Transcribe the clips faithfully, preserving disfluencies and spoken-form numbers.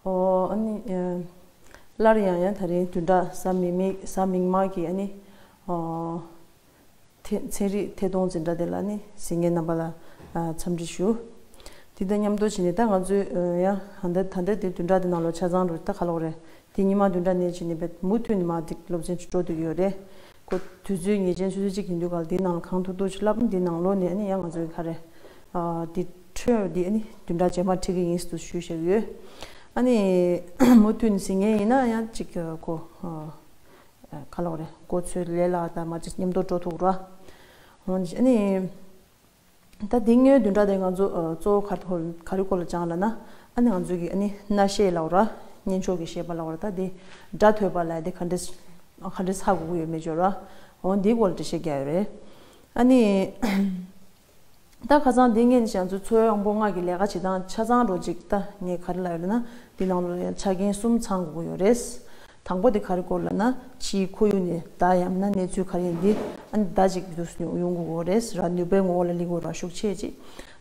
ཨོ་ཨ་ནི་ཨ། སླར་ཡང་ཡང་ད་རིང་བདུན་ཕྲག་གཟའ་མིག་དམར་གཟའ་མིག་དམར་གྱི་ཨ་ནི་ཨོ། ཐེ་ཚན་རིག་ཐད་གཏོང་འཛིན་གྲྭ་དེ་ལ་ནི་གཟིགས་མཁན་རྣམ་པ་ལ་ཨ་འཚམས་འདྲི་ཞུ། དེ་དང་མཉམ་དུ་བྱས་ནས་ད་ང་ཚོས་ཨ་ཡང་ད་ལྟ་ད་ལྟ་དེ་བདུན་ཕྲག་དེ་ནང་ལོགས་ཆ་ཚང་རུ་ད་ག་ལོག་རེད། དེ་ཉི་མ་བདུན་ཕྲག་ནས་བྱས་ནས་བས་མུ་མཐུད་ནས་མར་དེ་སློབ་ཚན་འགྲོ་སྡོད་ཀྱི་ཡོད་རེད། ཁོ་དུས་ཚོད་ངེས་ཅན་སོ་སོ་གཅིག་ཡིན་དུས་ག་ལ་དེའི་ནང་ལ་གང་ཐུབ་ཐུབ་ཅིག་བསླབ། དེའི་ནང་ལོགས་ནས་ཨ་ནི་ཡང་ང་ཚོའི་ག་རེ་ཨ་དེ་འཕྲོས་དེ་ཨ་ནི་བདུན་ཕྲག་རྗེས་མར་ཁྲིད་ཀྱི་ཡིན་ཟེར་དུ་ཞུས་བཞག་ཡོད། ཨ་ནི་མུ་མཐུད་ནས་གཟིགས་མཁན་ཡིན་ན་ཡང་གཅིག་ཁོ་ཨ་ག་ལོག་རེད། ཁོ་ཚོའི་ལས་ལ་ད་མ་གཅིག་མཉམ་དུ་འགྲོ་ཐུབ་ར། འོ་ནི་ཨ་ནི། ད་འདི་སྔོན་བདུན་ཕྲག་དེ་ང་ཚོ་ཨ་གཙོ་བོ་ག་རེ་ག་རེ་སྐོར་ལ་སྦྱངས་ལབ་ན། ཨ་ནི་ང་ཚོ་གི་ཨ་ནི་རྣ་ཤེས་ལབ་ར། སྙན་ཆོས་ཀྱི་ཤེས་པ་ལབ་ར། ད་འདི་སྒྲ་ཐོས་པ་ལབ་དེ་ག་འདྲས་ག་འདྲས་ཧ་གོ་གི་ཡོད་མེད་ཅོ་ར། འོ་འདིའི་སྐོར་ལ་འགྲེལ་བཤད་རྒྱག་ཡོད་རེད། ཨ་ནི། ད་ཁ་སང་འདི་ངས་ནི་ང་ཚོ་འཚོ་བའི་དབང་པོ་ལྔ་གི་ལས་ཀ་བྱེད་སྟངས་ཆ་ཚང་འགྲོ་ཅིག་ད་ངས་ག་རེ་ལབ་ཡོད་ལབ་ན། འདི་ནང་ལོགས་ལ་ཡང་ཆ་རྐྱེན་གསུམ་ཚང་དགོས་ཀྱི་ཡོད་རེད། དང་པོ་དེ་ག་རེ་སྐོར་ལབ་ན། ཕྱིའི་ཁོར་ཡུག་ནས་བརྡ་ཡང་ན་གནས་ཚུལ་ག་རེ་ཡིན་འདི་ཨ་ནི་བརྡ་ཅིག་དུས་སུ་ཡོང་དགོས་ཀྱི་རེད་ར། ནུས་པའི་ངོ་བོ་ལ་སླེབས་དགོས་ར་ཤུགས་ཆེ་ཅིག་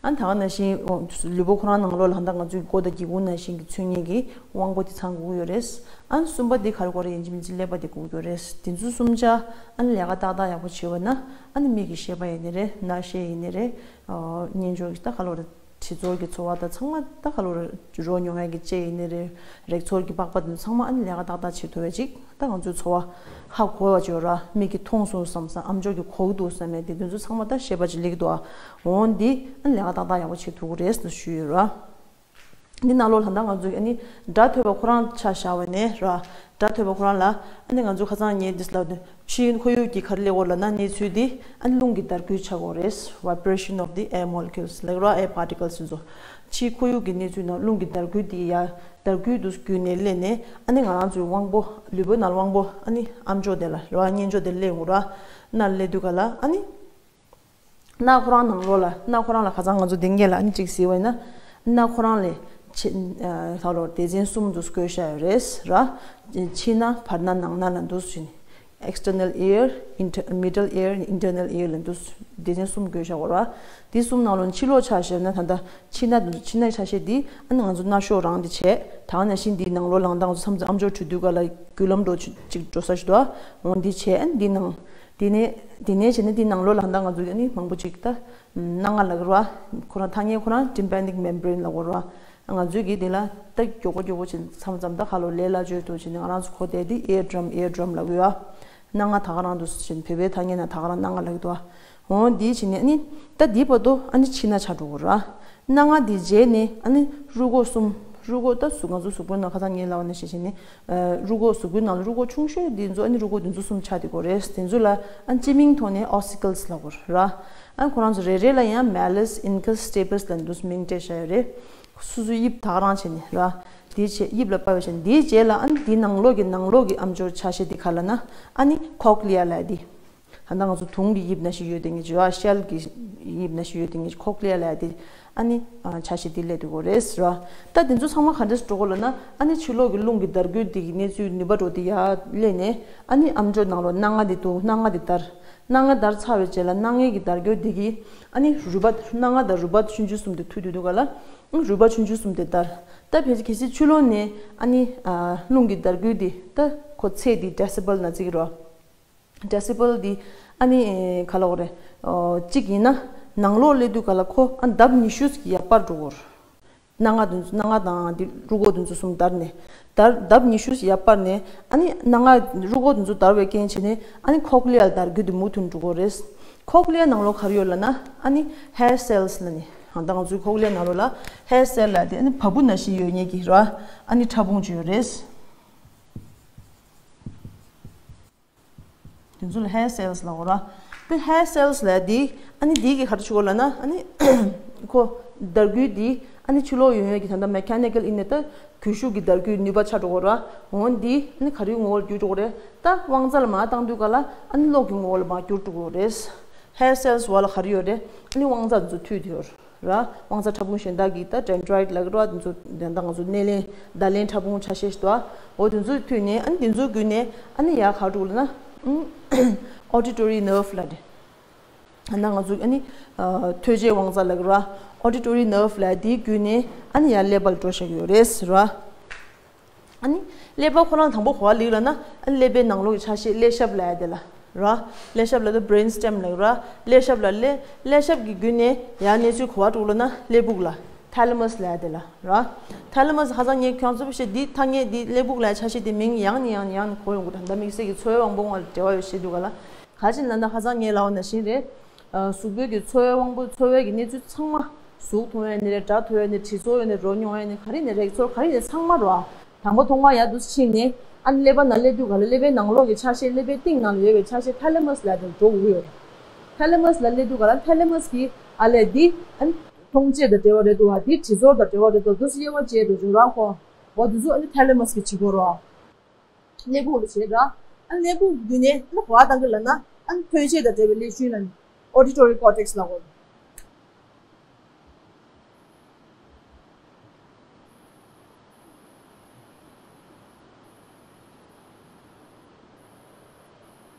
ཨ་ནི་ད་ག་ནང་བཞིན་ལུས་པོ་ཁོ་རང་ནང་ལོགས་ལ་ད་ང་ཚོའི་མགོ་དང་སྒེའུ་ཁུང་ནང་བཞིན་གྱི་ཚོས་གཉིས་ཀྱི་དབང་པོ་དེ་ཚང་དགོས་ཀྱི་ཡོད་རེད། ཨ་ནི་གསུམ་པ་དེ་ག་རེ་སྐོར་ཡིན་གཅིག་མིན་གཅིག་ཀླད་པ་དེ་དགོས་ཀྱི་ཡོད་རེད། དེ་ཚོ་གསུམ་ཆ་ཨ་ནི་ལས་ཀ་ཏག་ཏག་ཡག་པོ་བྱེད་པ་ན་ཨ་ནི་མིག་གི་ཤེས་པ་ཡིན་ནི་རེད། རྣ་ཤེས་ཡིན་ནི་རེད། སྙན་ཆོས་ཀྱི་ད་ག་ལོ་རེད། དྲི་ཚོར་གྱི་ཚོར་བ་དང་ཚང་མ་ད་ག་ལོ་རེད། རོ་མྱོང་ཡག་གི་ལྕེ་ཡིན་ནི་རེད། རེག་ཚོར་གྱི་པགས་པ་དེ་ཚོ་ཚང་མ་ཨ་ནི་ལས་ཀ་ཏག་ཏག་བྱེད་ཐུབ་པ་ཅིག་ད་ང་ཚོའི་ཚོར་བ་ཧ་གོ་བ་བྱོས་ར། མིག་གིས་མཐོང་སོང་བསམ་ས། ཨམ་ཅོག་གིས་གོ་གི་འདུག་བསམ་ཡ་དེ་དེ་ཚོ་ཚང་མ་ད་ཤེས་པ་ཅིག་སླེབས་ཀྱི་འདུག་ཨ། འོ་འདི་ཨ་ནི་ལས་ཀ་ཏག་ཏག་ཡག་པོ་བྱེད་ཐུབ་ཀྱི་རེད་ཟེར་ཞུས་ཡོད་ར། འདི་ནང་ལོགས་ལ་ད་ང་ཚོས་ཨ་ནི་སྒྲ་ཐོས་པ་ཁོ་རང་ཆ་བཞག་པ་ནས་ར། སྒྲ་ཐོས་པ་ཁོ་རང་ལ་ཨ་ནི་ང་ཚོ་ཁ་སང་ངས་འདི་ལབ་དུས་ཕྱིའི་ཁོར་ཡུག་གི་ག་རེ་སླེབས་ཡོད་ལབ་ན། གནས་ཚུལ་འདི་ཨ་ནི་རླུང་གི་འདར་སྐུད་ཆགས་ཡོད་རེད། Vibration of the air molecules ལབ་ར། Air particles ཚོ། ཕྱིའི་ཁོར་ཡུག་གི་གནས་ཚུལ་ནང་རླུང་གི་འདར་སྐུད་འདི་ཡ། འདར་སྐུད་དུ་བརྒྱུད་ནས་སླེབས་ནས་ཨ་ནི་ང་རང་ཚོའི་དབང་པོ་ལུས་པོའི་ནང་དབང་པོ་ཨ་ནི་ཨམ་ཅོག་དེ་ལ་ར། སྙན་ཅོག་དེ་སླེབས་ཡོང་ར། སྣ་ལ་སླེབས་དུས་ག་ལ་ཨ་ནི། སྣ་ཁོ་རང་ནང་ལོགས་ལ། སྣ་ཁོ་རང་ལ་ཁ་སང་ང་ཚོ་དེ་སྔོན་ལ་ཨ་ནི་གཅིག་གཟིགས་པ་ཡིན་ན། སྣ་ཁོ་རང་ལས་ཕྱི་ཨ་ལྷག་ལོར་སྡེ་ཚན་གསུམ་དུ་བགོས་བཞག་ཡོད་རེད་ར། ཕྱི་སྣ། བར་སྣ། ནང་སྣ་ལ་འདུས་ཟེར་ནས། External ear, inter- middle ear, internal ear ལ་འདུས། སྡེ་ཚན་གསུམ་བགོས་བཞག་ཡོད་ར། དེ་གསུམ་ནང་ལོགས་ཕྱི་ལོགས་ཆ་བཞག་ན་ད་ལྟ་ཕྱི་སྣ་འདུས། ཕྱི་སྣའི་ཆ་ཤས་འདི་ཨ་ནི་ང་ཚོ་སྣ་གཤོག་རང་འདི་བྱས། ད་ག་ནང་བཞིན་འདིའི་ནང་ལོགས་ལ་ད་ང་ཚོ་མཚམས་མཚམས་ཨམ་ཅོག་འཁྲུད་དུས་ག་ལ་རྒྱུ་ལམ་འགྲོ་ཅིག་འགྲོ་ས་ཞིག་འདུག་ཨ། འོ་འདི་བྱས། ཨ་ནི་འདི་ནང་དེ་ནས་དེ་ནས་བྱས་ན་དེའི་ནང་ལོགས་ལ་ད་ང་ཚོ་ཨ་ནི་མང་པོ་ཅིག་ད་སྣ་ལྔ་ལབ་ཀྱི་རེད་བ། ཁོ་རང་ཐ་སྙད་ཁོ་རང་tympanic membrane ལབ་ཀྱི་རེད་བ། ང་ཚོའི་གི་དེ་ལ་ད་མགྱོགས་པོ་མགྱོགས་པོ་བྱས་མཚམས་མཚམས་ད་ཁ་ལོ་ལས་སླ་བཅོས་དུ་བྱས་ནས་ང་རང་ཚོ་གོ་བསྡད་དེ་ear drum, ear drum ལབ་ཀྱི་ཡོད། སྣ་ལྔ་ད་ག་རང་འདུག་ཟེར་བྱས་ནས་བོད་པའི་ཐ་སྙད་ནང་ད་ག་རང་སྣ་ལྔ་ལབ་ཀྱི་འདུག་བ། འོ་འདི་བྱས་ནས་ཨ་ནི་ད་འདི་བར་དུ་ཨ་ནི་ཕྱི་སྣ་ཆགས་འགྲོ་གི་རེད་བ། སྣ་ལྔ་འདི་རྗེས་ནས་ཨ་ནི་རུས་ཁོག་གསུམ། རུས་ཁོག་ད་གཟུགས་ང་ཚོ་གཟུགས་པོའི་ནང་ཁ་སང་ངས་ལབ་པ་ནང་བཞིན་བྱས་ནས། ཨ་རུས་ཁོག་གཟུགས་པོའི་ནང་ལ་རུས་ཁོག་ཆུང་ཤོས་འདི་ཚོ་ཨ་ནི་རུས་ཁོག་འདི་ཚོ་གསུམ་ཆགས་བསྡད་ཀྱི་ཡོད་རེད། དེ་ཚོ་ལ་ཨ་ནི་སྤྱི་མིང་ཐོག་ནས་ossicles ལབ་ཀྱི་ཡོད་རེད་བ། ཨ་ནི་ཁོ་རང་ཚོ་རེ་རེ་ལ་ཡང་malleus, incus, stapes ལབ་འདུག་མིང་སྤྲད་བཞག་ཡོད་རེད། སོ་སོའི་དབྱིབས་ད་ག་རང་བྱས་ནས་རེད་བ། དེའི་རྗེས་དབྱིབས་ལ་དཔག་པའི་ཆ་ནས། དེའི་རྗེས་ལ་ཨ་ནི་དེའི་ནང་ལོགས་ཀྱི་ནང་ལོགས་ཀྱི་ཨམ་ཅོག་ཆ་ཤས་དེ་ག་ལབ་ན་ཨ་ནི་cochlea ལབ་དེ། ད་ལྟ་ང་ཚོ་དུང་གི་དབྱིབས་ནང་བཞིན་ཡོད་དེ་ངེས་ཅིག་ཡོད། ཤེལ་གྱི་དབྱིབས་ནང་བཞིན་ཡོད་དེ་ངེས་ཅིག cochlea ལབ་དེ་ཨ་ནི་ཆ་ཤས་དེ་སླེབས་འདུག་གོ་རེད་ཟེར་བ། ད་དེ་ཚོ་ཚང་མ་ག་འདྲས་འགྲོ་གོ་ལབ་ན། ཨ་ནི་ཕྱི་ལོགས་ཀྱི་རླུང་གི་འདར་སྐུད་དེ་གི་གནས་ཚུལ་ནུས་པ་འགྲོ་དེ་ཡར་སླེབས་ནས་ཨ་ནི་ཨམ་ཅོག་ནང་ལོགས་སྣ་ལྔ་དེ་འདུག་སྣ་ལྔ་དེ་འདར། སྣ་ལྔ་འདར་ཚར་བའི་རྗེས་ལ་སྣ་ལྔའི་གི་འདར་སྐྱོར་དེ་གིས་ཨ་ནི་རུས་པ། སྣ་ལྔ་དང་རུས་པ་ཆུང་ཆུང་གསུམ་དེ་མཐུད་དུས་འདུག་ག་ལ། ཨ་རུས་པ་ཆུང་ཆུང་གསུམ་དེ་འདར། ད་ཕལ་ཆེར་གལ་སྲིད་ཕྱི་ལོགས་ནས་ཨ་ནི་ཨ་རླུང་གི་འདར་སྐུད་དེ་ད་ཁོ་ཚད་དེ་decibel ནང་བརྩི་གི་རེད་བ། decibel དེ་ཨ་ནི་ག་ལབ་དགོས་རེད། ཨོ་གཅིག་ཡིན་ན་ནང་ལོགས་སླེབས་དུས་ག་ལ་ཁོ་ཨ་ལྡབ་ཉི་ཤུ་ཡར་སྤར་འགྲོ་གི་རེད། སྣ་ལྔ་དེ་ཚོ། སྣ་ལྔ་དང་དེ་རུས་ཁོག་དེ་ཚོ་གསུམ་འདར་ནས། འདར། ལྡབ་ཉི་ཤུ་ཡར་སྤར་ནས་ཨ་ནི་སྣ་ལྔ། རུས་ཁོག་དེ་ཚོ་འདར་བའི་རྐྱེན་བྱས་ནས་ཨ་ནི་cochlea ལ་འདར་སྐུད་དེ་མུ་མཐུད་འགྲོ་གི་རེད། cochlea ནང་ལོགས་ག་རེ་ཡོད་ལབ་ན་ཨ་ནི་hair cells ལབ་ནས། ད་ང་ཚོའི་cochlea ནང་ལོགས་ལ་hair cell ལབ་དེ་ཨ་ནི་བ་སྤུ་ནང་བཞིན་ཡོད་མཁན་གྱི་ར། ཨ་ནི་ཕྲ་ཕུང་ཅིག་ཡོད་རེད། དེ་ཚོ་ལ་hair cells ལབ་དགོས་ར། དེ་hair cells ལབ་དེ་ཨ་ནི་དེ་གིས་ག་རེ་བྱེད་གོ་ལབ་ན། ཨ་ནི་ཁོ་འདར་སྐུད་དེ་ཨ་ནི་ཕྱི་ལོགས་ཡོང་ཡས་ཀྱི་ད་ལྟ་mechanical ཡིན་ནའི་ད་སྒུལ་ཤུགས་ཀྱི་འདར་སྐུད་ནུས་པ་ཆགས་འགྲོ་གོ་ར། འོ་དེ་ཨ་ནི་ག་རེའི་ངོ་བོར་འགྱུར་འགྲོ་གོ་རེད། ད་དབང་རྩ་ལ་མར་བཏང་དུས་ག་ལ་ཨ་ནི་གློག་གི་ངོ་བོ་ལ་མར་འགྱུར་འགྲོ་གོ་རེད། hair cells བ་ལ་ག་རེ་ཡོད་རེད། ཨ་ནི་དབང་རྩ་དེ་ཚོ་མཐུད་དེ་ཡོད་ར། དབང་རྩ་ཕྲ་ཕུང་གཞན་དག་གི་ད་dendrite ལབ་ཀྱི་ར། དེ་ཚོ་ད་ལྟ་ང་ཚོ་སྣེ་ལེན་བརྡ་ལེན་ཕྲ་ཕུང་ཆ་ཤས་ཤིག་འདུག་འོ་དེ་ཚོ་མཐུད་ནས་ཨ་ནི་དེ་ཚོ་བརྒྱུད་ནས་ཨ་ནི་ཡར་ག་རེ་འགྲོ་གོ་ལབ་ན། auditory nerve ལབ་རེད། ད་ང་ཚོ་ཨ་ནི་ཨ་ཐོས་རྗེས་དབང་རྩ་ལབ་ཀྱི་ར། auditory nerve ལབ་དེའི་བརྒྱུད་ནས་ཨ་ནི་ཡར་ཀླད་པ་ལ་འགྲོ་བཞག་གི་ཡོད་རེད་ཟེར་བ། ཨ་ནི་ཀླད་པ་ཁོ་རང་དང་པོ་ག་པར་སླེབས་ལབ་ན། ཨ་ནི་ཀླད་པའི་ནང་ལོགས་ཀྱི་ཆ་ཤས་ཀླད་ཤབ་ལབ་ཡ་དེ་ལ་ར། ཀླད་ཤབ་ལབ་དུས་brain stem ལབ་ར། ཀླད་ཤབ་ལ་སླེབས། ཀླད་ཤབ་ཀྱི་བརྒྱུད་ནས་ཡང་གནས་ཚུལ་ག་པར་འགྲོ་ལབ་ན་ཀླད་པུག་ལ། ཐ་ལེ་མ་སི་ལབ་ཡ་དེ་ལ་ར། ཐ་ལེ་མ་སི་ཧ་ཅང་ངས་ཁྱོད་ཚོ་བཤད་འདི་ཐ་སྙད་འདི་ཀླད་པུག་ལབ་ཡ་ཆ་ཤས་དེ་མིང་ཡང་ནས་ཡང་ནས་ཡང་ནས་གོ་ཡོང་གི་རེད། ད་དམིགས་བསལ་གྱི་ཚོར་བའི་དབང་པོ་དབང་ལ་འབྲེལ་བ་ཡོད་བཤད་དུས་ག་ལ། ག་ཅི་ལབ་ན་ཧ་ཅང་ངས་ལབ་པ་ནང་བཞིན་རེད། ཨ། གཟུགས་པོའི་གི་ཚོར་བའི་དབང་པོ། ཚོར་བའི་གི་གནས་ཚུལ་ཚང་མ། གཟུགས་མཐོང་ཡ་ནི་རེད། སྒྲ་ཐོས་ཡ་ནི། དྲི་ཚོར་ཡོད་ནི། རོ་མྱོང་ཡ་ནི། ག་རེ་ནི་རེད། ཚོར་ག་རེ་ནི་ཚང་མ་རོ། དང་པོ་ཐོག་མར་ཡར་འདུག་ཕྱིན་ནས། ཨ་ནི་ཀླད་པ་ནང་སླེབས་དུས་ག་ལ་ཀླད་པའི་ནང་ལོགས་ཀྱི་ཆ་ཤས། ཀླད་པའི་གཏིང་ནང་ལ་ཡོད་པའི་ཆ་ཤས་ཐ་ལེ་མ་སི་ལབ་དེ་འགྲོ་དགོས་ཡོད་རེད། ཐ་ལེ་མ་སི་ལ་སླེབས་དུས་ག་ལ་ཐ་ལེ་མ་སི་གིས་ཨ་ལས་འདི་ཨ་ནི་མཐོང་བྱེད་དང་འབྲེལ་བ་རེད་འདུག་བ། འདི་དྲི་ཚོར་དང་འབྲེལ་བ་རེད་འདུག་འདུག་སེ་དབྱེ་བ་འབྱེད་དུ་འཇུག་ར་ཁོ། འོ་འདི་ཚོ་ཨ་ནི་ཐ་ལེ་མ་སི་གིས་བྱེད་དགོས་རོ། ཀླད་པུག་ལ་བྱེད་ར། ཨ་ཀླད་པུག་བརྒྱུད་ནས་ཨ་ནི་ག་པར་བཏང་གི་ལབ་ན། ཨ་ནི་ཐོས་བྱེད་དང་འབྲེལ་བའི་ཀླད་ཤུན་ལ་ནི་auditory cortex ལབ་དགོས།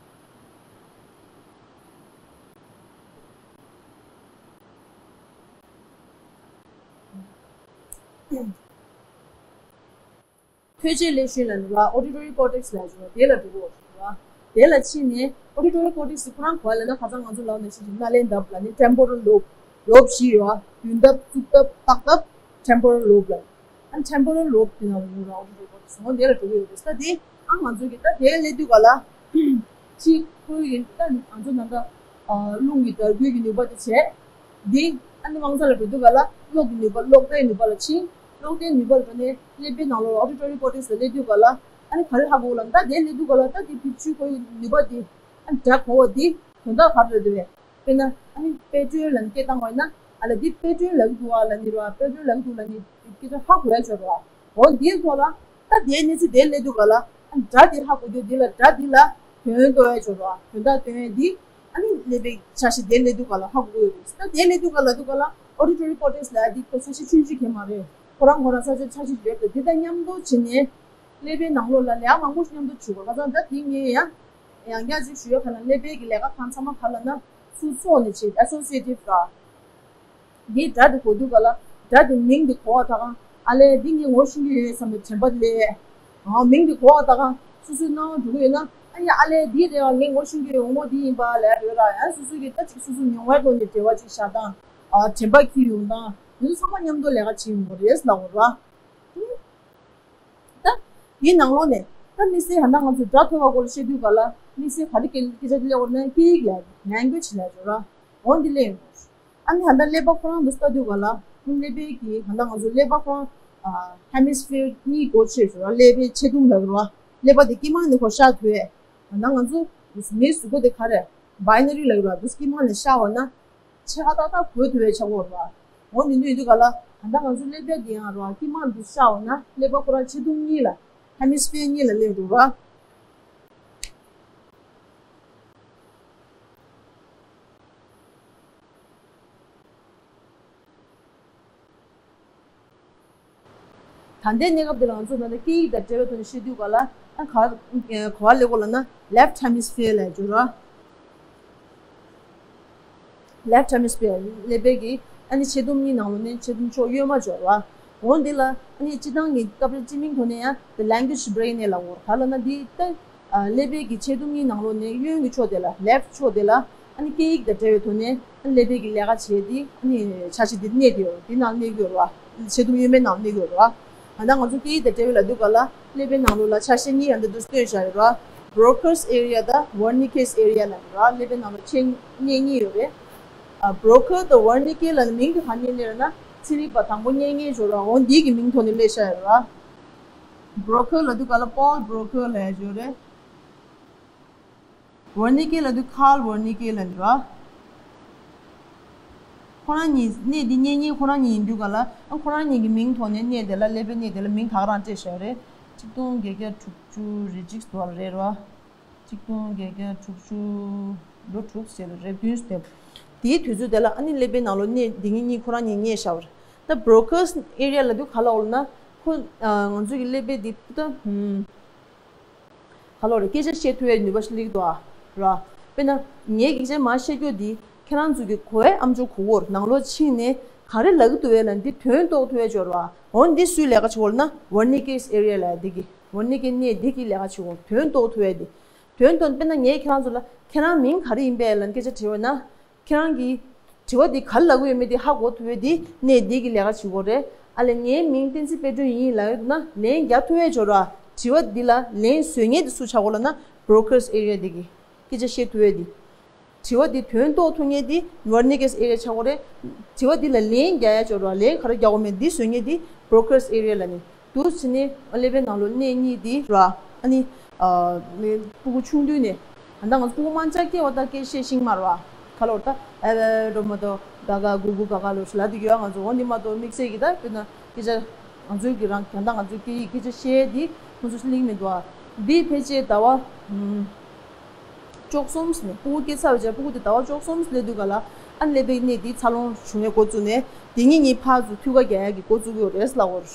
ཐོས་བྱེད་ཀླད་ཤུན་ལ་ནི་ར། auditory cortex ལབ་ཀྱི་ར། དེ་ལ་འགྲོ་གི་ར། དེ་ལ་ཕྱིན་ནས་auditory cortex ཁོ་རང་ག་པར་ལབ་ན། ཁ་སང་ང་ཚོ་ལབ་ནང་བཞིན་གྱི་སྣ་ལེན་ལྡབ་ལ་ནི་temporal lobe། lobe བཞི་ཡོད་ར། བདུན་ལྡབ། རྩུབ་ལྡབ། ལྟག་ལྡབ། temporal lobe ལ། ཨ་temporal lobe དེ་ནང་ལ་ཡོད་ར། auditory cortex འོ་དེ་ལ་འགྲོ་གི་ཡོད་རེད། ད་དེ་ཨ་ང་ཚོ་གི་ད་དེ་སླེབས་དུས་ག་ལ། ཅིག་ཁོའི་གི་ད་ང་ཚོ་ནང་ད་རླུང་གི་འདར་སྐུལ་གྱི་ནུས་པ་དེ་བྱས། འདི་ཨ་ནི་དབང་རྩ་ལ་འགྲོ་དུས་ག་ལ་གློག་གི་ནུས་པ། གློག་ལྟའི་ནུས་པ་ལ་ཕྱིན། གློག་ལྟའི་ནུས་པ་ལ་འགྲོ་ནས་ཀླད་པའི་ནང་ལོགས་auditory cortex ལ་སླེབས་དུས་ག་ལ། ཨ་ནི་ག་རེ་ཧ་གོ་ལབ་ན། ད་དེ་སླེབས་དུས་ག་ལ་ད་དེ་ཕི་ཆུ་ཁོའི་ནུས་པ་དེ་ཨ་ནི་སྒྲ་གོ་བ་དེ་དོན་དག་ག་རེ་རེད་དེ་བས། དཔེར་ན་ཨ་ནི་དཔེ་སྐྲུན་ལ་ནི་སྐད་བཏང་བ་ཡིན་ན། ཨ་ལ་འདི་དཔེ་སྐྲུན་ལབ་ཀྱི་འདུག་ཨ་ལབ་ནི་རེད་བ། དཔེ་སྐྲུན་ལབ་ཀྱི་འདུག་ལབ་ནི་སྐད་ཆ་ཧ་གོ་ཡ་ཆོག་རེད་བ། འོ་འདིའི་ཐོག་ལ་ད་དེའི་གནས་ཚུལ་དེ་སླེབས་དུས་ག་ལ། ཨ་ནི་སྒྲ་དེ་ཧ་གོ་དུས་འདི་ལ། སྒྲ་འདི་ལ་དོན་སྟོན་ཡ་ཆོག་རེད་བ། དོན་དག་སྟོན་ཡ་འདི་ཨ་ནི་ཀླད་པའི་ཆ་ཤས་དེ་སླེབས་དུས་ག་ལ་ཧ་གོ་གི་ཡོད་རེད། ད་དེ་སླེབས་དུས་ག་ལ་དུས་ག་ལ་auditory cortex ལབ་ཡ་འདི་ཁོ་ཆ་ཤས་ཆུང་ཆུང་གང་མ་རེད། ཁོ་རང་ཁོ་རང་ས་ཆ་ཆ་ཤས་རེད་དེ། དེ་དང་མཉམ་དུ་བྱས་ནས་ཀླད་པའི་ནང་ལོགས་ལ་ལས་ཀ་མང་པོ་ཞིག་མཉམ་དུ་བྱེད་དགོས། ཁ་སང་ད་དེ་ངས་ཡང་ཡང་བསྐྱར་ཅིག་ཞུ་ཡ་ག་ལ། ཀླད་པའི་གི་ལས་ཀ་གང་ཚང་མ་ག་ལབ་ན་སུ་ཚོགས་ནས་བྱེད། associative ར། འདིའི་སྒྲ་དེ་གོ་དུས་ག་ལ། སྒྲ་དེ་མིང་དེ་གོ་བ་ད་ག་ཨ་ལས་འདི་ངས་ངོ་ཤེས་ཀྱི་ཡོད་བསམ་པའི་དྲན་པ་སླེབས། ཨ་མིང་དེ་གོ་བ་ད་ག་སོ་སོའི་སྣང་བ་འགྲོ་གི་ཡོད་ན། ཨ་ཡ་ཨ་ལས་འདི་རེད་བ། ངས་ངོ་ཤེས་ཀྱི་ཡོད། འོ་མོ་འདི་ཡིན་པ་ལབ་ཡ་རེད་ར། ཡང་སོ་སོ་གི་ད་ཅིག་སོ་སོ་མྱོང་བའི་ཐོག་ནས་འབྲེལ་བ་ཅིག་བཞག་སྟངས། ཨ་དྲན་པ་འཁྱེར་ཡོང་སྟངས། འདི་ཚོ་ཚང་མ་མཉམ་དུ་ལས་ཀ་བྱེད་ཡོང་གི་རེད་ལབ་དགོས་ར། ད་འདིའི་ནང་ལོགས་ནས་ད་དམིགས་བསལ་ཧ་ད་ང་ཚོས་སྒྲ་ཐོས་པ་སྐོར་ལ་བཤད་དུས་ག་ལ་དམིགས་བསལ་ག་རེ་སྐད་སྐད་ཆ་དེ་སླེབས་ཡོང་ན་སྐད་ཡིག་ལབ། language ལབ་ཡོད་ར། འོ་འདི་སླེབས་ཡོང་། ཨ་ནི་ཧ་ད་ཀླད་པ་ཁོ་རང་དུ་ལྟ་དུས་ག་ལ། ཨ་ནི་ཀླད་པའི་གི་ཧ་ད་ང་ཚོ་ཀླད་པ་ཁོ་རང་ཨ་hemisphere གཉིས་སྒོ་ཕྱེ་ཞོར་ར། ཀླད་པའི་ཆེ་ཟླུམ་ལབ་ར། ཀླད་པ་དེ་དཀྱིལ་མ་ནས་ཁོ་ཤར་དུས། ཧ་ད་ང་ཚོ་མིའི་གཟུགས་པོ་དེ་ག་རེ་binary ལབ་ར། དུས་དཀྱིལ་མ་ནས་ཤར་བ་ན། ཆེ་ཁ་ཏག་ཏག་གོ་ཐུབ་པའི་ཆགས་ཀྱི་ཡོད་རེད་བ། འོ་འདི་འདྲ་ཡིན་དུས་ག་ལ་ད་ལྟ་ང་ཚོ་ཀླད་པ་འདི་ཡང་རེད་བ། དཀྱིལ་མ་འདི་ཤར་བ་ན་ཀླད་པ་ཁོ་རང་ཆེ་ཟླུམ་གཉིས་ལ། hemisphere གཉིས་ལ་སླེབས་འགྲོ་རེད་བ། ད་ལྟའི་གནས་སྐབས་འདི་ལ་ང་ཚོ་ད་ལྟ་སྐད་ཡིག་དང་འབྲེལ་བའི་ཐོག་ནས་བཤད་དུས་ག་ལ། ཨ་ག་ག་བ་ལབ་དགོས་ལབ་ན་left hemisphere ལབ་ཀྱི་ཡོད་རེད་བ། left hemisphere ཀླད་པའི་གི་ཨ་ནི་ཆེ་ཟླུམ་གཉིས་ནང་ལོགས་ནས་ཆེ་ཟླུམ་ཕྱོགས་གཡོན་མ་ཅིག་ཡོད་རེད་བ། འོ་འདི་ལ་ཨ་ནི་སྤྱིར་བཏང་གི་སྐབས་རེ་སྤྱི་མིང་ཐོག་ནས་ཡང་the language brain ལབ་ཀྱི་ཡོད་རེད། ག་ལབ་ན་འདི་ལྟ། ཨ་ཀླད་པའི་གི་ཆེ་ཟླུམ་གཉིས་ནང་ལོགས་ནས་གཡོན་གྱི་ཕྱོགས་དེ་ལ། left ཕྱོགས་དེ་ལ་ཨ་ནི་སྐད་ཡིག་དང་འབྲེལ་བའི་ཐོག་ནས་ཨ་ནི་ཀླད་པའི་གི་ལས་ཀ་བྱེད་དེ། ཨ་ནི་ཆ་ཤས་དེ་གནས་དེ་ཡོད་རེད། དེ་ནང་གནས་ཀྱི་ཡོད་རེད་བ། ཆེ་ཟླུམ་གཡོན་མའི་ནང་གནས་ཀྱི་ཡོད་རེད་བ། ད་ལྟ་ང་ཚོ་སྐད་ཡིག་དང་འབྲེལ་བའི་ལབ་དུས་ག་ལ་ཀླད་པའི་ནང་ལོགས་ལ་ཆ་ཤས་གཉིས་ཡང་འདི་འདུག་སྟོན་བཞག་ཡོད་རེད་བ། Broca's area དང་Wernicke's area ལབ་ཡོད་རེད་བ། ཀླད་པའི་ནང་ལོགས་ཆ་ཤས་གཉིས་ཡོད་རེད། ཨ་Broca དང་Wernicke ལབ་ནི་མིང་དེ་ག་ནས་སླེབས་རེད་ན། ཚན་རིག་པ་དང་པོ་རྙེད་མཁན་ཅིག་ཡོད་རེད་བ། འོ་འདི་གི་མིང་ཐོག་ནས་སླེབས་བཞག་ཡོད་རེད་བ། Broca ལབ་དུས་ག་ལ་Paul Broca ལབ་ཡ་ཅིག་ཡོད་རེད། Wernicke ལབ་དུས་Carl Wernicke ལབ་འདུག་ར། ཁོ་རང་གཉིས་གནས་འདི་རྙེད་མཁན་ཁོ་རང་གཉིས་ཡིན་དུས་ག་ལ། ཨ་ཁོ་རང་གཉིས་ཀྱི་མིང་ཐོག་ནས་གནས་དེ་ལ། ཀླད་པའི་གནས་དེ་ལ་མིང་ད་ག་རང་སྤྲད་བཞག་རེད། ཆིག་སྟོང་བརྒྱད་བརྒྱ་དྲུག་ཅུ་རེ་གཅིག་ཙམ་རེད་བ། ཆིག་སྟོང་བརྒྱད་བརྒྱ་དྲུག་ཅུ། ལོ་དྲུག་ཟེར་རེ་བདུན་ཟེར། དེའི་དུས་ཚོད་དེ་ལ་ཨ་ནི་ཀླད་པའི་ནང་ལོགས་གནས་འདི་གཉིས་གཉིས་ཁོ་རང་གཉིས་རྙེད་བཞག་པ་རེད། ད་Broca's area ལབ་དུས་ག་ལབ་ཡོད་ལབ་ན། ཁོ་ཨ་ང་ཚོ་གི་ཀླད་པའི་འདི་ད་ཧུམ། ག་ལབ་རེད། སྐད་ཆ་བཤད་ཐུབ་ཡའི་ནུས་པ་ཞིག་སླེབས་འདུག་ཨ། ར། དཔེར་ན་ངས་སྐད་ཆ་མར་བཤད་རྒྱུ་འདི་ཁྱེད་རང་ཚོ་གི་གོ་བའི་ཨམ་ཅོག་གུ་གུར་ནང་ལོགས་ཕྱིན་ནས་ ག་རེ་ལབ་ཀྱི་འདུག་བས་ལབ་འདི་དོན་རྟོགས་ཐུབ་ཡས་འབྱོར་བ། འོ་འདི་སུའི་ལས་ཀ་བྱེད་དགོས་ལབ་ན་Wernicke's area ལབ་འདི་གི། Wernickeའི་གནས་འདི་གི་ལས་ཀ་བྱེད་དགོས། དོན་རྟོགས་ཐུབ་ཡས་འདི། དོན་རྟོགས་དཔེར་ན་ངས་ཁྱེད་རང་ཚོ་ལ་ཁྱེད་རང་མིང་ག་རེ་ཡིན་པས་ལབ་སྐད་ཆ་དྲིས་པ་ན། ཁྱེད་རང་གིས་དྲི་བ་འདི་ག་རེ་ལབ་ཀྱི་ཡོད་མེད་འདི་ཧ་གོ་ཐུབ་ཡས་འདི་གནས་འདི་གི་ལས་ཀ་བྱེད་དགོས་རེད། ཨ་ལས་ངའི་མིང་བསྟན་འཛིན་དཔལ་སྒྲོན་ཡིན་ལབ་ཡོད་འདུག་ན་ལན་རྒྱག་ཐུབ་ཡས་འབྱོར་བ། དྲི་བ་འདི་ལ་ལན་བཟོ་མཁན་འདི་སུ་ཆགས་དགོས་ལབ་ན་Broca's area འདི་གི། སྐད་ཆ་བཤད་ཐུབ་ཡས་འདི། དྲི་བ་འདི་དོན་རྟོགས་ཐུབ་མཁན་འདི་Wernicke's area ཆགས་དགོས་རེད། དྲི་བ་འདི་ལ་ལན་རྒྱག་ཡས་འབྱོར་བ། ལན་ག་རེ་རྒྱག་དགོས་མེད་འདི་བཟོ་མཁན་འདི་Broca's area ལབ་ནི་འདུག་ཟེར་ནས། ཀླད་པའི་ནང་ལོགས་གནས་གཉིས་འདི་ར། ཨ་ནི། ཨ་ནི་སྤུ་གུ་ཆུང་དུས་ནས། ད་ལྟ་ང་ཚོ་སྤུ་གུ་དམར་འབྱར་སྐྱེ་བ་དང་སྐད་བཤད་ཤེས་མ་རེད་བ། ག་ལོར་ད་ཨེ་ཝེ་རོ་མ་དོ་ག་ག་གུ་གུ་ག་ག་ལོ་ཞུ་ལ་འདི་ཡོད། ང་ཚོ་འོ་འདི་མ་གཏོགས་དམིགས་བསལ་གྱི་ད་དཔེར་ན་སྐད་ཆ་ང་ཚོའི་གི་རང་ད་ལྟ་ང་ཚོའི་སྐད་ཡིག་སྐད་ཆ་བཤད་འདི་ཁོང་ཚོ་གླེང་མི་འདུག་བ། འདི་ཕལ་ཆེར་ཟླ་བ་ཨམ་བཅུ་གསུམ་ནས་སྤུ་གུ་སྐྱེ་ཚར་བའི་རྗེས་སྤུ་གུ་དེ་ཟླ་བ་བཅུ་གསུམ་སླེབས་དུས་ག་ལ་ཨ་ནི་ཀླད་པའི་གནས་འདི་འཚར་ལོངས་བྱུང་བའི་འགོ་བཙུགས་ནས་དེ་ཉིད་ཉིད་ཕར་ཚུར་མཐུད་ཁ་རྒྱག་ཡ་གི་འགོ་བཙུགས་ཀྱི་ཡོད་རེད་ལབ་ཡོད།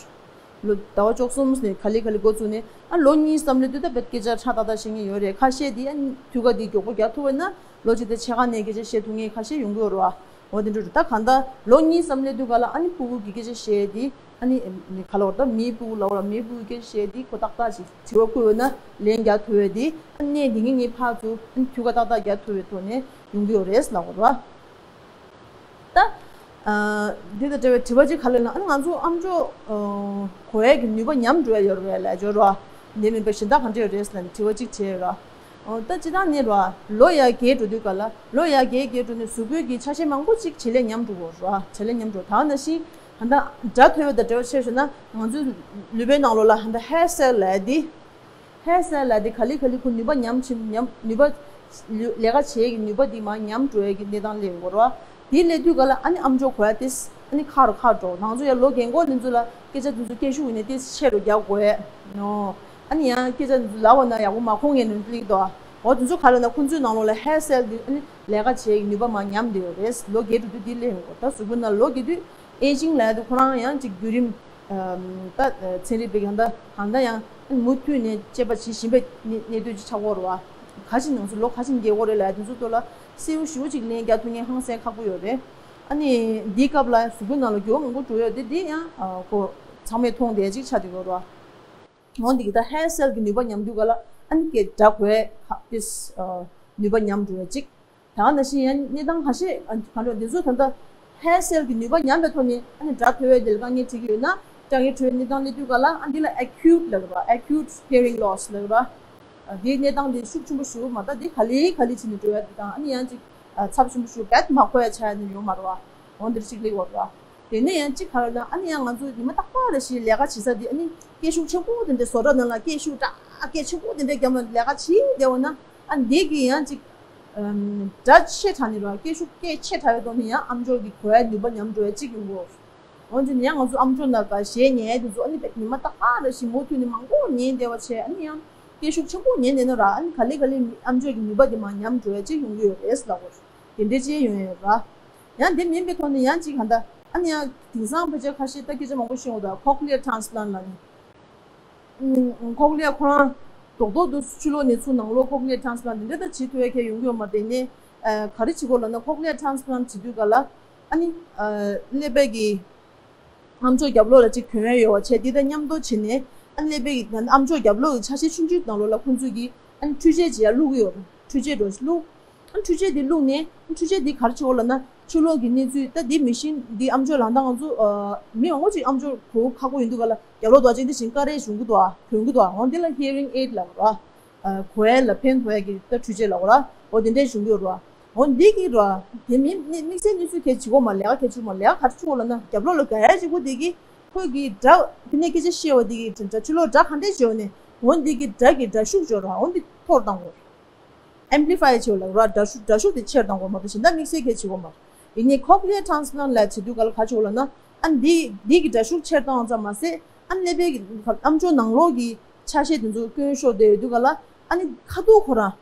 ལོ་ཟླ་བ་བཅུ་གསུམ་ནས་ག་ལེ་ག་ལེ་འགོ་བཙུགས་ནས་ཨ་ལོ་གཉིས་ཙམ་སླེབས་དུས་ད་བད་སྐད་ཆ་ཧྲ་ཏག་ཏག་བཤད་མཁན་ཡོད་རེད། ཁ་ཤས་དེ་ཨ་མཐུད་ཁ་དེ་མགྱོགས་པོ་རྒྱག་ཐུབ་པ་ཡིན་ན་ལོ་གཅིག་དེ་ཕྱེད་ཀ་ནས་སྐད་ཆ་བཤད་ཐུབ་མཁན་ཁ་ཤས་ཡོང་གི་ཡོད་རེད་བ། འོ་དེ་འདྲ་རེད། ད་གང་ལྟར་ལོ་གཉིས་ཙམ་སླེབས་དུས་ག་ལ་ཨ་ནི་སྤུ་གུ་གི་སྐད་ཆ་བཤད་དེ་ཨ་ནི་ག་ལ་བར་ད་མིའི་སྤུ་གུ་ལ་བར་མིའི་སྤུ་གུ་སྐད་ཆ་བཤད་དེ་ཁོ་ཏག་ཏག་ཅིག་དྲི་བ་བཀོད་ཡོད་ན་ལན་རྒྱག་ཐུབ་པ་དེ་ཨ་ནི་གནས་འདི་ངེད་གཉིས་ཕར་ཚུར་ཨ་ནི་མཐུད་ཁ་ཏག་ཏག་རྒྱག་ཐུབ་པའི་ཐོག་ནས་ཡོང་གི་ཡོད་རེད་ལབ་དགོས་རེད་བ། ད། ཨ། འདི་དང་འབྲེལ་བའི་དྲི་བ་གཅིག་ག་རེ་ལབ་ན། ཨ་ནི་ང་ཚོ་ཨམ་ཅོག་ཨ། གོ་ཡས་ཀྱི་ནུས་པ་ཉམས་འགྲོ་ཡ་ཡོད་རེད་ལབ་ཡོད་རེད་བ། འདི་མིན་པ་གཞན་དག་ག་འདྲ་ཡོད་རེད་ཟེར་ན་དྲི་བ་གཅིག་དྲིས་ཡོད་རེད་བ། ཨོ་ད་སྤྱིར་བཏང་ནས་རེད་བ། ལོ་ཡར་རྒས་འགྲོ་དུས་ག་ལ་ལོ་ཡར་རྒས་རྒས་འགྲོ་ནས་གཟུགས་པོའི་གི་ཆ་ཤས་མང་པོ་གཅིག་བྱེད་ལས་ཉམས་འགྲོ་གི་རེད་བ། བྱེད་ལས་ཉམས་འགྲོ། ད་ནང་བཞིན་ད་ལྟ་སྒྲ་ཐོས་པ་དང་འབྲེལ་བ་ཆེ་ཤོས་ན་ང་ཚོའི་ལུས་པོའི་ནང་ལོགས་ལ་ད་ལྟ་ཧེར་སེལ་ལབ་ཡ་འདི། ཧེར་སེལ་ལབ་དེ་ག་ལེ་ག་ལེ་ཁོ་ནུས་པ་ཉམས་ཕྱིན་ཉམས་ནུས་པ་ལས་ཀ་བྱེད་ཀྱི་ནུས་པ་དེ་མར་ཉམས་འགྲོ་ཡ་གི་གནས་སྟངས་སླེབས་ཡོང་གི་རེད་བ། དེ་སླེབས་དུས་ག་ལ་ཨ་ནི་ཨམ་ཅོག་གོ་ཡ་དེ་ཨ་ནི་ཁག་རུ་ཁག་འགྲོ། ང་ཚོ་ཡ་ལོ་རྒན་གོག་འདི་ཚོ་ལ་སྐད་ཆ་འདི་ཚོ་སྐད་ཤུགས་ཡིན་ན་དེ་ཆེ་རུ་རྒྱག་དགོས་ཡ་ནོ། ཨ་ནི་ཡང་སྐད་ཆ་འདི་ཚོ་ལབ་པ་ན་ཡག་པོ་མ་གོ་མཁན་འདི་ཚོ་སླེབས་འདུག་འོ་དེ་ཚོ་ག་ལ་ན་ཁོ་ཚོའི་ནང་ལོགས་ལ་ཧེར་སེལ་དེ་ཨ་ནི་ལས་ཀ་བྱེད་ཀྱི་ནུས་པ་མར་ཉམས་བསྡད་ཡོད་རེད། ལོ་རྒས་འགྲོ་དུས་དེ་སླེབས་ཡོང་གི་རེད། ད་གཟུགས་པོ་ནང་ལོ་རྒས་དུས། ཨེ་ཇིང་ལབ་ཡ་དེ་ཁོ་རང་ཡང་ཅིག་བརྒྱུད་རིམ། ཨམ། ད་ཚན་རིག་པའི་ཡང་ད་གང་ལྟར་ཡང་མུ་མཐུད་ནས་དཔྱད་པ་བྱེད་བཞིན་པའི་གནས་གནས་སྟངས་ཅིག་ཆགས་ཀྱི་ཡོད་རེད་བ། ག་ཅིག་ནང་བཞིན་ལོ་ག་ཅིག་རྒས་ཀྱི་ཡོད་རེད་ལབ་ཡ་དེ་ཚོ་ཐོག་ལ་གསལ་པོ་ཞེ་པོ་ཅིག་ལན་རྒྱག་ཐུབ་མཁན་ཧང་སང་ཁག་པོ་ཡོད་རེད། ཨ་ནི་འདིའི་སྐབས་ལ་གཟུགས་པོའི་ནང་ལ་འགྱུར་བ་མང་པོ་འགྲོ་ཡོད་དེ་འདི་ཡང་ཁོ་ཚང་མས་མཐོང་བསྡད་ཅིག་ཆགས་བསྡད་ཀྱི་ཡོད་རེད་བ། འོ་འདི་གི་ད་ཧེར་སེལ་གྱི་ནུས་པ་ཉམས་དུས་ག་ལ་ཨ་ནི་སྐད་སྒྲ་གོ་ཡ་ཁག་ཏིས་ནུས་པ་ཉམས་འགྲོ་ཡ་ཅིག་ད་ག་ནང་བཞིན་ཡང་གནས་སྟངས་ཁ་ཤས་ཨ་ག་འདྲ་འདི་ཚོ་ད་ལྟ་ཧེར་སེལ་གྱི་ནུས་པ་ཉམས་པའི་ཐོག་ནས་ཨ་ནི་སྒྲ་ཐོས་པའི་དེ་ལ་དཀའ་ངལ་འཕྲད་ཀྱི་ཡོད་ན་དཀའ་ངལ་འཕྲད་པའི་གནས་སྟངས་སླེབས་དུས་ག་ལ་ཨ་འདི་ལ་ཨེ་ཁུ་ཊི་ལབ་ར། ཨེ་ཁུ་ཊི་ཧི་ཡ་རིང་ལོ་སི་ལབ་ར། འདིའི་གནས་སྟངས་འདི་ཤུགས་ཆེན་པོ་ཞིག་མ་གཏོགས་འདི་ག་ལེ་ག་ལེ་བྱས་ནས་འགྲོ་ཡ་འདི་དང་ཨ་ནི་ཡང་ཅིག་ཚབས་ཆེན་པོ་ཞིག་རྦད་མ་གོ་ཡ་ཆགས་ཡ་ནི་ཡོད་མ་རེད་བ། འོ་འདིར་ཅིག་སླེབས་ཡོད་རེད་བ། དེ་ནས་ཡང་གཅིག་ག་རེ་ལབ་ན་ཨ་ནི་ཡང་ང་ཚོ་ཉི་མ་རྟག་པར་རེ་བཞིན་ལས་ཀ་བྱེད་ས་དེ་ཨ་ནི་སྐད་ཤུགས་ཆེན་པོ་དེ་འདྲའི་བཟོ་གྲྭ་ནང་ལ་སྐད་ཤུགས་དྲག་སྐད་ཆེན་པོ་དེ་འདྲའི་རྒྱབ་ལ་ལས་ཀ་བྱེད་བསྡད་པ་ན་ཨ་འདི་གི་ཡང་གཅིག་སྒྲ་ཆེ་དྲགས་ནས་ར་སྐད་ཤུགས་སྐད་ཆེ་དྲགས་པའི་ཐོག་ནས་ཡང་ཨམ་ཅོག་གི་གོ་ཡ་ནུས་པ་ཉམས་འགྲོ་ཡ་གཅིག་ཡོང་གི་ཡོད། འོན་ཀྱང་ཡང་ང་ཚོ་ཨམ་ཅོག་ནང་ག་གཞས་ཉན་ཡ་དེ་ཚོ་ཨ་ནི་ཉི་མ་རྟག་པར་རེ་བཞིན་མུ་མཐུད་ནས་མང་པོ་ཉན་བསྡད་པ་བྱས་ཨ་ནི་ཡང་སྐད་ཤུགས་ཆེན་པོ་ཉན་བསྡད་ན་ར་ཨ་ནི་ག་ལེ་ག་ལེ་ཨམ་ཅོག་གི་ནུས་པ་དེ་མར་ཉམས་འགྲོ་ཡ་གཅིག་ཡོང་གི་ཡོད་རེད་ལབ་དགོས་རེད། དེ་འདྲའི་ཅིག་ཡོང་ཡོད་ར། ཡང་དེ་མིན་པའི་ཐོག་ནས་ཡང་ཅིག་ག་འདྲ་ཨ་ནི་ཡང་དེང་སང་ཕལ་ཆེར་ཁ་ཤས་ད་སྐད་ཆ་མང་པོ་ཤེས་འོང་ད་ཁོག་ལི་ཡར་ཊྲན་སི་པ་ལན་ཊི་ལབ་ནས། ཨུམ། ཁོག་ལི་ཡར་ཁོ་རང་རྡོག་རྡོག་ཏུ་ཕྱི་ལོགས་ནས་ཚུར་ནང་ལོགས་ཁོག་ལི་ཡར་ཊྲན་སི་པ་ལན་ཊི་འདི་འདྲ་ད་བྱེད་ཐུབ་ཡ་གལ་ཡོང་གི་ཡོད་མ་རེད། དེ་ནས་ཨ་ག་རེ་བྱེད་དགོས་ལབ་ན་ཁོག་ལི་ཡར་ཊྲན་སི་པ་ལན་ཊི་བྱེད་དུས་ག་ལ་ཨ་ནི་ཨ་ཀླད་པའི་གི་ཨམ་ཅོག་རྒྱབ་ལོགས་ལ་ཅིག་གྱོན་ཡ་ཡོད་པ་བྱས་འདི་དང་མཉམ་དུ་བྱས་ནས་ཨ་ནི་ཀླད་པའི་གི་ཨམ་ཅོག་རྒྱབ་ལོགས་ཀྱི་ཆ་ཤས་ཆུང་ཆུང་ནང་ལོགས་ལ་ཁོང་ཚོས་ཀྱི་ཨ་ནི་འཕྲུལ་ཆས་ཅིག་ཡར་བླུག་གི་ཡོད་རེད། འཕྲུལ་ཆས་འདྲ་ཞིག་བླུག་ཨ་འཕྲུལ་ཆས་འདི་བླུགས་ནས་འཕྲུལ་ཆས་འདི་ག་རེ་བྱེད་དགོས་ལབ་ན་ཕྱི་ལོགས་ཀྱི་གནས་ཚུལ་ད་འདི་མེ་ཤིན་འདི་ཨམ་ཅོག་ལ་ད་ང་ཚོ་ཨ་མི་མང་པོ་ཅིག་ཨམ་ཅོག་གོ་ཁག་པོ་ཡིན་དུས་ག་ལ་རྒྱབ་ལོགས་དུ་ཅིག་འདི་བཞིན་ཀ་རེ་བྱུང་གི་འདུག་ཨ་གྱོན་གི་འདུག་ཨ། འོ་འདི་ལ་hearing aid ལབ་ར། ཨ་གོ་ཡ་ལ་ཕན་ཐོགས་ཡ་གི་ད་འཕྲུལ་ཆས་ལབ་ར། འོ་དེ་འདྲས་བྱུང་གི་ཡོད་ར། འོ་འདི་གི་ར་དེ་མི་དམིགས་བསལ་གནས་ཚུལ་གལ་ཆེ་གོ་མ་ལས་ཀ་གལ་ཆེ་གོ་མ་ལས་ཀ་ག་རེ་ཆེ་གོ་ལབ་ན་རྒྱབ་ལོགས་ལ་དགའ་ཡ་གཅིག་པོ་འདི་གི་ཁོས་གི་སྒྲ་དེ་ནས་སྐད་ཆ་བཤད་པ་འདི་གི་སྒྲ་ཕྱི་ལོགས་སྒྲ་ག་འདྲས་བྱས་ནས་འོ་འདི་གི་སྒྲ་གི་སྒྲ་ཤུགས་འབྱོར་ར་འོ་འདི་མཐོར་བཏང་དགོས། amplify བྱེད་པ་ལ་ར་སྒྲ་ཤུགས་སྒྲ་ཤུགས་དེ་ཆེར་གཏོང་དགོས་མ་གཏོགས་གཞན་དག་དམིགས་བསལ་གལ་ཆེ་གོ་མ་རེད། ཡིན་ནའི་cochlear transplant ལ་བྱེད་དུས་ག་ལ་ག་བྱེད་དགོས་ལབ་ན་ཨ་འདི་འདི་གི་སྒྲ་ཤུགས་ཆེར་གཏོང་ཙམ་མ་ཟད་ཨ་ཀླད་པའི་ཨམ་ཅོག་ནང་ལོགས་ཀྱི་ཆ་ཤས་དེ་ཚོ་སྐྱོན་ཤོར་བསྡད་ཡོད་དུས་ག་ལ་ཨ་ནི་ཁ་ཐུག་ཁོ་རང་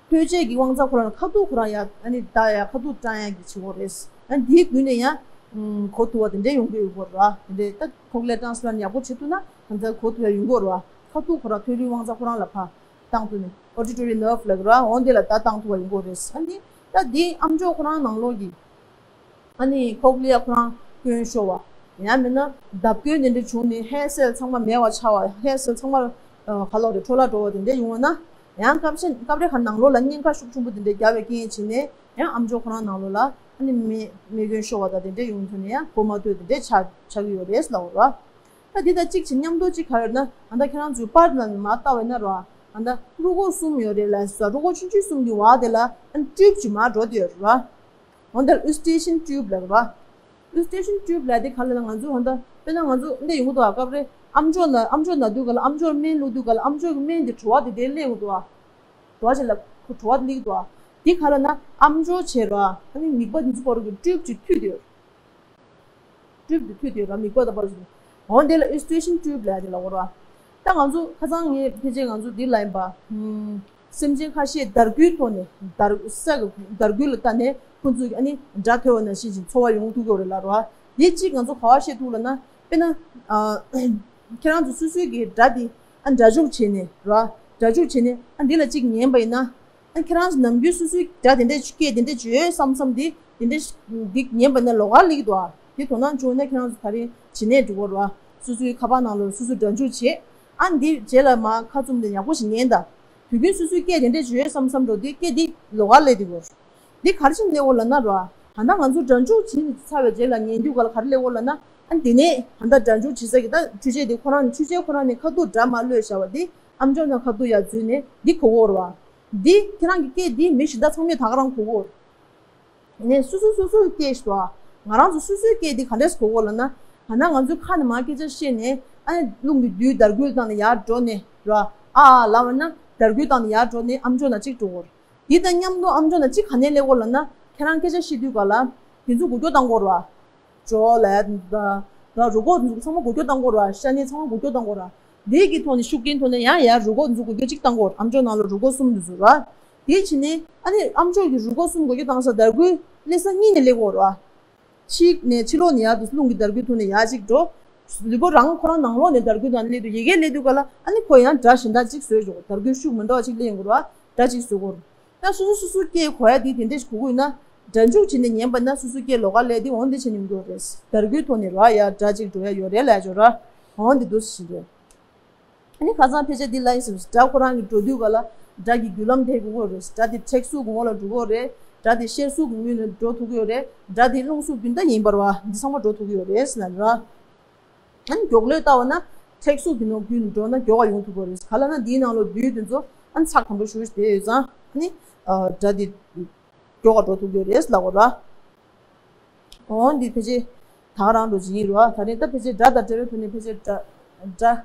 ཐོལ་རྗེས་ཀྱི་དབང་ཆ་ཁོ་རང་ཁ་ཐུག་ཁོ་རང་ཡ་ཨ་ནི་ད་ཡ་ཁ་ཐུག་སྐྲངས་ཡ་གི་བྱེད་དགོས་རེད། ཨ་འདིའི་བརྒྱུད་ནས་ཡང་གོ་ཐུབ་པ་དེ་འདྲས་ཡོང་གི་ཡོད་དགོས་རེད་བ། དེ་འདྲས་ད་cochlear transplant ཡག་པོ་བྱེད་ཐུབ་ན་ང་ཚོ་གོ་ཐུབ་ཡ་ཡོང་གི་ཡོད་རེད་བ། ཁ་ཐུག་ཁོ་རང་ཐོལ་རྒྱུའི་དབང་ཆ་ཁོ་རང་ལ་ཕར་བཏང་ཐུབ་ནས་auditory nerve ལབ་ཀྱི་ར་འོང་དེ་ལ་ད་བཏང་ཐུབ་པ་ཡིན་དགོས་རེད། ཨ་ནི་ད་དེ་ཨམ་ཅོག་ཁོ་རང་ནང་ལོགས་ཀྱི་ ཨ་ནི་ཁོག་ལི་ཡ་ཁོ་རང་སྐྱོན་ཤོར་བ། ཡང་མིན་ན་བརྡབ་སྐྱོན་དེ་འདྲ་བྱུང་ནས་ཧེར་སེལ་ཚང་མ་མེད་པ་ཆགས་པ། ཧེར་སེལ་ཚང་མ་ག་ལོག་རེད། འཕྲོ་བརླག་འགྲོ་བ་དེ་འདྲ་ཡོང་བ་ན། ཡང་སྐབས་ཤ་སྐབས་རེ་ཁ་ནང་ལོགས་ལ་གཉན་ཁ་ཤུགས་ཆེན་པོ་དེ་འདྲ་རྒྱག་པའི་རྐྱེན་བྱས་ནས་ཡང་ཨམ་ཅོག་ཁོ་རང་ནང་ལོགས་ལ་ཨ་ནི་རྨས་རྨས་སྐྱོན་ཤོར་བ་དང་དེ་འདྲ་ཡོང་དུས་ནས་ཡང་འགོ་མ་ཐོན་དེ་འདྲ་ཆགས་ཆགས་ཀྱི་ཡོད་རེད་ལབ་པ་རེད། ད་འདི་དང་གཅིག་བྱས་མཉམ་དུ་གཅིག་ག་རེ་ཡོད་ན། ད་ལྟ་ཁྱེད་རང་ཚོའི་པར་ནང་ནས་མར་ལྟ་བ་ཡིན་ན་ར། ད་ལྟ་རུས་ཁོག་གསུམ་ཡོད་རེད་ལབ་སོང་། རུས་ཁོག་ཆུང་ཆུང་གསུམ་གྱི་འོག་དེ་ལ་ཨ་ནི་ཊིའུབ་ཅིག་མར་འགྲོ་བསྡད་ཡོད་རེད་ར། འོ་འདི་ལ་ཨུ་སི་ཊེ་ཤན་ཊིའུབ་ལབ་ར། ཨུ་སི་ཊེ་ཤན་ཊིའུབ་ལབ་དེ་ག་ལ་ལ་ང་ཚོ་ད་ལྟ་དཔེར་ན་ང་ཚོ་འདི་ཡོང་གི་འདུག་ག་སྐབས་རེ་ཨམ་ཅོག་ན་ཨམ་ཅོག་ན་དུས་ག་ལ་ཨམ་ཅོག་སྨན་བླུགས་དུས་ག་ལ་ཨམ་ཅོག་གི་སྨན་དེ་བྲོ་བ་དེ་དེ་སླེབས་ཡོང་གི་འདུག་ག་བྲོ་བ་ཅིག་ལ་ཁོ་བྲོ་བ་སླེབས་ཀྱི་འདུག་ག་འདི་ག་ལ་ན་ཨམ་ཅོག་བྱས་ར། ཨ་ནི་མིད་པ་འདི་ཚོ་བར་གྱི་ཊིའུབ་ཅིག་མཐུད་དེ་ཡོད། ཊིའུབ་དེ་མཐུད་དེ་ར་མིད་པ་དང་བར་གྱི། འོ་འདི་ལ་ཨུ་སི་ཊེ་ཤན་ཊིའུབ་ལབ་དེ་ལ་འོ་ར། ད་ང་ཚོ་ཁ་སང་ངས་ཕལ་ཆེར་ང་ཚོ་འདི་ལ་ཡིན་པ། ཧུམ། སེམས་ཅན་ཁ་ཤས་དར་རྒུད་ཐོག་ནས་དར་ས་གི་དར་རྒུད་ལ་ལྟ་ནས་ཁོང་ཚོས་ཨ་ནི་དགྲ་ཐོལ་བ་ནང་བཞིན་ཅིག་ཚོར་བ་ཡོང་ཐུབ་ཀྱི་ཡོད་རེད་ལབ་ར། འདི་གཅིག་ང་ཚོ་ག་པར་ཤེས་ཐུབ་ལབ་ན། དཔེར་ན། ཨ། ཁྱེད་རང་ཚོ་སོ་སོའི་གི་དགྲ་འདི་ཨ་དགྲ་འཇུག་བྱས་ནས་ར། དགྲ་འཇུག་བྱས་ནས་ཨ་འདི་ལ་གཅིག་ཉན་པ་ཡིན་ན། ཨ་ཁྱེད་རང་ཚོ་ནམ་རྒྱུན་སོ་སོའི་དགྲ་དེ་འདྲས་སྐད་དེ་འདྲས་བརྗོད་བསམ་བསམ་དེ་དེ་འདྲས་འདི་ཉན་པ་ན་ལོགས་ཀ་སླེབས་ཀྱི་འདུག་ཨ། དེ་དོ་སྣང་བྱུང་ན་ཁྱེད་རང་ཚོ་ད་རེས་བྱེད་ནས་འགྲོ་གི་རེད་བ། སོ་སོའི་ཁ་པར་ནང་ལ་སོ་སོའི་དགྲ་འཇུག་བྱེད། ཨ་འདི་རྗེས་ལ་མ་ཁ་བཙུམ་དེ་ཡག་པོ་ཞིག་ཉན་ད། དུས་རྒྱུན་སོ་སོའི་སྐད་དེ་འདྲས་བརྗོད་བསམ་བསམ་འགྲོ་དུས་སྐད་འདི་ལོགས་ཀ་སླེབས་འདུག་གོ། འདི་ག་རེ་བྱས་ནས་སླེབས་ཡོད་ལབ་ན་ར། ད་ལྟ་ང་ཚོ་དགྲ་འཇུག་བྱེད་ཚར་བའི་རྗེས་ལ་ཉན་དུས་ག་ལ་ག་རེ་སླེབས་ཡོད་ལབ་ན། ཨ་འདི་ནས་ད་ལྟ་དགྲ་འཇུག་བྱེད་ས་གི་ད་འཕྲུལ་ཆས་དེ་ཁོ་རང་ནས་འཕྲུལ་ཆས་ཁོ་རང་ནས་ཁ་ཐུག་དགྲ་མར་གློད་བཞག་པ་དེ་ཨམ་ཅོག་ནང་ཁ་ཐུག་ཡར་འཛུལ་ནས་འདི་གོ་གི་ཡོད་རེད་བ། འདི་ཁྱེད་རང་གི་སྐད་འདི་མི་གཞན་དག་ཚང་མས་ད་ག་རང་གོ་གི་ཡོད་རེད། ནས་སོ་སོ་སོ་སོའི་སྐད་ཞིག་འདུག་ཨ། ང་རང་ཚོ་སོ་སོའི་སྐད་འདི་ག་འདྲས་གོ་གི་ཡོད་ལབ་ན། ད་ལྟ་ང་ཚོའི་ཁ་ནས་མར་སྐད་ཆ་བཤད་ནས་ཨ་ནི་རླུང་གི་རྡུལ་དར་རྒུད་བཏང་ནས་ཡར་འགྲོ་ནས་ར། ཨ་ཨ་ལབ་པ་ན་དར་རྒུད་བཏང་ནས་ཡར་འགྲོ་ནས་ཨམ་ཅོག་ནང་གཅིག་འགྲོ་གི་ཡོད་རེད། འདི་དང་མཉམ་དུ་ཨམ་ཅོག་ནང་གཅིག་ག་ནས་སླེབས་ཡོད་ལབ་ན། ཁྱེད་རང་སྐད་ཆ་བཤད་དུས་ག་ལ་དེ་ཚོ་འགུལ་སྐྱོད་བཏང་གི་ཡོད་རེད་བ། ཇོ་ལ་ད་ད་རུས་ཁོག་འཛུགས་ཚང་མ་འགུལ་སྐྱོད་བཏང་གི་ཡོད་རེད་བ། ཤ་གནད་ཚང་མ་འགུལ་སྐྱོད་བཏང་གི་ཡོད་རེད་བ། འདི་གི་ཐོག་ནས་ཤུགས་རྐྱེན་ཐོག་ནས་ཡང་ཡར་རུས་ཁོག་འཛུགས་འགུལ་སྐྱོད་ཅིག་བཏང་གི་ཡོད་རེད། ཨམ་ཅོག་ནང་ལ་རུས་ཁོག་གསུམ་འདི་ཚོ་ར། དེ་བྱས་ནས་ཨ་ནི་ཨམ་ཅོག་གི་རུས་ཁོག་གསུམ་འགུལ་སྐྱོད་བཏང་ས་དར་རྒུད་སླེབས་ས་གཉིས་ནས་སླེབས་ཡོད་རེད་བ། ཕྱི་ནས་ཕྱི་ལོགས་ནས་ཡར་དུ་རླུང་གི་དར་རྒུད་ཐོག་ནས་ཡར་ཅིག་འགྲོ། ལུས་པོ་རང་ཁོ་རང་ནང་ལོགས་ནས་དར་རྒུད་དང་སླེབས་དུས་ཡ་གིར་སླེབས་དུས་ག་ལ་ཨ་ནི་ཁོ་ཡང་དགྲ་གཞན་དག་ཅིག་བཟོས་འགྲོ། དར་རྒུད་ཤུགས་མི་འདྲ་བ་ཅིག་སླེབས་ཡོང་གི་རེད་བ། དགྲ་ཅིག་བཟོ་གི་ཡོད་རེད། ད་སོ་སོ་སོ་སོའི་སྐད་གོ་ཡ་དེ་དེ་འདྲས་ཞིག་གོ་གི་ཡོད་ན། དགྲ་འཇུག་བྱས་ནས་ཉན་པ་ན་སོ་སོའི་སྐད་ལོགས་ཀ་སླེབས་དེ་འོང་དེ་བྱས་ནས་ཡོང་གི་ཡོད་རེད། དར་རྒུད་ཐོག་ནས་ར་ཡ་དགྲ་ཅིག་འགྲོ་ཡ་ཡོད་རེད་ལབ་ཡ་ཅོ་ར། འོང་དེ་འདུག་ཟེར་རེད། ཨ་ནི་ཁ་སང་ཕལ་ཆེར་འདི་ལ་ཡིན་ཟེར། དགྲ་ཁོ་རང་གི་འགྲོ་དུས་ག་ལ་དགྲ་གི་རྒྱུ་ལམ་དེ་གོ་གི་ཡོད་རེད། དགྲ་དེ་མཁྲེགས་གཟུགས་ཀྱི་ངོ་ལ་འགྲོ་གི་ཡོད་རེད། དགྲ་དེ་གཤེར་གཟུགས་ཀྱི་ངོས་ནས་འགྲོ་ཐུབ་ཀྱི་ཡོད་རེད། དགྲ་དེ་རླུང་གཟུགས་རྒྱུན་ལྡན་ཡིན་པ་རེད་བ། འདི་ཚང་མ་འགྲོ་ཐུབ་ཀྱི་ཡོད་རེད་ཟེར་ལབ་ར། ཨ་ནི་མགྱོགས་ལོས་ལྟ་བ་ན་མཁྲེགས་གཟུགས་ཀྱི་ནང་བརྒྱུད་ནས་འགྲོ་ན་མགྱོགས་པ་ཡོང་ཐུབ་ཀྱི་རེད། ག་ལབ་ན་འདིའི་ནང་ལོགས་རྡུལ་དེ་ཚོ་ཨ་ནི་ཚགས་དམ་པོ་ཞེ་པོ་ཞིག་བསྡད་ཡོད་ཙང་ཨ་ནི་ཨ་དགྲ་དེ་མགྱོགས་པ་འགྲོ་ཐུབ་ཀྱི་རེད་ལབ་པ་ར། འོ་འདི་ཕལ་ཆེར་ད་ག་རང་འགྲོ་བྱེད་ཀྱི་རེད་བ། ད་ནི་ད་ཕལ་ཆེར་དགྲ་དང་བྲལ་བའི་ཐོག་ནས་ཕལ་ཆེར་དགྲ་དགྲ་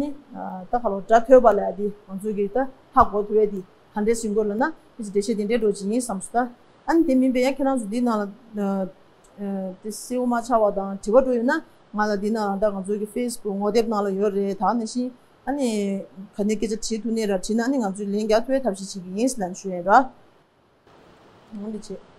ནི་ཨ་ད་ག་ལོ་དགྲ་ཐོས་པ་ལབ་ཡ་འདི་ང་ཚོ་གིས་ད་ཧ་གོ་ཐུབ་ཡ་འདི་ག་འདྲས་ཟིན་དགོས་ལབ་ན་ཕལ་ཆེར་འགྲེལ་བཤད་འདི་འདྲས་འགྲོ་བྱེད་ཀྱི་ཡིན་བསམ་སོང་ད། ཨ་ནི་དེ་མིན་པའི་ཡང་ཁྱེད་རང་ཚོ་འདི་ནང་ལ་ཨ། དེ་གསལ་པོ་མ་ཆགས་པ་དང་དྲི་བ་འགྲོ་ཡོད་ན་ང་ལ་འདི་ནང་ད་ང་ཚོའི་གི་ཕེ་སི་བུག་ངོ་དེབ་ནང་ལ་ཡོད་རེད། ད་ནང་བཞིན་ཨ་ནི་ག་ནས་སྐད་ཆ་དྲིས་ཐུབ་ནའི་ར་དྲིས་ན་ཨ་ནི་ང་ཚོས་ལན་རྒྱག་ཐུབ་པའི་ཐབས་ཤེས་བྱེད་ཀྱི་ཡིན་ཟེར་ལབ་ཞུ་ཡིན་ར། འོ་འདི་བྱེད།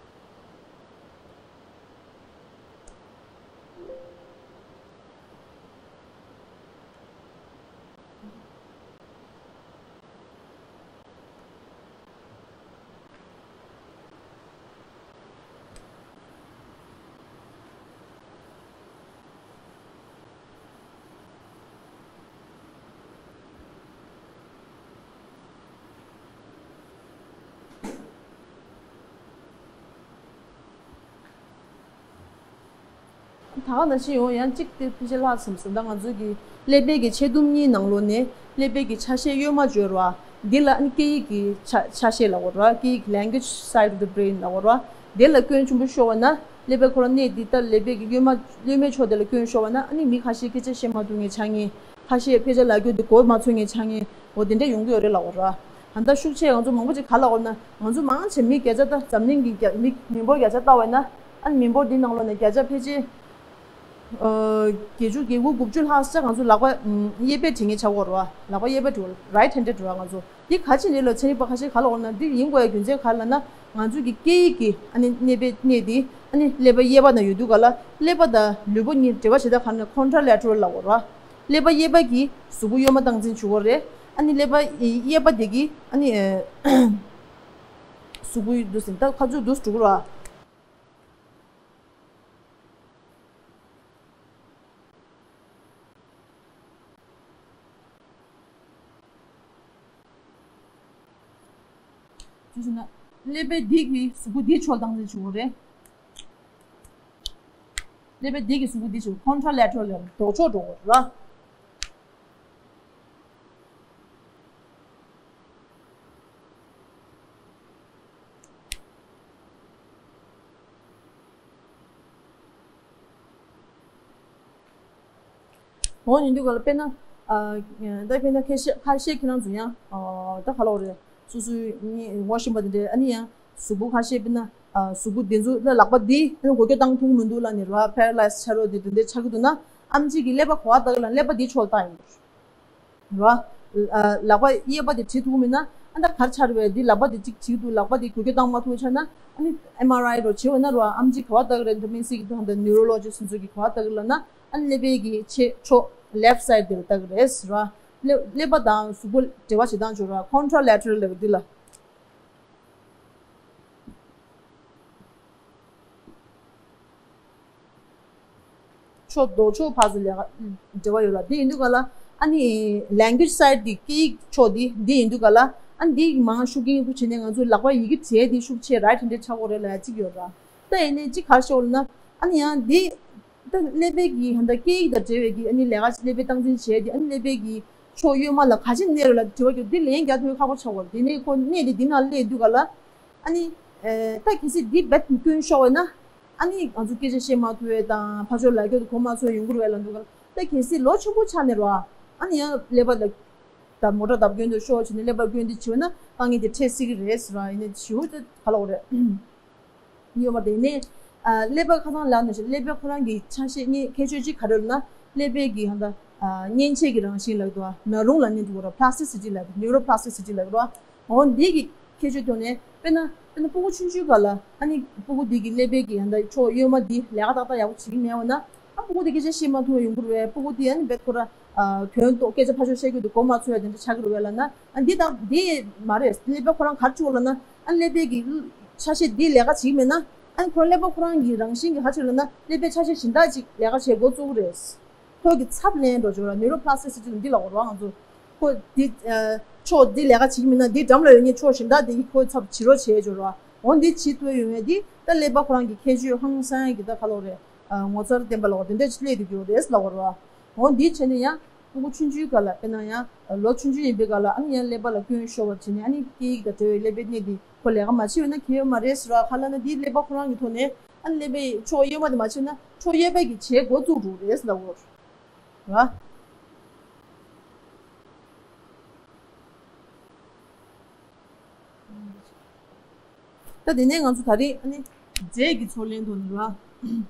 ད་ག་ནང་བཞིན་ཡང་ཡང་གཅིག་དེ་ཕལ་ཆེར་ལྷག་ཙམ་ཟིན། ད་ང་ཚོའི་གི་ཀླད་པའི་གི་ཕྱེ་དུམ་གཉིས་ནང་ལོགས་ནས་ཀླད་པའི་གི་ཆ་ཤས་གཡོན་མ་འབྱོར་བ་འདི་ལ་ཨ་ནི་སྐད་ཡིག་གི་ཆ་ཆ་ཤས་ལབ་དགོས་རེད་བ། སྐད་ཡིག་language side of the brain ལབ་དགོས་རེད་བ། དེ་ལ་སྐྱོན་ཆེན་པོ་ཤོར་བ་ན་ཀླད་པའི་ཁོ་རང་གནས་འདི་ལྟར་ཀླད་པའི་གི་གཡོན་མ་གཡོན་མའི་ཕྱོགས་དེ་ལ་སྐྱོན་ཤོར་བ་ན་ཨ་ནི་མི་ཁ་ཤས་སྐད་ཆ་བཤད་མ་ཐུབ་མཁན་ཆགས་མཁན། ཁ་ཤས་ཕལ་ཆེར་ལབ་རྒྱུ་འདི་གོ་མ་ཚོད་མཁན་ཆགས་མཁན། འོ་དེ་འདྲ་ཡོང་གི་ཡོད་རེད་ལབ་དགོས་རེད་བ། ད་ལྟ་ཤུགས་ཆེ་ང་ཚོ་མང་པོ་ཅིག་ག་ལབ་དགོས་ན་ང་ཚོ་མང་ཆེ་མི་བརྒྱ་ཆ་ད་འཛམ་གླིང་གི་བརྒྱ་མི་མི་འབོར་བརྒྱ་ཆ་ལྟ་བས་ན་ཨ་ནི་མི་འབོར་འདི་ནང་ལོགས་ནས་བརྒྱ་ཆ་ཕལ་ཆེར་ཨ་བརྒྱད་ཅུ་གྱ་དགུ་དགུ་བཅུ་ལྷག་ཙམ་ང་ཚོ་ལག་པ་ཨམ་གཡས་པས་འབྲི་མཁན་ཆགས་ཀྱི་ཡོད་རེད་བ། ལག་པ་གཡས་པས་འབྲི་བ་right handed རེད་བ། ང་ཚོ་འདི་ག་ཅི་རེད་ལབ་ཚན་རིག་པ་ཁ་ཤས་ག་ལབ་དགོས་ན་འདི་ཡིན་དགོས་ཡ་རྒྱུ་མཚན་ག་ལབ་ན་ང་ཚོ་གི་སྐད་ཡིག་གི་ཨ་ནི་གནས་པའི་གནས་འདི་ཨ་ནི་ཀླད་པ་གཡས་པ་ན་ཡོད་དུས་ག་ལ་ཀླད་པ་དང་ལུས་པོ་གཉིས་འབྲེལ་བ་བྱེད་སྟངས་ག་ལབ་ན་contralateral ལབ་དགོས་རེད་བ། ཀླད་པ་གཡས་པ་གིས་གཟུགས་པོ་གཡོན་མ་སྟངས་འཛིན་བྱེད་ཀྱི་ཡོད་རེད། ཨ་ནི་ཀླད་པ་གཡས་པ་དེ་གིས་ཨ་ནི་གཟུགས་པོ་འདུག་ཟིན་ད་ཁ་ཚུར་འདུག་འགྲོ་གི་རེད་བ། ཀླད་པའི་འདི་གི་གཟུགས་པོ་འདི་ཕྱོགས་བཏང་ཚེ་བྱུང་བ་རེད། ཀླད་པའི་འདི་གི་གཟུགས་པོ་འདི་ཕྱོགས། contralateral ལབ་ལྡོག་ཕྱོགས་འགྲོ་བ་རེད་ལ། འོ་ཡིན་དུས་ག་ལ་དཔེར་ན། ཨ། ད་དཔེར་ན་ཁ་ཤས་ཁ་ཤས་ཁྱེད་རང་ཚོ་ཡང་ཨ། ད་ག་ལབ་དགོས་རེད། སོ་སོའི་ངོ་ཤེས་པ་དེ་འདྲས་ཨ་ནི་ཡང་གཟུགས་པོ་ཁ་ཤས་དཔེར་ན་ཨ། གཟུགས་པོ་དེ་ཚོ་ལ་ལག་པ་འདི་ཨ་ནི་འགུལ་སྐྱོད་བཏང་ཐུབ་མི་འདུག་ལབ་ནས་རེད་པ། paralyze ཆགས་རོགས་དེ་དེ་འདྲས་ཆགས་ཀྱི་འདུག་ན། ཨེམ་ཆི་གིས་ཀླད་པ་ག་པར་བལྟ་གི་ལབ་ན་ཀླད་པ་འདི་ཕྱོགས་ལ་བལྟ་ཡིན་པ་རེད། རེད་པ། ཨ། ལག་པ་གཡས་པ་དེ་བྲིས་ཐུབ་མེད་ན། ཨ། ད་ག་རེ་ཆགས་རེད་པས། འདི་ལག་པ་དེ་གཅིག་བྲིས་འདུག་ལག་པ་དེ་འགུལ་སྐྱོད་བཏང་མ་ཐུབ་ཆགས་ན། ཨ་ནི་ཨེམ་ཨར་ཨའི་རོ་བྱེད་འོས་ན་རེད་པ། ཨེམ་ཆི་ག་པར་བལྟ་གི་རེད། ད་དམིགས་བསལ་གྱི་ད་ད་ནིའུ་རོ་ལོ་ཇི་སི་ཊི་ཚོ་གིས་ག་པར་བལྟ་གི་ལབ་ན། ཨ་ནི་ཀླད་པའི་གི་ཕྱེད་ཕྱོགས་left side དེ་ལ་བལྟ་གི་རེད་ཟེར་བ། ཀླད་ཀླད་པ་དང་གཟུགས་པོ་འབྲེལ་བ་བྱེད་སྟངས་ཅིག་ཡོད་རེད་པ། contralateral ལབ་འདི་ལ། ཕྱོགས་ལྡོག་ཕྱོགས་ཕར་ཚུར་ལས་ཀ་འབྲེལ་བ་ཡོད་ལ། དེ་ཡིན་དུས་ག་ལ་ཨ་ནི་language side དེ་སྐད་ཡིག་ཕྱོགས་དེ་དེ་ཡིན་དུས་ག་ལ། ཨ་ནི་དེ་མང་ཤུགས་རྐྱེན་ཞིག་བྱས་ནས་ང་ཚོའི་ལག་པ་ཡི་གེ་བྲིས་དེ་ཤུགས་ཆེ་right handed ཆགས་ཀྱི་ཡོད་རེད་ལབ་ཡ་གཅིག་ཡོད་རེད། ད་ཡིན་ནའི་གཅིག་ག་རེ་ཤོད་ལབ་ན། ཨ་ནི་ཡང་དེ་ད་ཀླད་པའི་གི་ཧན་ད་སྐད་ཡིག་དང་འབྲེལ་བའི་གི་ཨ་ནི་ལས་ཀ་ཀླད་པའི་སྟངས་འཛིན་བྱས་དེ། ཨ་ནི་ཀླད་པའི་གི་ཕྱོགས་གཡོན་མ་ལ་ག་ཅིག་གནས་རེད་ལབ་དྲི་བ་རྒྱབ་དེ་ལན་རྒྱག་ཐུབ་ཁག་པོ་ཆགས་པ་རེད། དེ་ནས་ཁོ་གནས་དེ་འདི་ནང་སླེབས་དུས་ག་ལ། ཨ་ནི། ཨེ། ད་གལ་སྲིད་འདི་རྦད་དེ་བསྐྱོན་ཤོར་བ་ན། ཨ་ནི་ང་ཚོ་སྐད་ཆ་བཤད་མ་ཐུབ་པ་དང་ཕར་ཕྱོགས་ལ་སྐྱོད་དུ་གོ་མ་ཚོད་ཡོང་གི་རེད་པས་ལབ་འདུག་ག་ལ། ད་གལ་སྲིད་ལོ་ཆེན་པོ་ཆགས་ནས་རེད་པ། ཨ་ནི་ཡང་ཀླད་པ་ལ་ད་མོ་ཊ་བརྡབ་སྐྱོན་དུ་ཤོར་བྱས་ནས་ཀླད་པ་སྐྱོན་དེ་བྱས་ན་དཀའ་ངལ་དེ་འཕྲད་སྲིད་ཀྱི་རེད་ཟེར་བ་ཡིན་ན། བྱིའུ་ད་ག་ལབ་དགོས་རེད། ཡོད་པ་དེ་ནས། ཨ། ཀླད་པ་ཁ་སང་ལབ་ནང་བཞིན་ཀླད་པ་ཁོ་རང་གི་ཆ་ཤས་གཉིས་ཁྱད་ཆོས་གཅིག་ག་རེ་ལབ་ན། ཀླད་པའི་གི་ཧན་ད། ཨ། མཉེན་ཆས་ཀྱི་རང་བཞིན་ལབ་འདུག་པ། ན་རུང་ལབ་ནི་འདུག་པ་ར། plasticity ལབ་འདུག neuroplasticity ལབ་འདུག་པ། འོ་འདི་གི་ཁྱད་ཆོས་ཐོག་ནས་དཔེར་ན་དཔེར་ན་སྤུ་གུ་ཆུང་ཆུང་སྒང་ལ་ཨ་ནི་སྤུ་གུ་འདི་གི་ཀླད་པའི་གི་ཧན་ད་ཕྱོགས་གཡོན་མ་འདི་ལས་ཀ་ཏག་ཏག་ཡག་པོ་བྱེད་ཀྱི་མེད་པ་ན། ཨ། སྤུ་གུ་འདི་སྐད་ཆ་བཤད་མ་ཐུབ་པ་ཡོང་གི་རེད་པས། སྤུ་གུ་འདི་ཨ་ནི་རྦད་ཁོ་ར། ཨ། དོན་རྟོགས། སྐད་ཆ་ཕར་ཕྱོགས་བཤད་རྒྱུ་དེ་གོ་མ་ཚོར་བ་དེ་འདྲ་ཆགས་ཀྱི་རེད་པས་ལབ་ན། ཨ། འདི་དང་འདི་མ་རེད། ཀླད་པ་ཁོ་རང་ག་རེ་བྱེད་དགོས་ལབ་ན། ཨ། ཀླད་པའི་གི་ཆ་ཤས་འདི་ལས་ཀ་བྱེད་ཀྱི་མེད་ན། ཨ། ཁོ་རང་ཀླད་པ་ཁོ་རང་གི་རང་བཞིན་གྱི་ག་རེ་བྱེད་ལབ་ན། ཀླད་པའི་ཆ་ཤས་གཞན་དག་ཅིག་ལས་ཀ་བྱེད་འགོ་བཙུགས་ཀྱི་རེད། ཁོ་གི་ཚབ་ལེན་འགྲོ་ཆོག་ར། neuroplasticity འདི་ལབ་དགོས་རེད་པ་ང་ཚོ། ཁོ་འདི། ཨ། ཕྱོགས་འདི་ལས་ཀ་བྱེད་ཀྱི་མེད་ན་འདི་འགྲམ་ལ་ཡོད་མཁན་ཕྱོགས་གཞན་དག་དེ་གིས་ཁོའི་ཚབ་བྱེད་རོགས་བྱེད་ཆོག་ར། འོ་འདི་བྱེད་ཐུབ་ཡོང་ཡས་འདི་ད་ཀླད་པ་ཁོ་རང་གི་ཁྱད་ཆོས་ཧང་སང་གི་ད་ག་ལབ་དགོས་རེད། ཨ། ངོ་མཚར་ལྡན་པ་ལབ་དགོས། དེ་འདྲ་ཅིག་སླེབས་བསྡད་ཀྱི་ཡོད་རེད་ལབ་དགོས་རེད་པ། འོ་འདི་བྱས་ནས་ཡང་སྤུ་གུ་ཆུང་ཆུང་སྒང་ལ་དཔེར་ན་ཡང་ལོ་ཆུང་ཆུང་ཡིན་པའི་སྒང་ལ་ཨ་ནི་ཡང་ཀླད་པ་ལ་སྐྱོན་ཤོར་བ་བྱས་ནས། ཨ་ནི་སྐད་ཡིག་དང་འབྲེལ་བའི་ཀླད་པའི་གནས་འདི་ཁོ་ལས་ཀ་མ་བྱས་པ་ན་ཁྱད་ཡོད་མ་རེད་ཟེར་བ། ག་ལབ་ན་འདི་ཀླད་པ་ཁོ་རང་གི་ཐོག་ནས། ཨ་ནི་ཀླད་པའི་ཕྱོགས་གཡོན་མ་དེ་མ་བྱས་ན་ཕྱོགས་གཡས་པའི་གིས་བྱེད་འགོ་བཙུགས་འགྲོ་རེད་ལབ་དགོས་རེད་པ། ད་དེ་ནས་ང་ཚོ་ད་རེས་ཨ་ནི་རྫས་ཀྱི་ཚོར་ལེན་ཐོག་ནས་རེད་པ།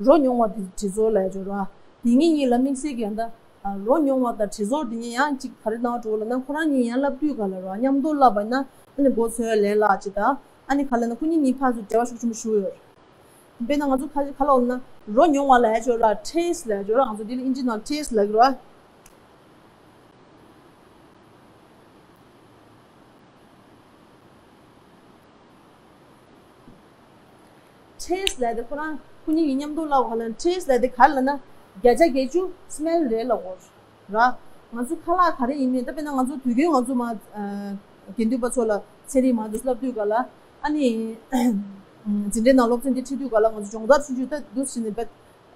རོ་མྱོང་བ་དེ་དྲི་ཚོར་ལབ་ཡ་ཅིག་ཡོད་རེད་པ། དེ་གཉིས་གཉིས་ལ་དམིགས་བསལ་གྱི་ཡང་ད། ཨ། རོ་མྱོང་བ་དང་དྲི་ཚོར་དེ་གཉིས་ཡང་གཅིག་ག་རེ་གནང་འགྲོ་ལབ་ན། ཁོ་རང་གཉིས་ཡང་ལབ་དུས་སྒང་ལ་རེད་པ། མཉམ་དུ་ལབ་པ་ཡིན་ན་ཨ་ནི་མགོ་ཚོས་ལས་སླ་ཅིག་དང་། ཨ་ནི་ག་ལབ་ན་ཁོ་གཉིས་གཉིས་ཕར་ཚུར་འབྲེལ་བ་ཤུགས་ཆེན་པོ་ཞིག་ཡོད་རེད། དཔེར་ན་ང་ཚོ་ག་ག་ལབ་ན། རོ་མྱོང་བ་ལབ་ཡ་ཅིག་ཡོད་རེད་པ། taste ལབ་ཡ་ཅིག་ཡོད་རེད་པ། ང་ཚོ་འདི་ལ་དབྱིན་ཇི་ནང་taste ལབ་ཀྱི་རེད་པ། taste ལབ་དེ་ཁོ་རང་ཁོ་གཉིས་ཀྱིས་མཉམ་དུ་ལབ་པ་ག་ལབ་ན། taste ལབ་དེ་ག་ལབ་ན་བརྒྱ་ཆ་བརྒྱད་ཅུ་smell རེད་ལབ་དགོས་ར། ང་ཚོ་ཁ་ལག་ག་རེ་ཡིན་མིན། ད་དཔེར་ན་ང་ཚོ་དུས་རྒྱུན་ང་ཚོ་མ། ཨ། དགེ་འདུན་པ་ཚོ་ལ་ཚན་རིག་མང་དུ་བསླབ་དུས་སྒང་ལ། ཨ་ནི་འཛིན་གྲྭའི་ནང་སློབ་ཚན་འདི་ཁྲིད་དུས་སྒང་ལ་ང་ཚོ་སྦྱོང་བརྡར་ཆུང་ཆུང་ད་འདུག་སེ་བྱས་ནས་དཔེ།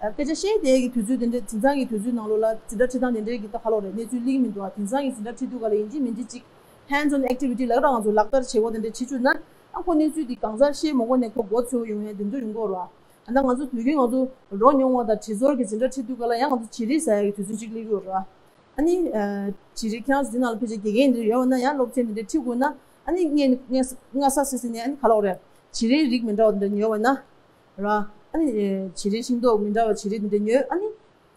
ཨ། སྐད་ཆ་བཤད་བསྡད་ཀྱི་དུས་ཚོད་དེ་འདྲའི་དེང་སང་གི་དུས་ཚོད་ནང་ལོགས་ལ་འཛིན་གྲྭ་ཁྲིད་སྟངས་དེ་འདྲའི་གི་ད་ག་ལབ་དགོས་རེད། གནས་ཚུལ་སླེབས་ཀྱི་མི་འདུག་པ། དེང་སང་གི་འཛིན་གྲྭ་ཁྲིད་དུས་སྒང་ལ་ཡིན་གཅིག་མིན་གཅིག་ཅིག hands on activity ལབ་ར། ང་ཚོ་ལག་བསྟར་བྱེད་སྒོ་དེ་འདྲ་བྱེད་བཅུག་ན། ཨ། ཁོ་གནས་ཚུལ་འདི་གང་ཟག་ཤེས་མ་དགོས་ནས་ཁོ་མགོ་ཚོས་ཡོང་ཡ་དེ་ཚོ་ཡོང་གི་ཡོད་རེད་པ། ཨ། ད་ང་ཚོ་དུས་རྒྱུན་ང་ཚོ་རོ་མྱོང་བ་དང་དྲི་ཚོར་གྱི་འཛིན་གྲྭ་ཁྲིད་དུས་སྒང་ལ་ཡང་ང་ཚོ་བྱི་རིལ་ཟ་ཡ་གི་དུས་ཚོད་ཅིག་སླེབས་ཀྱི་ཡོད་རེད་པ། ཨ་ནི། ཨ། བྱི་རིལ་ཁྱེད་རང་ཚོ་འདི་ནང་ལ་ཕལ་ཆེར་དགེ་རྒན་འདི་ཡོད་པ་ན་ཡང་སློབ་ཚན་འདི་འདྲ་ཁྲིད་དགོས་ན། ཨ་ནི་སྔས་སྔ་ས་སི་སི་ནས་ཨ་ནི་ག་ལབ་དགོས་རེད། བྱི་རིལ་རིགས་མི་འདྲ་བ་འདི་འདྲ་ཉོས་པ་ན། ར། ཨ་ནི་བྱི་རིལ་ཤིང་ཏོག་མི་འདྲ་བ་བྱི་རིལ་འདི་འདྲ་ཉོས། ཨ་ནི་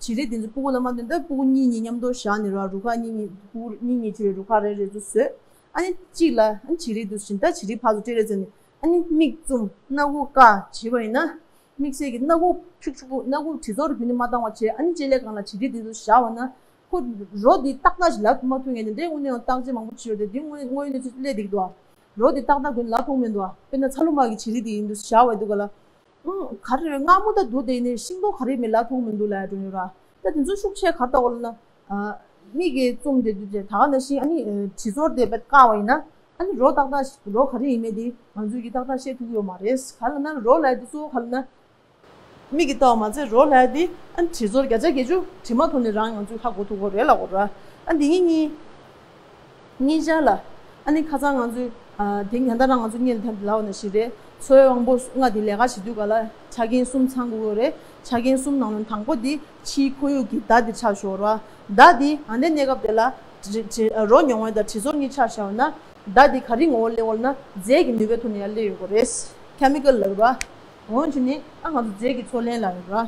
བྱི་རིལ་འདི་ཚོ་སྤུ་གུ་ལ་མ་འདི་འདྲ་སྤུ་གུ་གཉིས་གཉིས་མཉམ་དུ་བཞག་ནས་ར། རུ་ཁག་གཉིས་གཉིས། སྤུ་གུ་གཉིས་གཉིས་བྱས་པའི་རུ་ཁག་རེ་རེ་ཚོ་བཟོས། ཨ་ནི་གཅིག་ལ་ཨ་ནི་བྱི་རིལ་འདི་ཚོ་བྱིན། ད་བྱི་རིལ་ཕར་ཚུར་སྤྲད་རེས་བྱས་ནས། ཨ་ནི་མིག་བཙུམ། སྣ་ཁུག་བཀག་བྱས་པ་ཡིན་ན། དམིགས་བསལ་གྱི་སྣ་ཁུག་ཕྱུག་ཕྱུག་པོ། སྣ་ཁུག་དྲི་ཚོར་རྒྱུན་ནས་མ་བཏང་བ་བྱས། ཨ་ནི་ལྕེ་ལེ་སྒང་ལ་བྱི་རིལ་འདི་ཚོ་བཞག་པ་ན། ཁོ་རོ་འདི་ཏག་ཏག་ཅིག་ལབ་མ་ཐུབ་མཁན་དེ་འདྲའི་དངོས་གནས་ཡང་བརྟག་དཔྱད་མང་པོ་བྱས་ཡོད་དེ། འདི་དངོས་དངོས་གནས་ཚུལ་སླེབས་བསྡད་ཀྱི་འདུག་ཨ། རོ་དེ་ཏག་ཏག་ཀུན་ལ་མཐོང་མི་འདུག་ཨ། དཔེར་ན་ཚ་ལུ་མ་གི་བྱི་རིལ་དེ་ཡིན་དུས་བཞག་པ་འདུག་ག་ལ། ཨང་ག་རེ་རེད། མངར་མོ་ད་འདུག་དེ་ནས་ཤིང་ཏོག་ག་རེ་མེད་ལ་མཐོང་མི་འདུག་ལ་ཡ་འགྲོ་ཡོད་ར། ད་དེ་ཚོ་ཤུགས་ཆེ་གར་ལྟ་བ་ལ་ན། ཨ། མིག་གིས་བཙུམ་བསྡད་དུས་དེ་ད་ག་ནང་བཞིན་ཨ་ནི་དྲི་ཚོར་དེ་བཀག་པ་ཡིན་ན། ཨ་ནི་རོ་ཏག་ཏག་རོ་ག་རེ་ཡིན་མེད་དེ་ང་ཚོས་ཀྱི་ཏག་ཏག་ཤེས་ཐུབ་ཀྱི་ཡོད་མ་རེད། ག་ལ་ན་རོ་ལ་དེ་ཚོ་ག་ལ་ན། མིག་གིས་ལྟ་བ་མ་ཚད་རོ་ལ་དེ་ཨ་ནི་དྲི་ཚོར་བརྒྱ་ཆ་བརྒྱད་ཅུ་དྲི་མ་ཐོག་ནས་རང་ང་ཚོས་ཧ་གོ་ཐུབ་ཀྱི་རེད་ལབ་དགོས་ར། ཨ་འདི་གཉིས་གཉིས། གཉིས་ཆ་ལ། ཨ་ནི་ཁ་སང་ང་ཚོས། ཨ། དེ་ཉན་ད་རང་ང་ཚོ་གཉིས་ལ་ཐེངས་ལབ་ནས་ཞིག་རེད། འཚོ་བའི་དབང་པོ་ལྔ་དེ་ལས་ཀ་བྱེད་དུས་ག་ལ་ཆ་རྐྱེན་གསུམ་ཚང་དགོས་ཀྱི་རེད། ཆ་རྐྱེན་གསུམ་ནང་ནས་དང་པོ་དེ་ཕྱིའི་ཁོར་ཡུག་གི་མདའ་དེ་ཆགས་ཤོར་བ། མདའ་དེ་ཨ་ནི་གནས་སྐབས་དེ་ལ་དྲི་དྲི་རོ་མྱོང་བ་དང་དྲི་ཚོར་གཉིས་ཆགས་བཞག་ན། མདའ་དེ་ག་རེ་ངོ་བོ་སླེབས་ཡོད་ལབ་ན་རྫས་ཀྱི་ནུས་པའི་ཐོག་ནས་ཡར་སླེབས་ཡོང་གི་རེད། ཁེ་མི་ཀལ་ལབ་ར། འོན་ཀྱང་ནི་ཨ་ང་ཚོ་རྫས་ཀྱི་འཚོ་རླན་ལབ་ཡོད་ར།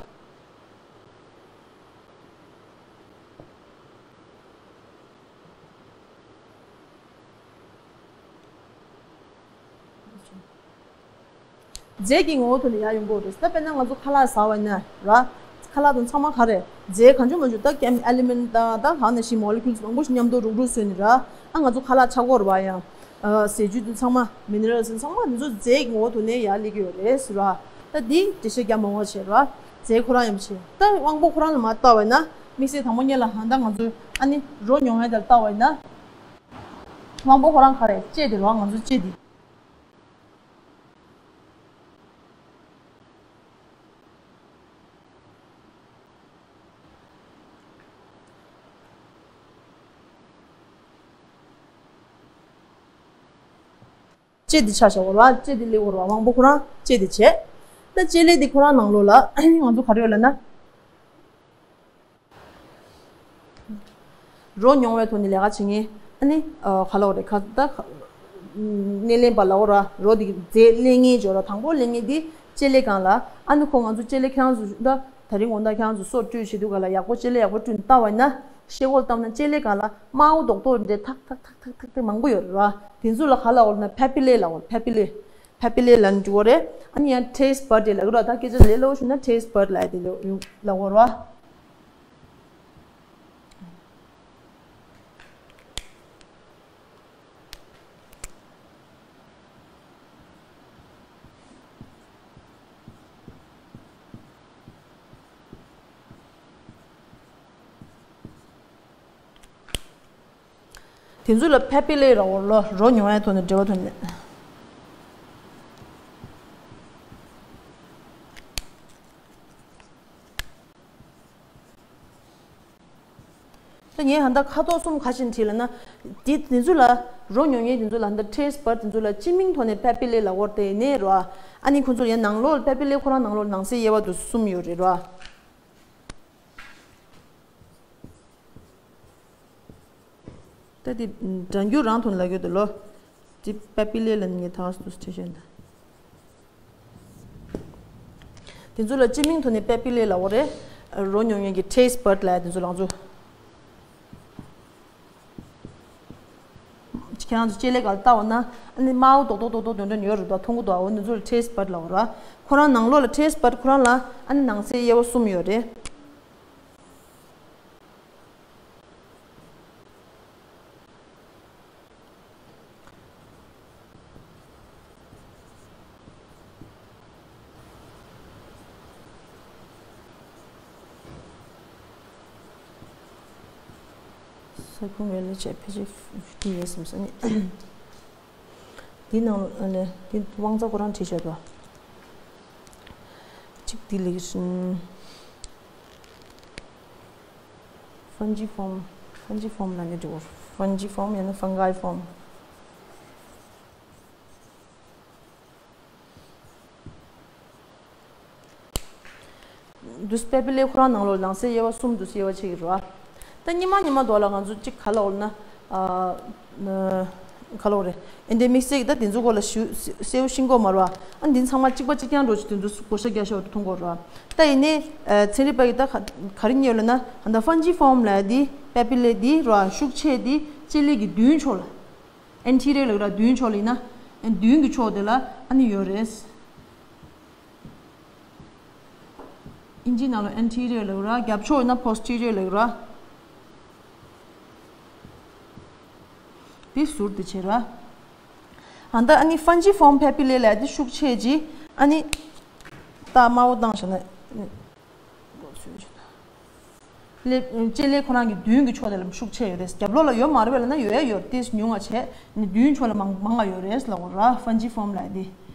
རྫས་ཀྱི་ངོ་བོ་ཐོག་ནས་ཡར་ཡོང་གི་རེད། ད་དཔེར་ན་ང་ཚོ་ཁ་ལག་ཟ་བ་ཡིན་ན་ར། ཁ་ལག་དང་ཚང་མ་ག་རེ་རྫས་གང་བྱུང་མང་བྱུང་ད་ཀེམ་ཨེ་ལི་མེན་དང་ད་གང་ནས་ཤིང་མོ་ལེ་ཀུལ་མང་པོ་ཞིག་མཉམ་དུ་རུག་རུག་བཟོས་ནས་ར། ཨ་ང་ཚོ་ཁ་ལག་ཆགས་ཀྱི་ཡོད་རེད་བ། ཡང་ཟས་བཅུད་དེ་ཚང་མ་མི་ནི་རལ་སི་ཚང་མ་དེ་ཚོ་རྫས་ཀྱི་ངོ་བོ་ཐོག་ནས་ཡར་སླེབས་ཀྱི་ཡོད་རེད་ཟེར་བ། ད་འདི་འགྲེལ་བཤད་རྒྱག་མང་བ་བྱས་ར། རྫས་ཁོ་རང་ཡང་བྱས། ད་དབང་པོ་ཁོ་རང་ལ་མར་བལྟ་བ་ཡིན་ན་དམིགས་བསལ་དང་པོ་ཉིད་ལ་ཧང་ད་ང་ཚོས་ཨ་ནི་རོ་མྱོང་ཡ་དེར་བལྟ་བ་ཡིན་ན། དབང་པོ་ཁོ་རང་ག་རེ་ལྕེ་དེ་ར། ང་ཚོ་ལྕེ་དེ། ལྕེ་འདི་ཆ་བཞག་པ་རེད་བ། ལྕེ་འདི་སླེབས་པ་རེད་བ། དབང་པོ་ཁོ་རང་ལྕེ་འདི་བྱས། ད་ལྕེ་ལེ་འདི་ཁོ་རང་ནང་ལོགས་ལ་ང་ཚོ་ག་རེ་ཡོད་ལབ་ན། རོ་མྱོང་བའི་ཐོག་ནས་ལས་ཀ་བྱེད་མཁན་ཨ་ནི་ག་ལབ་དགོས་རེད། ཁ་ད་སྣེ་ལེན་པ་ལབ་དགོས་རེད། རོ་འདི་རྫས་ལེན་མཁན་ཅིག་ཡོད་རེད། དང་པོ་ལེན་མཁན་འདི་ལྕེ་ལེ་སྒང་ལ། ཨ་ནི་ཁོ་ང་ཚོ་ལྕེ་ལེ་ཁྱེད་རང་ཚོ་ད་དེ་རིང་དགོང་དག་ཁྱེད་རང་ཚོ་སོ་བཀྲུས་བྱེད་དུས་ག་ལ་ཡག་པོ་ལྕེ་ལེ་ཡག་པོ་བཀྲུས་ནས་བལྟ་བ་ཡིན་ན་ཤེལ་སྒོར་བཏབ་ན་ལྕེ་ལེ་སྒང་ལ་དམར་པོ་རྡོག་རྡོག་འདྲ་ཐག་ཐག་ཐག་ཐག་ཐག་ཐག་མང་པོ་ཡོད་རེད་བ། དེ་ཚོ་ལ་ག་ལབ་དགོས་ལབ་ན་པ་པི་ལེ་ལབ་དགོས་རེད། པ་པི་ལེ། པ་པི་ལེ་ལབ་ནས་འགྲིག་གི་རེད། ཨ་ནི་ཡང་ཊེ་སི་ཊི་བཌ་དེ་ལབ་ཀྱི་རེད། ད་སྐད་ཆ་ལས་སླ་པོ་ཞུས་ན་ཊེ་སི་ཊི་བཌ་ལབ་ཡ་དེ་ལབ་ཡོང་ལབ་དགོས་རེད་བ། དེ་ཚོ་ལ་པ་པི་ལེ་ལབ་དགོས་རེད། རོ་མྱོང་ཡའི་ཐོག་ནས་འབྲེལ་བ་ཐོག་ནས། ད་ངས་ཧ་ད་ཁ་དོག་གསུམ་ག་ཞིག་བྲིས་ལབ་ན། དེ་དེ་ཚོ་ལ་རོ་མྱོང་མཁན་དེ་ཚོ་ལ་ཧ་ད་ཊེ་སི་ཊི་བཌ་དེ་ཚོ་ལ་སྤྱི་མིང་ཐོག་ནས་པ་པི་ལེ་ལབ་ཀྱི་ཡོད་རེད་དེ་ནས་རོ། ཨ་ནི་ཁོ་ཚོ་ཡང་ནང་ལོགས་ལ་པ་པི་ལེ་ཁོ་རང་ནང་ལོགས་ལ་ནང་གསེས་དབྱེ་བ་དེ་གསུམ་ཡོད་རེད་རོ། ད་དེ་སྒྲ་འགྱུར་རང་ཐོག་ནས་ལབ་ཀྱི་ཡོད་དེ་ལོ། དེ་པ་པི་ལེ་ལབ་ནས་ངས་ད་ག་སེ་འདུག་སེ་བྲིས་ཤོད་ད། དེ་ཚོ་ལ་སྤྱི་མིང་ཐོག་ནས་པ་པི་ལེ་ལབ་ཀྱི་ཡོད་རེད། རོ་མྱོང་མཁན་གྱི་ཊེ་སི་ཊི་བཌ་ལབ་ཡ་དེ་ཚོ་ལ་ང་ཚོ། ཁྱེད་རང་ཚོ་ལྕེ་ལེ་སྒང་ལ་བལྟ་བ་ན་ཨ་ནི་དམར་པོ་རྡོག་རྡོག་རྡོག་རྡོག་དོན་དོན་ཡོད་རེད་དོ། མཐོང་གི་འདུག་འོ་འདི་ཚོ་ལ་ཊེ་སི་ཊི་བཌ་ལབ་ཀྱི་ཡོད་རེད། ཁོ་རང་ནང་ལོགས་ལ་ཊེ་སི་ཊི་བཌ་ཁོ་རང་ལ་ཨ་ནི་ནང་གསེས་དབྱེ་བ་གསུམ་ཡོད་རེད། ས་ཁུང་ངོས་ལ་བྱས་ཕལ་ཆེར་ཕིབ་ཊི་ཡོད་བསམ་སོང་ནི། འདི་ནང་ལ་འདི་དབང་རྩ་ཁོ་རང་བྲིས་བཞག་འདུག་གཅིག་འདི་ལེགས་ཤིང་། ཕན་ཇི་ཕོམ། ཕན་ཇི་ཕོམ་ལབ་ནས་འགྲིག་གོ། ཕན་ཇི་ཕོམ་ཡང་ན་ཕན་གྷའི་ཕོམ། འདུག་སེ་པ་པི་ལེ་ཁོ་རང་ནང་ལོགས་ནང་གསེས་དབྱེ་བ་གསུམ་འདུག་སེ་དབྱེ་བ་ཕྱེ་གི་རེད་བ། ད་སྔོན་མ་སྔོན་མ་དོ་ལ་ང་ཚོ་གཅིག་ག་ལབ་དགོས་ལབ་ན། ཨ། ག་ལབ་དགོས་རེད། ཨེ་འདྲའི་དམིགས་བསལ་གྱི་ད་དེ་ཚོ་སྐོར་ལ་ཞུ་གསལ་པོ་ཤེས་ཀྱི་ཡོད་མ་རེད་བ། ཨ་འདི་ཚང་མ་གཅིག་པ་གཅིག་རྐྱང་འདྲ་ཞིག་དེ་ཚོ་བགོ་བཤའ་རྒྱག་ཤོག་མཐོང་གི་རེད་བ། ད་ཡིན་ནའི་ཚན་རིག་པ་ཡིས་ད་ག་ག་རེ་རྙེད་ཡོད་ལབ་ན་ད་ཕན་ཇི་ཕོམ་ལབ་ཡ་འདི་པ་པི་ལེ་འདི་རེད་བ། ཤུགས་ཆེ་འདི་ལྕེ་ལེ་གི་མདུན་ཕྱོགས་ལ། ཨེན་ཊི་རི་ཡར་ལབ་ཀྱི་རེད་བ། མདུན་ཕྱོགས་ལ་ཡིན་ན། མདུན་གྱི་ཕྱོགས་དེ་ལ་ཨ་ནི་ཡོད་རེད། ཨིན་ཇིའི་ནང་ལ་ཨེན་ཊི་རི་ཡར་ལབ་ཀྱི་རེད་བ། རྒྱབ་ཕྱོགས་ཡིན་ན་པོ་སི་ཊི་རི་ཡར་ལབ་ཀྱི་རེད་བ། འདི་ཟུར་དེ་བྱས་རེད་བ། ད་ལྟ་ཨ་ནི་ཕན་ཇི་ཕོམ་པེ་པི་ལེ་ལབ་དེ་ཤུགས་ཆེ་གི། ཨ་ནི་ད་དམར་པོ་བཏང་བཞག་ན། ལེབ་ལྕེ་ལེབ་ཁོ་རང་གི་མདུན་གྱི་ཕྱོགས་དེ་ལ་ཤུགས་ཆེ་ཡོད་རེད། རྒྱབ་ལོགས་ལ་ཡོད་མ་རེད་པས་ལབ་ན་ཡོད་ཡོད་ཏིས་ཉུང་བ་བྱས་ནི་མདུན་ཕྱོགས་ལ་མང་མང་བ་ཡོད་རེད་ལབ་དགོས་ར། ཕན་ཇི་ཕོམ་ལབ་དེ།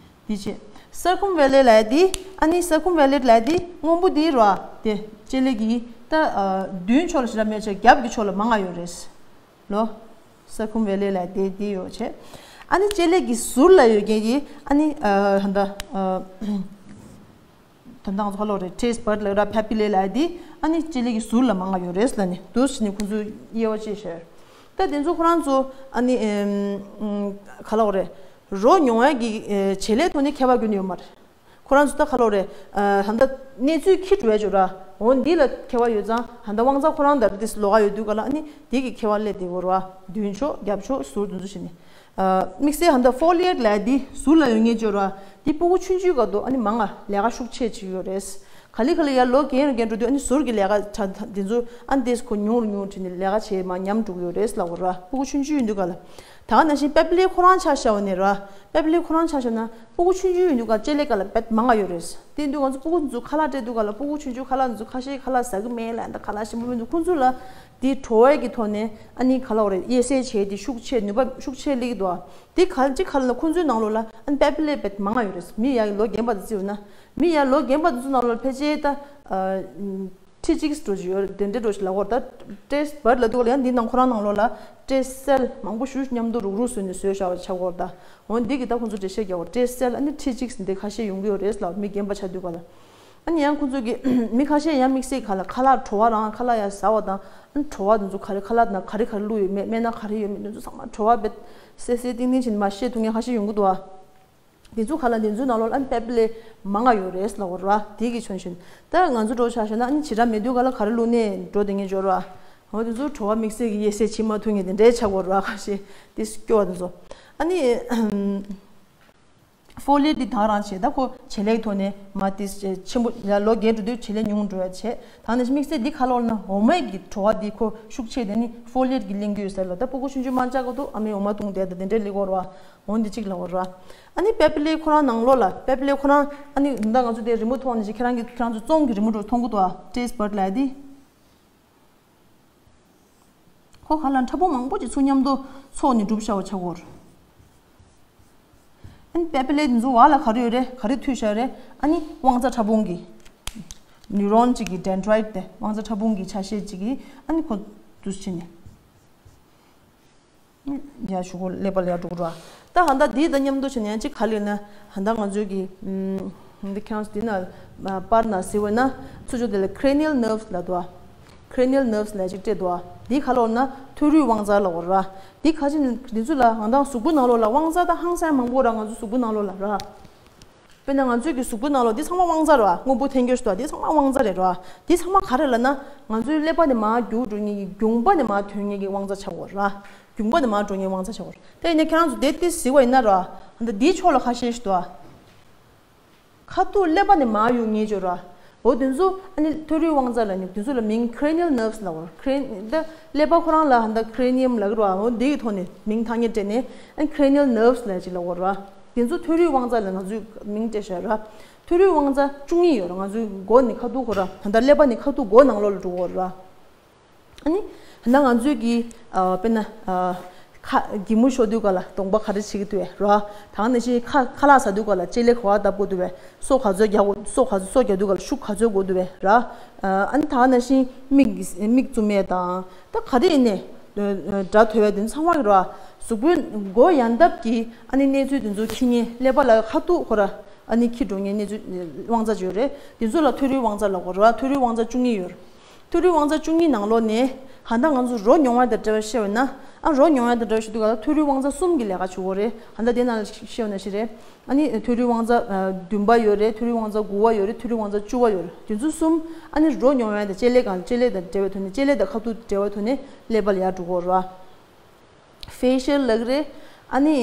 དེ་བྱས། སར་ཁམ་ཝེ་ལེ་ལབ་དེ། ཨ་ནི་སར་ཁམ་ཝེ་ལེ་ལབ་དེ་སྔོན་པོ་དེ་ར། དེ་ལྕེ་ལེབ་ཀྱི་ད་མདུན་ཕྱོགས་ལ་ཞེ་དྲག་མེད་བྱས་རྒྱབ་ཀྱི་ཕྱོགས་ལ་མང་བ་ཡོད་རེད། ལོ། སར་ཁམ་ཝེ་ལེ་ལབ་དེ་དེ་ཡོད་བྱས། ཨ་ནི་ལྕེ་ལེབ་ཀྱི་ཟུར་ལ་ཡོད་མཁན་གྱི་ཨ་ནི་ད་ལྟ་ད་ལྟ་ང་ཚོ་ཧ་ལོ་རེད། ཊེ་སི་ཊི་བཌ་ལབ་ར་པེ་པི་ལེ་ལབ་དེ། ཨ་ནི་ལྕེ་ལེབ་ཀྱི་ཟུར་ལ་མང་བ་ཡོད་རེད་ལབ་ནི་འདུག་ཟེར་ནི་ཁོང་ཚོས་དབྱེ་བ་ཕྱེ་བཞག་ད་དེ་ཚོ་ཁོ་རང་ཚོ་ཨ་ནི་ག་ལབ་དགོས་རེད། རོ་མྱོང་ཡ་གི་བྱེད་ལས་ཐོག་ནས་ཁྱད་པར་ཁྱོན་ནས་ཡོད་མ་རེད། ཁོ་རང་ཚོ་ད་ག་ལབ་དགོས་རེད། ད་ལྟ་གནས་ཚུལ་འཁྱེར་འགྲོ་ཡ་ཅིག་ཡོད་ར། འོ་འདི་ལ་ཁྱད་པར་ཡོད་ཙང་ད་ལྟ་དབང་རྩ་ཁོ་རང་དང་ཏིས་ལོགས་ཀ་ཡོད་དུས་ག་ལ་ཨ་ནི་དེ་གི་ཁྱད་པར་སླེབས་བསྡད་ཡོད་ར། མདུན་ཕྱོགས་རྒྱབ་ཕྱོགས་ཟུར་དེ་ཚོ་བྱས་ནས། དམིགས་བསལ་ད་ལྟ་ཕོ་ལི་ཡེཊ་ལབ་དེ་ཟུར་ལ་ཡོད་མཁན་ཅིག་ཡོད་ར། དེ་སྤུ་གུ་ཆུང་ཆུང་སྐབས་དུས་ཨ་ནི་མང་ང་ལས་ཀ་ཤུགས་ཆེ་ཅིག་ཡོད་རེད། ག་ལེ་ག་ལེ་ཡར་ལོ་རྒན་རུ་རྒན་འགྲོ་དུས་ཨ་ནི་ཟུར་གྱི་ལས་ཀ་ཆ་དེ་ཚོ་ཨ་ནི་ཏིས་ཁོ་ཉུང་རུ་ཉུང་རུ་བྱས་ནས་ལས་ཀ་བྱེད་མ་ཉམས་འགྲོ་གི་ཡོད་རེད་ལབ་དགོས་ར། སྤུ་གུ་ཆུང་ཆུང་ཡིན་དུས་ག་ལ། ད་ག་ནང་བཞིན་པེ་པི་ལེ་ཁོ་རང་ཆ་བཞག་པ་ནས་ར། པེ་པི་ལེ་ཁོ་རང་ཆ་བཞག་ན་སྤུ་གུ་ཆུང་ཆུང་ཡིན་དུས་ག་ལྕེ་ལེབ་སྒང་ལ་དཔེ་མང་ང་ཡོད་རེད། དེ་ཡིན་དུས་ང་ཚོ་སྤུ་གུ་ཚོ་ཁ་ལག་སྤྲད་དུས་ག་ལ་སྤུ་གུ་ཆུང་ཆུང་ཁ་ལག་ཚོ་ཁ་ཤས་ཁ་ལག་ཟ་གི་མེད་ལབ་ད་ཁ་ལག་ཞིམ་པོ་མི་འདུག་ཁོང་ཚོ་ལ་དེ་བྲོ་བ་གི་ཐོག་ནས་ཨ་ནི་ག་ལབ་དགོས་རེད། དབྱེ་གསེས་བྱས་དེ་ཤུགས་ཆེ་ནུས་པ་ཤུགས་ཆེ་སླེབས་ཀྱི་འདུག་དེ་ག་ཅི་ག་ལབ་ན་ཁོང་ཚོའི་ནང་ལོགས་ལ་ཨ་ནི་པེ་པི་ལེ་དཔེ་མང་ང་ཡོད་རེད། མི་ཡར་ལོ་རྒན་པ་དེ་བརྩིས་པ་ན་མི་ཡར་ལོ་རྒན་པ་དེ་ཚོ་ནང་ལོགས་ལ་ཕལ་ཆེར་ད། ཁྲི་གཅིག་འགྲོ་བཞིན་ཡོད་རེད། དེ་འདྲའི་འགྲོ་བཞིན་ལབ་དགོས་རེད། ད་ཊེ་སི་ཊི་བཌ་ལབ་དུས་ག་ལ་ཡང་འདི་ནང་ཁོ་རང་ནང་ལོགས་ལ་ཊེ་སི་ཊི་སེལ་མང་པོ་ཞིག་མཉམ་དུ་རུག་རུག་བཟོས་ནས་བཟོས་བཞག་པ་ཆགས་ཀྱི་ཡོད་རེད། ད་འོ་འདི་གི་ད་ཁོང་ཚོ་འགྲེལ་བཤད་རྒྱག་དགོས། ཊེ་སི་ཊི་སེལ་ཨ་ནི་ཁྲི་གཅིག་འདི་ཁ་ཤས་ཡོང་གི་ཡོད་རེད་ལབ་མི་རྒན་པ་ཆགས་དུས་ག་ལ། ཨ་ནི་ཡང་ཁོང་ཚོ་གི་མི་ཁ་ཤས་ཡང་དམིགས་བསལ་ག་ལ་ཁ་ལག་བྲོ་བ་རང་ཁ་ལག་ཡར་ཟ་བ་དང་ཨ་ནི་བྲོ་བ་དེ་ཚོ་ག་རེ་ཁ་ལག་ནང་ག་རེ་ག་རེ་བླུགས་ཡོད་མེད་སྨན་སྣ་ག་རེ་ཡོད་མེད་དེ་ཚོ་ཚང་མ་བྲོ་བ་བེད་སད་སད་ཏིང་ཏིང་བྱས་ནས་མར་བཤད་ཐུབ་མཁན་ཁ་ཤས་ཡོང་གི་འདུག་ཨ། དེ་ཚོ་ག་ལ་དེ་ཚོའི་ནང་ལོགས་ལ་ཨ་ནི་པེ་པི་ལེ་མང་ང་ཡོད་རེད་ལབ་དགོས་རེད་བ། དེ་གི་ཆོན་ཆོན། ད་ང་ཚོ་འགྲོ་ཆ་བཞག་ན་ཨ་ནི་བྱེ་བྲག་མེད་དུས་ག་ལ་ག་རེ་བླུགས་ནས་འགྲོ་དེ་ངས་འབྱོར་བ། འོ་དེ་ཚོ་བྲོ་བ་དམིགས་བསལ་གྱི་དབྱེ་གསལ་བྱེད་མ་ཐུབ་མཁན་དེ་འདྲའི་ཆགས་དགོས་རེད་བ། ཁ་ཤས་དེ་སྐྱོ་བ་དེ་ཚོ། ཨ་ནི་ཕོ་ལི་ཡེཊ་འདི་ད་རང་བྱས་ད་ཁོ་བྱེད་ལས་ཐོག་ནས་མ་དེ་ཆེན་པོ་ཡ་ལོ་རྒས་འགྲོ་དུས་བྱེད་ལས་ཉུང་འགྲོ་ཡ་བྱས། ད་ནི་དམིགས་བསལ་འདི་ག་ལབ་ན་འོ་མའི་གི་བྲོ་བ་འདི་ཁོ་ཤུགས་ཆེ་དེ་ནི་ཕོ་ལི་ཡེཊ་གི་གླེང་གི་ཡོད་ས་ལ། ད་སྤུ་གུ་ཆུང་ཆུང་མ་ཆགས་གོ་དུས་ཨ་མའི་འོ་མ་བཏུང་བསྡད་ད་དེ་འདྲའི་ལི་གོ་ར་བ། འོ་འདི་གཅིག་ལབ་དགོས་ར། ཨ་ནི་པེ་པི་ལེ་ཁོ་རང་ནང་ལོགས་ལ་པེ་པི་ལེ་ཁོ་རང་ཨ་ནི་ད་ང་ཚོ་དེ་རི་མོ་མཐོང་ནི་ཞིག་ཁྱེད་རང་གི་ཁྱེད་རང་ཚོ་རྩོམ་གི་རི་མོ་འགྲོ་མཐོང་གི་འདུག་ཨ། ཊེ་སི་ཊི་བཌ་ལབ་དེ། ཁོ་ག་ལ་ཕྲ་ཕུང་མང་པོ་ཅིག་ཚུར་མཉམ་དུ་ཚོགས་ནས་གྲུབ་བཞག་པ་ཆགས་ཀྱི་ཡོད་རེད། ཨ་ནི་པེ་པི་ལེ་འདི་ཚོ་བར་ལ་ག་རེ་ཡོད་རེད། ག་རེ་མཐུད་བཞག་རེད། ཨ་ནི་དབང་རྩ་ཕྲ་ཕུང་གི་ནིའུ་རོན་ཅིག་གི་ཌེན་ཌི་རའིཊ་དེ་དབང་རྩ་ཕྲ་ཕུང་གི་ཆ་ཤས་ཅིག་གིས་ཨ་ནི་ཁོ་འདུས་བྱས་ནས། ཡ་ཞུ་གོ་ཀླད་པ་ལ་ཡ་འགྲོ་གི་ར། ད་ཧ་ད་འདི་དང་མཉམ་དུ་བྱས་ནས་ཡང་གཅིག་ག་ལེ་ན་ཧ་ད་ང་ཚོའི་གི་ཨམ། འདི་ཁྱེད་རང་ཚོ་འདི་ན་པར་ན་གཟིགས་པ་ན་ཚུར་ཕྱོགས་དེ་ལ་ཁྲེ་ནི་ཡལ་ནརབ་སི་ལབ་འདུག་ཨ། ཁྲེ་ནི་ཡལ་ནརབ་སི་ལབ་ཅིག་སྤྲད་འདུག་ཨ། འདི་ག་ལབ་ན་ཐོ་རུས་དབང་རྩ་ལབ་དགོས་ར། འདི་ག་ཅི་ནི་འདི་ཚོ་ལ་ང་ད་གཟུགས་པོའི་ནང་ལོགས་ལ་དབང་རྩ་ད་ཧང་སང་མང་པོ་ར་ང་ཚོ་གཟུགས་པོའི་ནང་ལོགས་ལ་ར། དཔེར་ན་ང་ཚོའི་གི་གཟུགས་པོའི་ནང་ལོགས་འདི་ཚང་མ་དབང་རྩ་རེད་བ། སྔོན་པོ་འཐེན་རྒྱུ་ཞིག་འདུག་བ། འདི་ཚང་མ་དབང་རྩ་རེད་རེད་བ། འདི་ཚང་མ་ག་རེ་ལབ་ན་ང་ཚོའི་ཀླད་པ་ནས་མར་རྒྱུག་འགྲོ་མཁན་གྱི་རྒྱུངས་པ་ནས་མར་ཐོན་མཁན་གྱི་དབང་རྩ་ཆགས་ཡོད་རེད་བ། རྒྱུངས་པ་ནས་མར་འགྲོ་མཁན་དབང་རྩ་ཆགས་ཡོད་རེད། དེ་ཡིན་ན་ཁྱེད་རང་ཚོ་དེ་དེ་གཟིགས་པ་ཡིན་ན་རེད་བ། ད་འདིའི་ཕྱོགས་ལ་ཁ་ཤས་ཤིག་འདུག་བ། ཁ་ཐུག་ཀླད་པ་ནས་མར་གཡུག་མཁན་ཅིག་ཡོད་རེད་བ། འོ་དེ་ཚོ་ཨ་ནི་ཐོ་རུས་དབང་རྩ་ལབ་ནི་དེ་ཚོ་ལ་མིང་ཁྲེ་ནི་ཡལ་ནརབ་སི་ལབ་དགོས་རེད། ཁྲེ་ད་ཀླད་པ་ཁོ་རང་ལ་ཧ་ད་ཁྲེ་ནི་ཡམ་ལབ་ཀྱི་རེད་བ། འོ་འདི་གི་ཐོག་ནས་མིང་ཐ་སྙད་སྤྲད་ནས་ཨ་ནི་ཁྲེ་ནི་ཡལ་ནརབ་སི་ལབ་ཅིག་ལབ་དགོས་རེད་བ། དེ་ཚོ་ཐོ་རུས་དབང་རྩ་ལ་ང་ཚོས་མིང་སྤྲད་བཞག་ར། ཐོ་རུས་དབང་རྩ་བཅུ་གཉིས་ཡོད་ར། ང་ཚོའི་མགོ་ནས་ཁ་ཐུག་ཁོ་ར་ད་ལྟ་ཀླད་པ་ནས་ཁ་ཐུག་མགོ་ནང་ལོགས་ལ་འགྲོ་གི་ཡོད་ར། ཨ་ནི་ད་ང་ཚོའི་གི་ཨ་དཔེར་ན་ཨ་ཁ་གད་མོ་ཤོར་དུས་ག་ལ་གདོང་པ་ག་རེ་བྱེད་ཀྱི་འདུག་བས་ར། ད་ནང་བཞིན་ཁ་ཁ་ལག་ཟ་དུས་ག་ལ་ལྕེ་ལེབ་ག་པར་བརྡབ་དགོས་འདུག་བས། སོ་ག་ཚོད་རྒྱག་དགོས། སོ་ག་ཚོད་སོ་རྒྱག་དུས་ག་ལ་ཤུགས་ག་ཚོད་དགོས་འདུག་བས་ར། ཨ་ནི་ད་ནང་བཞིན་མིག་མིག་བཙུམ་ཡས་དང་། ད་ག་རེ་ཡིན་ནའི་སྒྲ་ཐོས་པ་དེ་ཚོ་ཚང་མ་གི་ར། གཟུགས་པོའི་མགོ་ཡར་འདབ་ཀྱི་ཨ་ནི་གནས་ཚུལ་དེ་ཚོ་འཁྱེར་མཁན་ཀླད་པ་ལ་ཁ་ཐུག་ཁོ་ར་ཨ་ནི་འཁྱེར་འགྲོ་མཁན་གནས་ཚུལ་དབང་རྩ་ཅིག་ཡོད་རེད། དེ་ཚོ་ལ་ཐོ་རུས་དབང་རྩ་ལབ་དགོས་ར། ཐོ་རུས་དབང་རྩ་བཅུ་གཉིས་ཡོད་རེད། ཐོ་རུས་དབང་རྩ་བཅུ་གཉིས་ནང་ལོགས་ནས་ཧ་ད་ང་ཚོ་རོ་མྱོང་བ་དང་འབྲེལ་བ་བཤད་པ་ན། ཨ་རོ་མྱོང་བ་དང་འབྲེལ་བ་བཤད་དུས་ག་ལ་ཐོ་རུས་དབང་རྩ་གསུམ་གྱི་ལས་ཀ་བྱེད་ཀྱི་ཡོད་རེད། ཧ་ད་དེ་ནང་ལ་བཤད་པ་ན་ཞིག་རེད། ཨ་ནི་ཐོ་རུས་དབང་རྩ་བདུན་པ་ཡོད་རེད། ཐོ་རུས་དབང་རྩ་དགུ་པ་ཡོད་རེད། ཐོ་རུས་དབང་རྩ་བཅུ་པ་ཡོད་རེད། དེ་ཚོ་གསུམ་ཨ་ནི་རོ་མྱོང་བ་དང་ལྕེ་ལེབ་སྒང་ལྕེ་ལེབ་དང་འབྲེལ་བའི་ཐོག་ནས་ལྕེ་ལེབ་དང་ཁ་ཐུག་འབྲེལ་བའི་ཐོག་ནས་ཀླད་པ་ལ་ཡར་འགྲོ་གི་ཡོད་རེད། ཕེ་ཤལ་ལབ་ཀྱི་རེད། ཨ་ནི་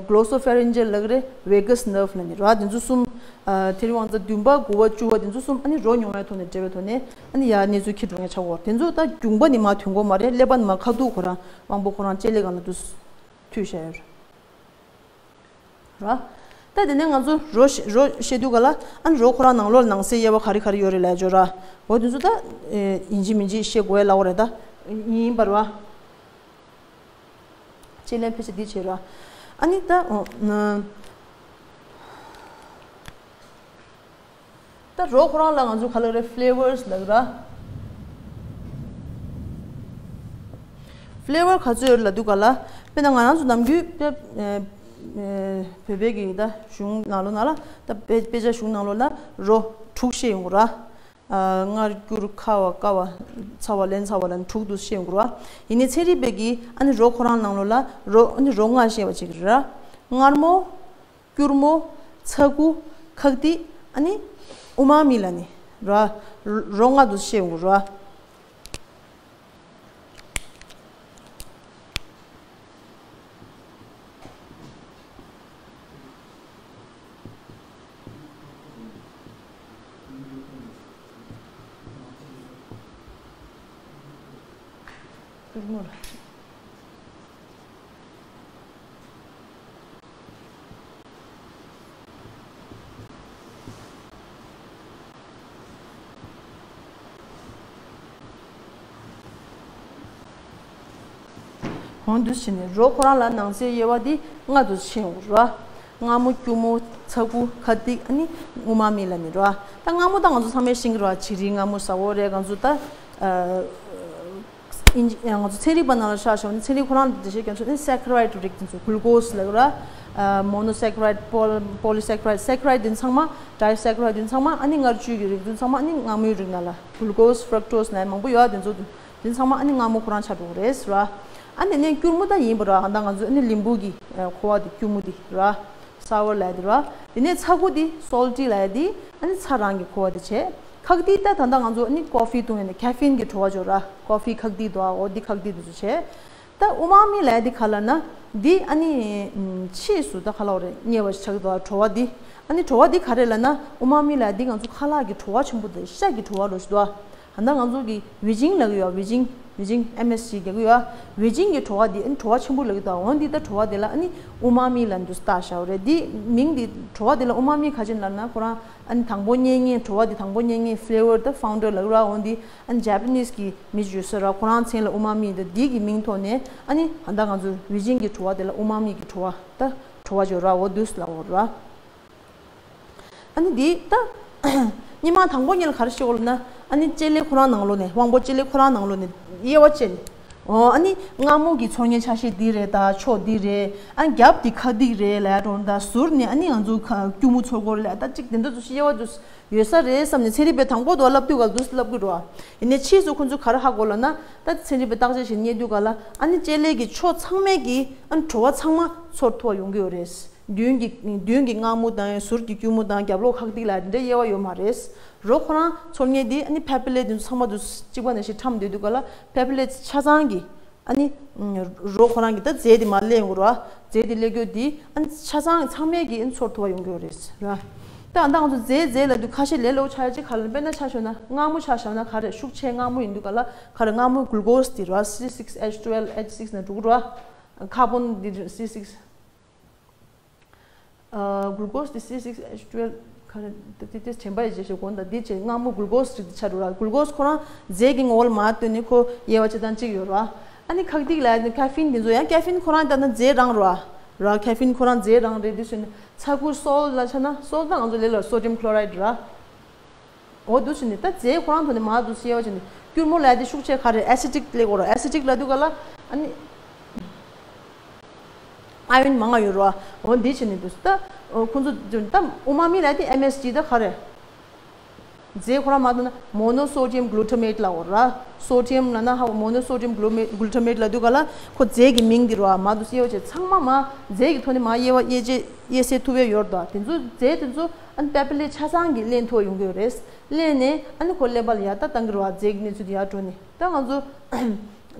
གློ་སོ་ཕེ་རིན་ཇལ་ལབ་ཀྱི་རེད། ཝེ་གས་ནརབ་ལབ་ནི་ར། དེ་ཚོ་གསུམ། ཨ་ཐོ་རུས་དབང་རྩ་བདུན་པ་དགུ་པ་བཅུ་པ་དེ་ཚོ་གསུམ་ཨ་ནི་རོ་མྱོང་བའི་ཐོག་ནས་འབྲེལ་བའི་ཐོག་ནས་ཨ་ནི་ཡར་གནས་ཚུལ་འཁྱེར་འགྲོ་མཁན་ཆགས་ཀྱི་ཡོད་རེད། དེ་ཚོ་ད་རྒྱུངས་པ་ནས་མར་ཐོན་གྱི་ཡོད་མ་རེད། ཀླད་པ་ནས་མར་ཁ་ཐུག་ཁོ་རང་དབང་པོ་ཁོ་རང་ལྕེ་ལེབ་སྒང་ལ་འདུག་མཐུད་བཞག་ཡོད་རེད། ར། ད་དེ་ནས་ང་ཚོ་རོ་ཤ- རོ་བཤད་དུས་ག་ལ་ཨ་ནི་རོ་ཁོ་རང་ནང་ལོགས་ལ་ནང་གསེས་དབྱེ་བ་ག་རེ་ག་རེ་ཡོད་རེད་ལབ་ཅོ་ར། འོ་དེ་ཚོ་ད་ཨེ་ཡིན་གཅིག་མིན་གཅིག་བཤད་དགོས་ལབ་པ་རེད་ད། ཡིན་པ་ར། ལྕེ་ལེན་ཕལ་ཆེར་འདི་བྱེད་ར། ཨ་ནི་ད་ཨོ་ན། ད་རོ་ཁོ་རང་ལ་ང་ཚོ་ག་ལབ་རེད། ཕི་ལེ་ཝར་ལབ་ར། ཕི་ལེ་ཝར་ག་ཚོད་ཡོད་ལབ་དུས་ག་ལ། དཔེར་ན་ང་རང་ཚོ་ནམ་རྒྱུན་དཔེ་ཨེ་ཨེ་བོད་པའི་གི་ད་གཞུང་ནང་ལོགས་ན་ལ་ད་དཔེ་དཔེ་ཆ་གཞུང་ནང་ལོགས་ན་རོ་དྲུག་བཤད་ཡོང་གི་ར། ཨ་མངར་སྐྱུར་ཁ་བ་སྐ་བ་ཚ་བ་ལན་ཚྭ་བ་ལ་ནི་དྲུག་ཏུ་བཤད་ཡོང་གི་ར། ཡིན་ནའི་ཚན་རིག་པའི་གི་ཨ་ནི་རོ་ཁོ་རང་ནང་ལོགས་ལ་རོ་ཨ་ནི་རོ་ལྔ་བཤད་པ་ཅིག་ར། མངར་མོ། སྐྱུར་མོ། ཚ་ཁུ། ཁག་ཏིག་ཨ་ནི་ཨུ་མ་མི་ལ་ནི་ར། རོ་ལྔ་དུ་ཤེས་འུ་ར། སྐྱུར་མོ་ལ། འོ་འདུག་བྱས་ནས་རོ་ཁོ་རང་ལ་ནང་གསེས་དབྱེ་བ་འདི་ལྔ་འདུག་ཕྱེ་འོང་ར། མངར་མོ། སྐྱུར་མོ། ཚ་ཁུ། ཁ་ཏིག་ཨ་ནི་ཨུ་མ་མི་ལ་ནི་ར། ད་མངར་མོ་ད་ང་ཚོ་ཚང་མས་ཤེས་ཀྱི་ར། བྱི་རིལ་མངར་མོ་ཟ་འོ་རེད། ང་ཚོ་ད་ཨ། ཨིན་ཇི་ང་ཚོ་ཚན་རིག་པ་ནང་ལ་ཆ་བཞག་ན་ཚན་རིག་ཁོ་རང་འགྲེལ་བཤད་རྒྱག་ཆོག་ནི་སེ་ཀ་རའེ་ཌི་རིགས་དེ་ཚོ་གུལ་ཀོ་སི་ལབ་ར། མོ་ནོ་སེ་ཀ་རའེ་ཌི། པོ་ལི་སེ་ཀ་རའེ་ཌི། སེ་ཀ་རའེ་ཌི་དེ་ཚང་མ། ཌའི་སེ་ཀ་རའེ་ཌི་དེ་ཚང་མ། ཨ་ནི་མངར་བཅུད་ཀྱི་རིགས་དེ་ཚང་མ། ཨ་ནི་མངར་མོའི་རིགས་ནང་ལ་གུལ་ཀོ་སི། ཕ་རག་ཊོ་སི་ནང་མང་པོ་ཡོད། དེ་ཚོ་དེ་ཚང་མ་ཨ་ནི་མངར་མོ་ཁོ་རང་ཆགས་འགྲོ་གི་རེད་ར། ཨ་ནི་ནས་སྐྱུར་མོ་ད་ཡིན་པ་ར། ད་ང་ཚོ་ཨ་ནི་ལིམ་བུ་གི་ཁོ་བ་དེ་སྐྱུར་མོ་དེ་ར། སའོར་ལབ་ཡ་དེ་ར། དེ་ནས་ཚ་ཁུ་དེ་སོལ་ཊི་ལབ་ཡ་དེ། ཨ་ནི་ཚ་རང་གི་ཁོ་བ་དེ་བྱས། ཁག་ཏིག་ད་ད་ལྟ་ང་ཚོ་ཨ་ནི་ཀོ་ཧྥི་བཏུང་ཡ་ནི་ཁེ་ཕིན་གྱི་བྲོ་བ་འཇོག་ར། ཀོ་ཧྥི་ཁག་ཏིག་འདུག་ཨ། འོ་འདི་ཁག་ཏིག་འདུག་ཚོ་བྱས། ད་ཨུ་མ་མི་ལབ་ཡ་དེ་ག་ལབ་ན། འདི་ཨ་ནི་ཕྱིས་སུ་ད་ག་ལབ་རེད། མཉེ་བ་ཞིག་ཆགས་འདུག་ཨ། བྲོ་བ་འདི། ཨ་ནི་བྲོ་བ་འདི་ག་རེ་ལབ་ན། ཨུ་མ་མི་ལབ་ཡ་འདི་ང་ཚོ་ཁ་ལག་གི་བྲོ་བ་ཆེན་པོ་དང་ཤ་གི་བྲོ་བ་རོ་ཞིག་འདུག་ཨ། ད་ལྟ་ང་ཚོ་གི་ཝི་ཇིང་ལབ་ཀྱི་ཡོད། ཝི་ཇིང་། ཝི་ཇིང་ཨེམ་ཨེས་ཇི་རྒྱག་གི་ཡོད། ཝི་ཇིང་གི་བྲོ་བ་འདི་ཨ་ནི་བྲོ་བ་ཆེན་པོ་ལབ་ཀྱི་འདུག་འོ་འདི་ད་བྲོ་བ་དེ་ལ་ཨ་ནི་ཨུ་མ་མི་ལབ་འདུག་ལྟ་བཞག་རེད། འདི་མིང་འདི་བྲོ་བ་དེ་ལ་ཨུ་མ་མི་ག་ཅི་ལབ་ན། ཁོ་རང་ཨ་ནི་དང་པོ་མཉེ་མཁན། བྲོ་བ་འདི་དང་པོ་མཉེ་མཁན་ཕི་ལེ་ཝར་ད་ཕའུན་ཌར་ལབ་ཀྱི་ར། འོ་འདི་ཨ་ནི་ཇ་པ་ནིས་གི་མི་ཡོད་ས་ར། ཁོ་རང་མཚན་ལ་ཨུ་མ་མི་ད་འདི་གི་མིང་ཐོག་ནས་ཨ་ནི་ད་ལྟ་ང་ཚོ་ཝི་ཇིང་གི་བྲོ་བ་དེ་ལ་ཨུ་མ་མི་གི་བྲོ་བ་ད་བྲོ་བ་ཅོ་ར། འོ་འདུག་ལབ་འོ་ར། ཨ་ནི་འདི་ད་སྔོན་མ་དང་པོ་ཉིད་ལ་ག་རེ་བཤད་དགོས་ལབ་ན། ཨ་ནི་ལྕེ་ལེ་ཁོ་རང་ནང་ལོགས་ནས། དབང་པོ་ལྕེ་ལེ་ཁོ་རང་ནང་ལོགས་ནས་དབྱེ་བ་ཕྱེ་ནས། འོ་ཨ་ནི་མངར་མོ་གི་ཚོར་སྣང་ཆ་ཤས་འདི་རེད། ད་ཕྱོགས་འདི་རེད། ཨ་ནི་རྒྱབ་འདི་ཁ་ཏིག་རེད་ལབ་ཡ་འགྲོ། ད་ཟུར་ནས་ཨ་ནི་ང་ཚོ་ཁ་སྐྱུར་མོ་ཚོར་གྱི་རེད་ལབ་ཡ། ད་ཅིག་དེ་འདྲ་ཚོ་ཞིག་དབྱེ་བ་ཚོ་ཡོད་ས་རེད་བསམ་ནས་ཚན་རིག་པས་དང་པོ་དུ་ལབ་དུས་ག་འདུག་ལབ་ཀྱི་འགྲོ། ཡིན་ནའི་ཕྱིས་སུ་ཁོ་ཚོས་ག་རེ་ཧ་གོ་ལབ་ན། ད་ཚན་རིག་པས་བརྟག་དཔྱད་བྱས་རྙེད་དུས་ག་ལ། ཨ་ནི་ལྕེ་ལེ་གི་ཕྱོགས་ཚང་མས་ཀྱི་ཨ་ནི་བྲོ་བ་ཚང་མ་ཚོར་ཐུབ་པ་ཡོང་གི་ཡོད་རེད། མདུན་གྱི་མདུན་གྱི་མངར་མོ་དང་། ཟུར་གྱི་སྐྱུར་མོ་དང་། རྒྱབ་ལོགས་ཁག་ཏིག་ལ་དེ་འདྲའི་དབྱེ་བ་ཡོད་མ་རེད། རོ་ཁོ་རང་ཚོར་སྣང་འདི་ཨ་ནི་པེ་པི་ལེ་དེ་ཚོ་ཚང་མ་དུ་གཅིག་པ་ནང་བཞིན་ཁྲམ་སྡོད་དུས་ག་ལ། པེ་པི་ལེ་ཆ་ཚང་གི་ཨ་ནི་རོ་ཁོ་རང་གི་ད་རྫས་དེ་མར་སླེབས་ཡོང་གི་རེད་བ། རྫས་དེ་སླེབས་རྒྱུ་དེ་ཨ་ནི་ཆ་ཚང་ཚང་མས་ཀྱི་ཨ་ནི་ཚོར་ཐུབ་པ་ཡོང་གི་ཡོད་རེད་ར། ད་ད་ང་ཚོ་རྫས་རྫས་ལབ་དུས་ཁ་ཤས་ལས་སླ་པོ་ཆགས་ཡ་ཅིག་ག་ལ། དཔེར་ན་ཆ་བཞག་ན་མངར་མོ་ཆ་བཞག་ན་ག་རེ། ཤུགས་ཆེ་མངར་མོ་ཡིན་དུས་ག་ལ་ག་རེ། མངར་མོ་གུལ་ཀོ་སི་དེ་ར། སི་སིགས་ཨེཆ་ཊུ་ཨེལ་ཨེཆ་སིགས་ནང་འགྲོ་གི་རེད་བ། ཁར་བོན་འདི་སི་སིགས། ཨ་གུལ་ཀོ་སི་འདི་སི་སིགས་ཨེཆ་ཊུ་ཨེལ་ག་རེ། དེ་དེ་དེ་དྲན་པ་ཡོད་བྱས་ཞེས་དགོངས་དག་འདི་བྱས་མངར་མོ་གུལ་ཀོ་སི་ཅིག་ཆགས་འགྲོ་ར། གུལ་ཀོ་སི་ཁོ་རང་རྫས་ཀྱི་ངོ་བོ་ལ་མར་བཏོན་ནས་ཁོ་དབྱེ་བ་ཕྱེ་སྟངས་གཅིག་ཡོད་ར། ཨ་ནི་ཁག་ཏིག་ལབ་ཡ་ནི་ཁེ་ཕིན་འདི་ཚོ་ཡང་། ཁེ་ཕིན་ཁོ་རང་ད་ནི་རྫས་རང་ར། ར་ཁེ་ཕིན་ཁོ་རང་རྫས་རང་རེད། འདི་བྱས་ནས་ཚ་ཁུ་སོལ་ལ་ཆ་ན། སོལ་ད་ང་ཚོ་ལས་ལ་སོ་ཌི་ཡམ་ཁི་ལོ་རའི་ཌི་ར། འོ་འདུག་བྱས་ནས་ད་རྫས་ཁོ་རང་ཐོག་ནས་མར་འདུག་སེ་དབྱེ་བ་ཕྱེ་ནས། སྐྱུར་མོ་ལབ་ཡ་དེ་ཤུགས་ཆེ་ག་རེ། ཨེ་སི་ཌིག་སླེབས་ཀྱི་རེད། ཨེ་སི་ཌིག་ལབ་དུས་ག་ལ་ཨ་ནི་ཨ་ཡོན་མང་ང་ཡོད་རེད་བ། འོ་འདི་བྱས་ནས་འདུག་ད་ཁོ་ཚོ་ད་ཨུ་མ་མི་ལབ་ཡ་དེ་ཨེམ་ཨེས་ཇི་ད་ག་རེ། རྫས་ཁོ་རང་མར་འདུག་ན་མོ་ནོ་སོ་ཌི་ཡམ་གུ་ལུ་ཊ་མེཊ་ལབ་ཀྱི་རེད་བ། སོ་ཌི་ཡམ་ལབ་ན་ཧ་མོ་ནོ་སོ་ཌི་ཡམ་གུ་ལུ་ཊ་མེཊ་ལབ་དུས་ག་ལ་ཁོ་རྫས་ཀྱི་མིང་འདི་རེད་བ། མར་འདུག་སེ་དབྱེ་བ་ཕྱེ། ཚང་མ་མར་རྫས་ཀྱི་ཐོག་ནས་མར་དབྱེ་བ་དབྱེ་ཕྱེ་དབྱེ་ཚད་ཐུབ་ཡ་ཡོད་རེད་ད། དེ་ཚོ་རྫས་དེ་ཚོ་ཨ་ནི་པེ་པི་ལེ་ཆ་ཚང་གིས་ལེན་ཐུབ་ཡོང་གི་ཡོད་རེད། ལེན་ནས་ཨ་ནི་ཁོ་ཀླད་པ་ལ་ཡར་ལྟ་བཏང་གི་རེད་བ། རྫས་ཀྱི་གནས་ཚུལ་དེ་ཡར་འགྲོ་ནས། ད་ང་ཚོ་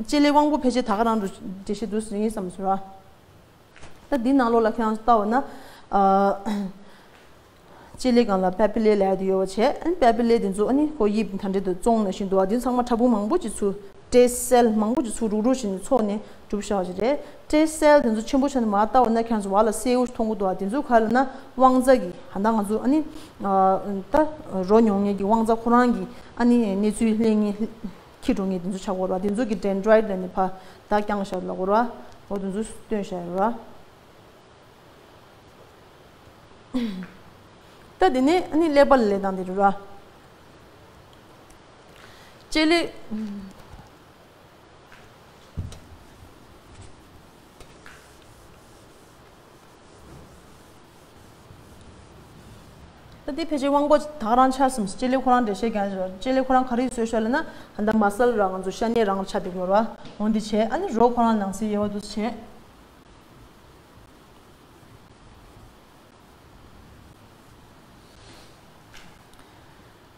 ལྕེ་ལེ་དབང་པོ་ཕལ་ཆེར་ད་ག་རང་འགྲོ་འགྲེལ་བཤད་འདུག་སེ་རིང་ཡིན་བསམ་སོང་ར། ད་འདི་ནང་ལོགས་ལ་ཁྱེད་རང་ཚོ་ལྟ་བ་ན། ཨ་ལྕེ་ལེ་སྒང་ལ་པེ་པི་ལེ་ལབ་ཡ་དེ་ཡོད་པ་བྱས། ཨ་ནི་པེ་པི་ལེ་དེ་ཚོ་ཨ་ནི་ཁོ་དབྱིབས་ད་འདྲ་དུ་བཙོང་ནང་བཞིན་འདུག་བ། དེ་ཚང་མ་ཕྲ་ཕུང་མང་པོ་ཅིག་ཚུར་ ཊེ་སི་སེལ་མང་པོ་ཅིག་ཚུར་རུག་རུག་བྱས་ནས་ཚོགས་ནས་གྲུབ་བཞག་པ་ཞིག་རེད། ཊེ་སི་སེལ་དེ་ཚོ་ཆེན་པོ་ཆགས་ནས་མར་བལྟ་བ་ན་ཁྱེད་ཚོ་བར་ལ་སེའུ་མཐོང་གི་འདུག་ཨ། དེ་ཚོ་ག་ལབ་ན་དབང་རྩ་གི། ཧ་ད་ང་ཚོ་ཨ་ནི་ད་རོ་མྱོང་མཁན་གྱི་དབང་རྩ་ཁོ་རང་གི་ཨ་ནི་གནས་ཚུལ་ལེན་མཁན་འཁྱེར་འགྲོ་མཁན་དེ་ཚོ་ཆགས་ཀྱི་ཡོད་རེད་བ། དེ་ཚོ་གི་ཌེན་ཌེ་རའིཊ་ལབ་ནས་ཕར་བརྡ་བརྐྱངས་བཞག་ལབ་ཀྱི་ཡོད་རེད་བ། འོ་དེ་ཚོ་སྟོན་བཞག་ཡོད་རེད་བ། ད་དེ་ནས་ཨ་ནི་ཀླད་པ་ལ་ལབ་སྟངས་དེ་རེད་བ། ལྕེ་ལེ། ད་དེ་ཕལ་ཆེར་དབང་པོ་ད་ག་རང་ཆགས་སོང་། ལྕེ་ལེ་ཁོ་རང་འགྲེལ་བཤད་རྒྱག་ཡ་ཅིག་ཡོད་རེད། ལྕེ་ལེ་ཁོ་རང་ག་རེ་བཟོས་བཞག་ལབ་ན་ད་ལྟ་མ་སལ་ར་ང་ཚོ་ཤ་ཉལ་རང་ཆགས་བསྡད་ཀྱི་ཡོད་རེད་བ། འོ་འདི་བྱས། ཨ་ནི་རོ་ཁོ་རང་ནང་གསེས་ཡལ་བ་འདུག་བྱས།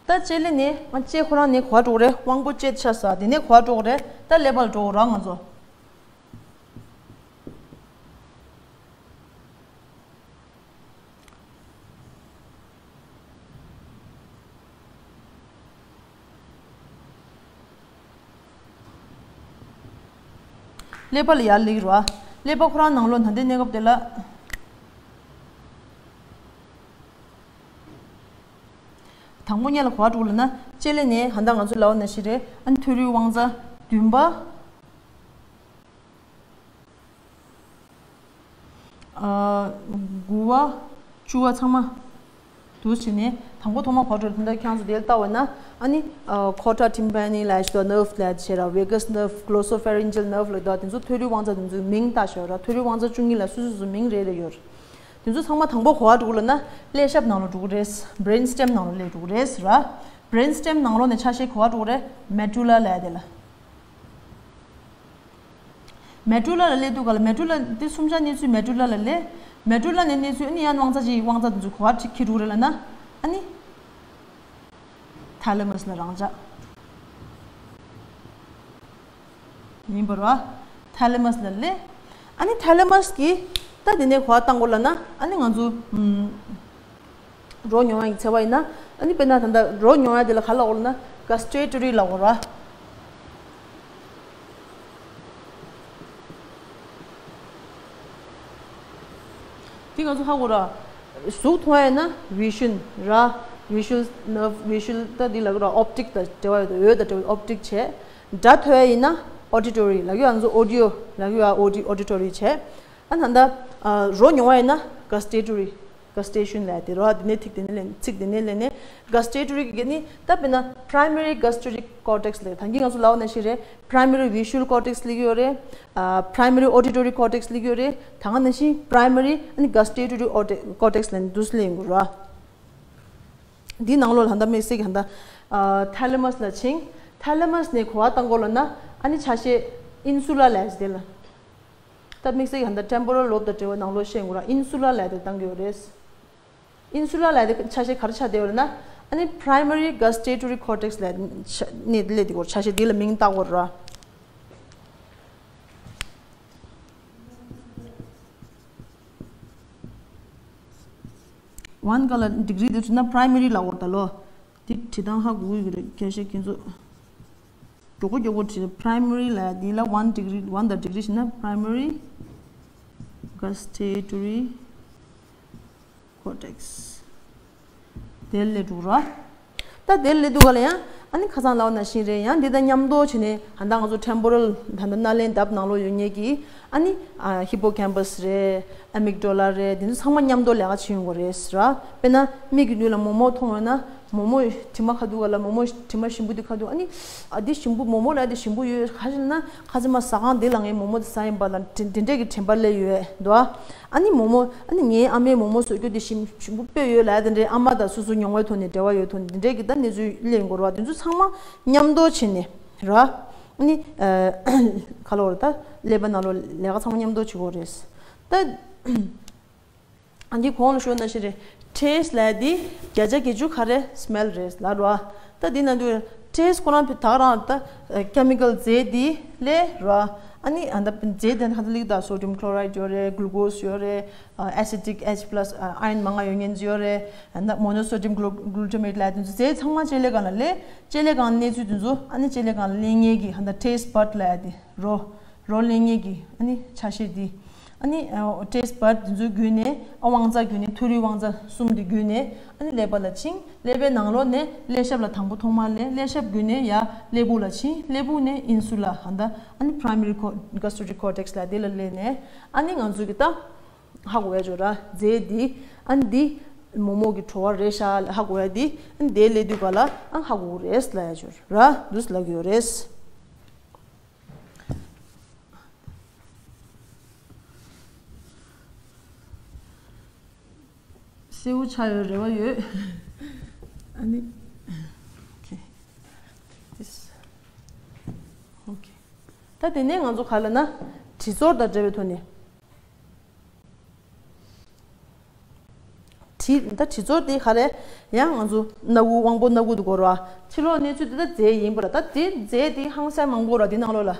ད་ལྕེ་ལེ་ནས་ང་ལྕེ་ཁོ་རང་ནས་ག་པར་འགྲོ་གི་རེད། དབང་པོ་ལྕེ་ཆགས་ས་དེ་ནས་ག་པར་འགྲོ་གི་རེད། ད་ཀླད་པར་འགྲོ་གི་རེད་ང་ཚོ། ཀླད་པ་ལ་ཡར་སླེབས་ཀྱི་རེད་བ། ཀླད་པ་ཁོ་རང་ནང་ལོགས་ད་ལྟའི་གནས་སྐབས་དེ་ལ། དང་པོ་ཉིད་ལ་ག་པར་འགྲོ་གི་ལབ་ན་ལྕེ་ལེ་ནས་ཧ་ད་ང་ཚོ་ལབ་པ་ནང་བཞིན་རེད། ཨ་ནི་ཐོ་རུས་དབང་རྩ་བདུན་པ། ཨ། དགུ་བ། བཅུ་བ་ཚང་མ། འདུག་བྱས་ནས་དང་པོ་ཐོག་མ་ག་པར་འགྲོ་གི་རེད། ད་ཁྱེད་ཚོ་དེར་ལྟ་བ་ན་ཨ་ནི་ཨ། ཀོར་ཊ་ཊིམ་པ་ནི་ལབ་ཡ་ཅིག་འདུག་ནརབ་ལབ་ཡ་ཅིག་བྱས་ར། ཝེ་གས་ནརབ། གི་ལོ་སོ་ཕེ་རིན་ཇལ་ནརབ་ལབ་འདུག་དེ་ཚོ་ཐོ་རུས་དབང་རྩ་དེ་ཚོའི་མིང་བཏགས་བཞག་ར། ཐོ་རུས་དབང་རྩ་བཅུ་གཉིས་ལ་སོ་སོ་སོ་སོའི་མིང་རེ་རེ་ཡོད་རེད། དེ་ཚོ་ཚང་མ་དང་པོ་ག་པར་འགྲོ་གི་ལབ་ན་ཀླད་ཤབ་ནང་ལ་འགྲོ་གི་རེད། བྷི་རེན་སི་ཊེམ་ནང་ལ་སླེབས་འགྲོ་གི་རེད་ར། བྷི་རེན་སི་ཊེམ་ནང་ལོགས་ནས་ཆ་ཤས་ག་པར་འགྲོ་གི་རེད། མེ་ཌུ་ལ་ལབ་ཡ་དེ་ལ། མེ་ཌུ་ལ་ལ་སླེབས་དུས་ག་ལ། མེ་ཌུ་ལ་དེ་གསུམ་ཆ་གནས་ཚུལ་མེ་ཌུ་ལ་ལ་སླེབས། མེ་ཌུ་ལ་ནས་གནས་ཚུལ་ཨ་ནི་ཡང་དབང་རྩ་གཅིག་དབང་རྩ་དེ་ཚོ་ག་པར་འཁྱེར་འགྲོ་གི་རེད་ལབ་ན་ཨ་ནི། ཐ་ལེ་མ་སི་ལ་རང་འཇགས་ཡིན་པ་རེད་བ། ཐ་ལེ་མ་སི་ལ་སླེབས། ཨ་ནི་ཐ་ལེ་མ་སི་གིས་ད་དེ་ནས་ག་པར་བཏང་དགོས་ལབ་ན་ཨ་ནི་ང་ཚོ་ཨམ། རོ་མྱོང་ཡ་ཡི་ཚེ་བ་ཡིན་ན། ཨ་ནི་དཔེར་ན་ད་ལྟ་རོ་མྱོང་ཡ་དེ་ལ་ག་ལབ་དགོས་ལབ་ན་ག་སི་ཊེ་ཊོ་རི་ལབ་དགོས་ར། དེ་ང་ཚོ་ཧ་གོ་ར། གཟུགས་མཐོང་ཡ་ཡིན་ན་བི་ཤུལ་ར། བི་ཤུལ་ནརབ། བི་ཤུལ་ད་འདི་ལབ་ཀྱི་ར། ཨོབ་ཊིག་དང་འབྲེལ་བ་ཡོད་དོ། འོད་དང་འབྲེལ་བའི་ཨོབ་ཊིག་བྱས། སྒྲ་ཐོས་ཡ་ཡིན་ན་ཨོ་ཌི་ཊོ་རི་ལབ་ཀྱི་ཡོད། ང་ཚོ་ཨོ་ཌི་ཡོ་ལབ་ཀྱི་ཡོད། ཨོ་ཌི་ཨོ་ཌི་ཊོ་རི་བྱས། ཨ་ད་ལྟ་རོ་མྱོང་བ་ཡིན་ན་ག་སི་ཊེ་ཊོ་རི། ག་སི་ཊེ་ཤན་ལབ་ཡ་དེ་རེད་བ། དེ་ནས་ཐིག་དེ་ནས་ལེན། ཚིག་དེ་ནས་ལེན་ནས་ག་སི་ཊེ་ཊོ་རི་གི་ནི་ད་དཔེར་ན་པི་རའི་མ་རི་ག་སི་ཊེ་ཊོ་རི་ཀོར་ཊེག་སི་ལབ། ད་གིན་ང་ཚོ་ལབ་པ་ནང་བཞིན་རེད། པི་རའི་མ་རི་བི་ཤུལ་ཀོར་ཊེག་སི་ལབ་ཀྱི་ཡོད་རེད། ཨ། པི་རའི་མ་རི་ཨོ་ཌི་ཊོ་རི་ཀོར་ཊེག་སི་ལབ་ཀྱི་ཡོད་རེད། ད་ག་ནང་བཞིན་པི་རའི་མ་རི་ཨ་ནི་ག་སི་ཊེ་ཊོ་རི་ཨོ་ཊེ་ཀོར་ཊེག་སི་ལབ་ནས་འདུག་སེ་ལབ་ཀྱི་ཡོད་རེད་བ། འདི་ནང་ལོགས་ལ་ད་ལྟ་དམིགས་བསལ་གྱི་ད་ལྟ་ཨ། ཐ་ལེ་མ་སི་ལ་ཕྱིན། ཐ་ལེ་མ་སི་ནས་ག་པར་བཏང་དགོས་ལབ་ན་ཨ་ནི་ཆ་ཤས་ཨིན་སུ་ལ་ལབ་ཡ་ཅིག་དེ་ལ། ད་དམིགས་བསལ་གྱི་ད་ལྟ་ཊེམ་པོ་རལ་ལོབ་དང་འབྲེལ་བའི་ནང་ལོགས་ཤེས་དགོས་ར། ཨིན་སུ་ལ་ལབ་ཡ་དེ་བཏང་གི་ཡོད་རེད། ཨིན་སུ་ལ་ལབ་ཡ་དེ་ཆ་ཤས་ག་རེ་ཆགས་བསྡད་ཡོད་རེད་ན། ཨ་ནི་པི་རའི་མ་རི་ག་སི་ཊེ་ཊོ་རི་ཀོར་ཊེག་སི་ལབ་ཡ་ནི་སླེབས་བསྡད་ཀྱི་ཡོད་རེད། ཆ་ཤས་དེ་ལ་མིང་བཏགས་དགོས་རེད་ར། ཝན་ག་ལ་ཌི་གི་རི་དེ་བྱས་ན་པི་རའི་མ་རི་ལབ་དགོས་རེད་ད་ལོ། དེ་བྲིས་སྟངས་ཧ་གོ་གི་རེད། ཁྱེད་ཆ་ཁྱེད་ཚོ། མགྱོགས་པོ་མགྱོགས་པོ་བྲིས། པི་རའི་མ་རི་ལབ་ཡ་འདི་ལ་ཝན་ཌི་གི་རི། ཝན་དང་ཌི་གི་རི་བྱས་ན་པི་རའི་མ་རི་ག་སི་ཊེ་ཊོ་རི་ཀོར་ཊེག་སི། དེ་ལ་སླེབས་འགྲོ་ར། ད་དེ་ལ་སླེབས་དུས་ག་ལ་ཡང་ཨ་ནི་ཁ་སང་ལབ་པ་ནང་བཞིན་རེད། ཡང་འདི་དང་མཉམ་དུ་བྱས་ནས་ད་ལྟ་ང་ཚོ་ཊེམ་པོ་རལ་ད་ལྟ་སྣ་ལེན་འདབས་ནང་ལོགས་ཡོད་མཁན་གྱི་ཨ་ནི་ཨ། ཧི་པོ་ཀེམ་པ་སི་རེད། ཨ་མིག་ཌོ་ལ་རེད། དེ་ཚོ་ཚང་མ་མཉམ་དུ་ལས་ཀ་བྱེད་ཡོང་གི་རེད་ཟེར་བ། དཔེར་ན་མིག་གི་མདུན་ལ་མོག་མོག་མཐོང་ཡོད་ན། མོག་མོག་དྲི་མ་ཁ་ཐུག་ག་ལ། མོག་མོག་དྲི་མ་ཞིམ་པོ་དེ་ཁ་ཐུག་ཨ་ནི། ཨ་འདི་ཞིམ་པོ། མོག་མོག་ལ་དེ་ཞིམ་པོ་ཡོད། ག་རེ་ཟེར་ན་ཁ་ཙ་མ་ཟ་ཁང་འདི་ལ་ངས་མོག་མོག་དེ་ཟ་ཡིན་པ་ལ་དེ་འདི་འདྲས་ཀྱི་དྲན་པ་སླེབས་ཡོད་འདུག་ཨ་ནི་མོག་མོག་ཨ་ནི་ངའི་ཨ་མའི་མོག་མོག་བཟོ་རྒྱུ་དེ་ཞིམ་ཞིམ་པོ་དཔེ་ཡོད་ལབ་ཡ་དེ་འདྲས། ཨ་མ་དང་སོ་སོ་མྱོང་བའི་ཐོག་ནས་འབྲེལ་བ་ཡོད་ཐོག་ནས་འདི་འདྲས་ཀྱི་ད་གནས་ཚུལ་སླེབས་ཡོང་གི་རེད་བ། དེ་ཚོ་ཚང་མ་མཉམ་དུ་བྱས་ནས་ར། ཨ་ནི་ཨ། ག་ལབ་དགོས་རེད། ད་ཀླད་པ་ནང་ལོགས་ལས་ཀ་ཚང་མ་མཉམ་དུ་བྱེད་དགོས་རེད། ད། ཨ་འདི་གོང་ལ་ཞུས་ནང་བཞིན་རེད། ཊེ་སི་ཊི་ལབ་ཡ་འདི་བརྒྱ་ཆ་བརྒྱད་ཅུ་ག་རེ་སི་མེལ་རེད་ལབ་ར། ད་འདི་ནང་དུ་ཊེ་སི་ཊི་ཁོ་རང་ད་ག་རང་ད་ཀེ་མི་ཀལ་རྫས་འདི་ལས་ར། ཨ་ནི་ཨ་ད་རྫས་དེ་ཁ་ཚ་ལིག་ད་sodium chloride ཡོད་རེད། glucose ཡོད་རེད། acid ཨེ་ཆི་plus iron མང་ང་ཡོད་མཁན་ཡོད་རེད། ཨ་ད་monosodium glutamate ལ་དེ་ཚོ་རྫས་ཚང་མ་ལྕེ་ཀླད་སྒང་ལ་སླེབས། ལྕེ་ཀླད་སྒང་གནས་ཚུལ་དེ་ཚོ་ཨ་ནི་ལྕེ་ཀླད་སྒང་ལ་སླེབས་མཁན་གྱི་ཨ་ད་taste bud ལ་ཡ་དེ་རོ། རོ་ལེན་མཁན་གྱི་ཨ་ནི་ཆ་ཤས་འདི། ཨ་ནི་ཨ་taste bud འདི་ཚོའི་བརྒྱུད་ནས་ཨ་དབང་རྩ་བརྒྱུད་ནས་མཐོ་རིས་དབང་རྩ་གསུམ་འདི་བརྒྱུད་ནས་ཨ་ནི་ཀླད་པ་ལ་ཕྱིན། ཀླད་པའི་ནང་ལོགས་ནས་ཀླད་ཞབས་ལ་དང་པོ་ཐོག་མར་སླེབས། ཀླད་ཞབས་བརྒྱུད་ནས་ཡར་ཀླད་པ་ལ་ཕྱིན། ཀླད་པ་ནས་insula ཧ་ད་ཨ་ནི་primary co- gustatory cortex ལ་དེ་ལ་སླེབས་ནས་ཨ་ནི་ང་ཚོ་གི་ད་ཧ་གོ་ཡ་ཅོ་ར་རྫས་འདི་ཨ་ནི་འདི་མོག་མོག་གི་བྲོ་བ་རེད་ཤག་ལ་ཧ་གོ་ཡ་འདི་ཨ་ནི་དེ་སླེབས་དུས་ག་ལ་ཨ་ཧ་གོ་གི་རེད་ལབ་ཡ་ཅོ་ར་འདུག་ལབ་ཀྱི་ཡོད་རེད། སེའུ་ཆགས་ཡོད་རེ་བ་ཡོད། ཨ་ནི། Okay. This. Okay. ད་དེ་ནས་ང་ཚོ་ག་ལ་ན། དྲི་ཚོར་དང་འབྲེལ་བའི་ཐོག་ནས། དྲི་ད་དྲི་ཚོར་དེ་ག་རེ། ཡང་ང་ཚོ་སྣ་ཁུག་དབང་པོ་སྣ་ཁུག་ཏུ་གོ་ར། ཕྱི་ལོགས་གནས་ཚུལ་དེ་ད་རྫས་ཡིན་པ་ར། ད་དེ་རྫས་དེ་ཧང་སང་མང་པོ་ར་དེ་ནང་ལོགས་ལ།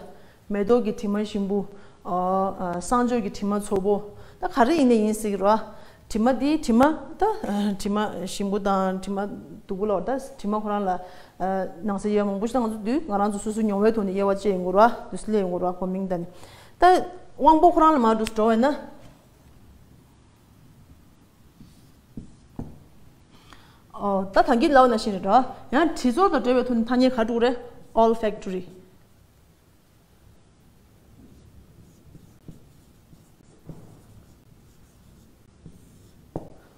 མེ་ཏོག་གི་དྲི་མ་ཞིམ་པོ། ཨ་ཨ་བསང་མཆོད་ཀྱི་དྲི་མ་ཚོར་པོ། ད་ག་རེ་ཡིན་ནའི་ཡིན་སྲིད་ཀྱི་ར། དྲི་མ་དེ་དྲི་མ་ད་ཨ་དྲི་མ་ཞིམ་པོ་དང་དྲི་མ་སྡུག་པོ་ལ་ད་དྲི་མ་ཁོ་རང་ལ་ཨ་ནང་གསེས་དབྱེ་བ་མང་པོ་ཞིག་ད་ང་ཚོ་དུས་ང་རང་ཚོ་སོ་སོའི་མྱོང་བའི་ཐོག་ནས་དབྱེ་བ་ཕྱེ་ཡོང་གི་ར། དུས་སུ་སླེབས་ཡོང་གི་ར། ཁོ་མིང་ད་ནི་ད་དབང་པོ་ཁོ་རང་ལ་མར་འགྲོ་འགྲོ་བས་ན། ཨོ་ད་ད་གིན་ལབ་ན་ཤེས་རེད་ར། ཡང་དྲི་ཚོར་དང་འབྲེལ་བའི་ཐོག་ནས་ཐ་སྙད་ག་འགྲོ་གི་རེད། olfactory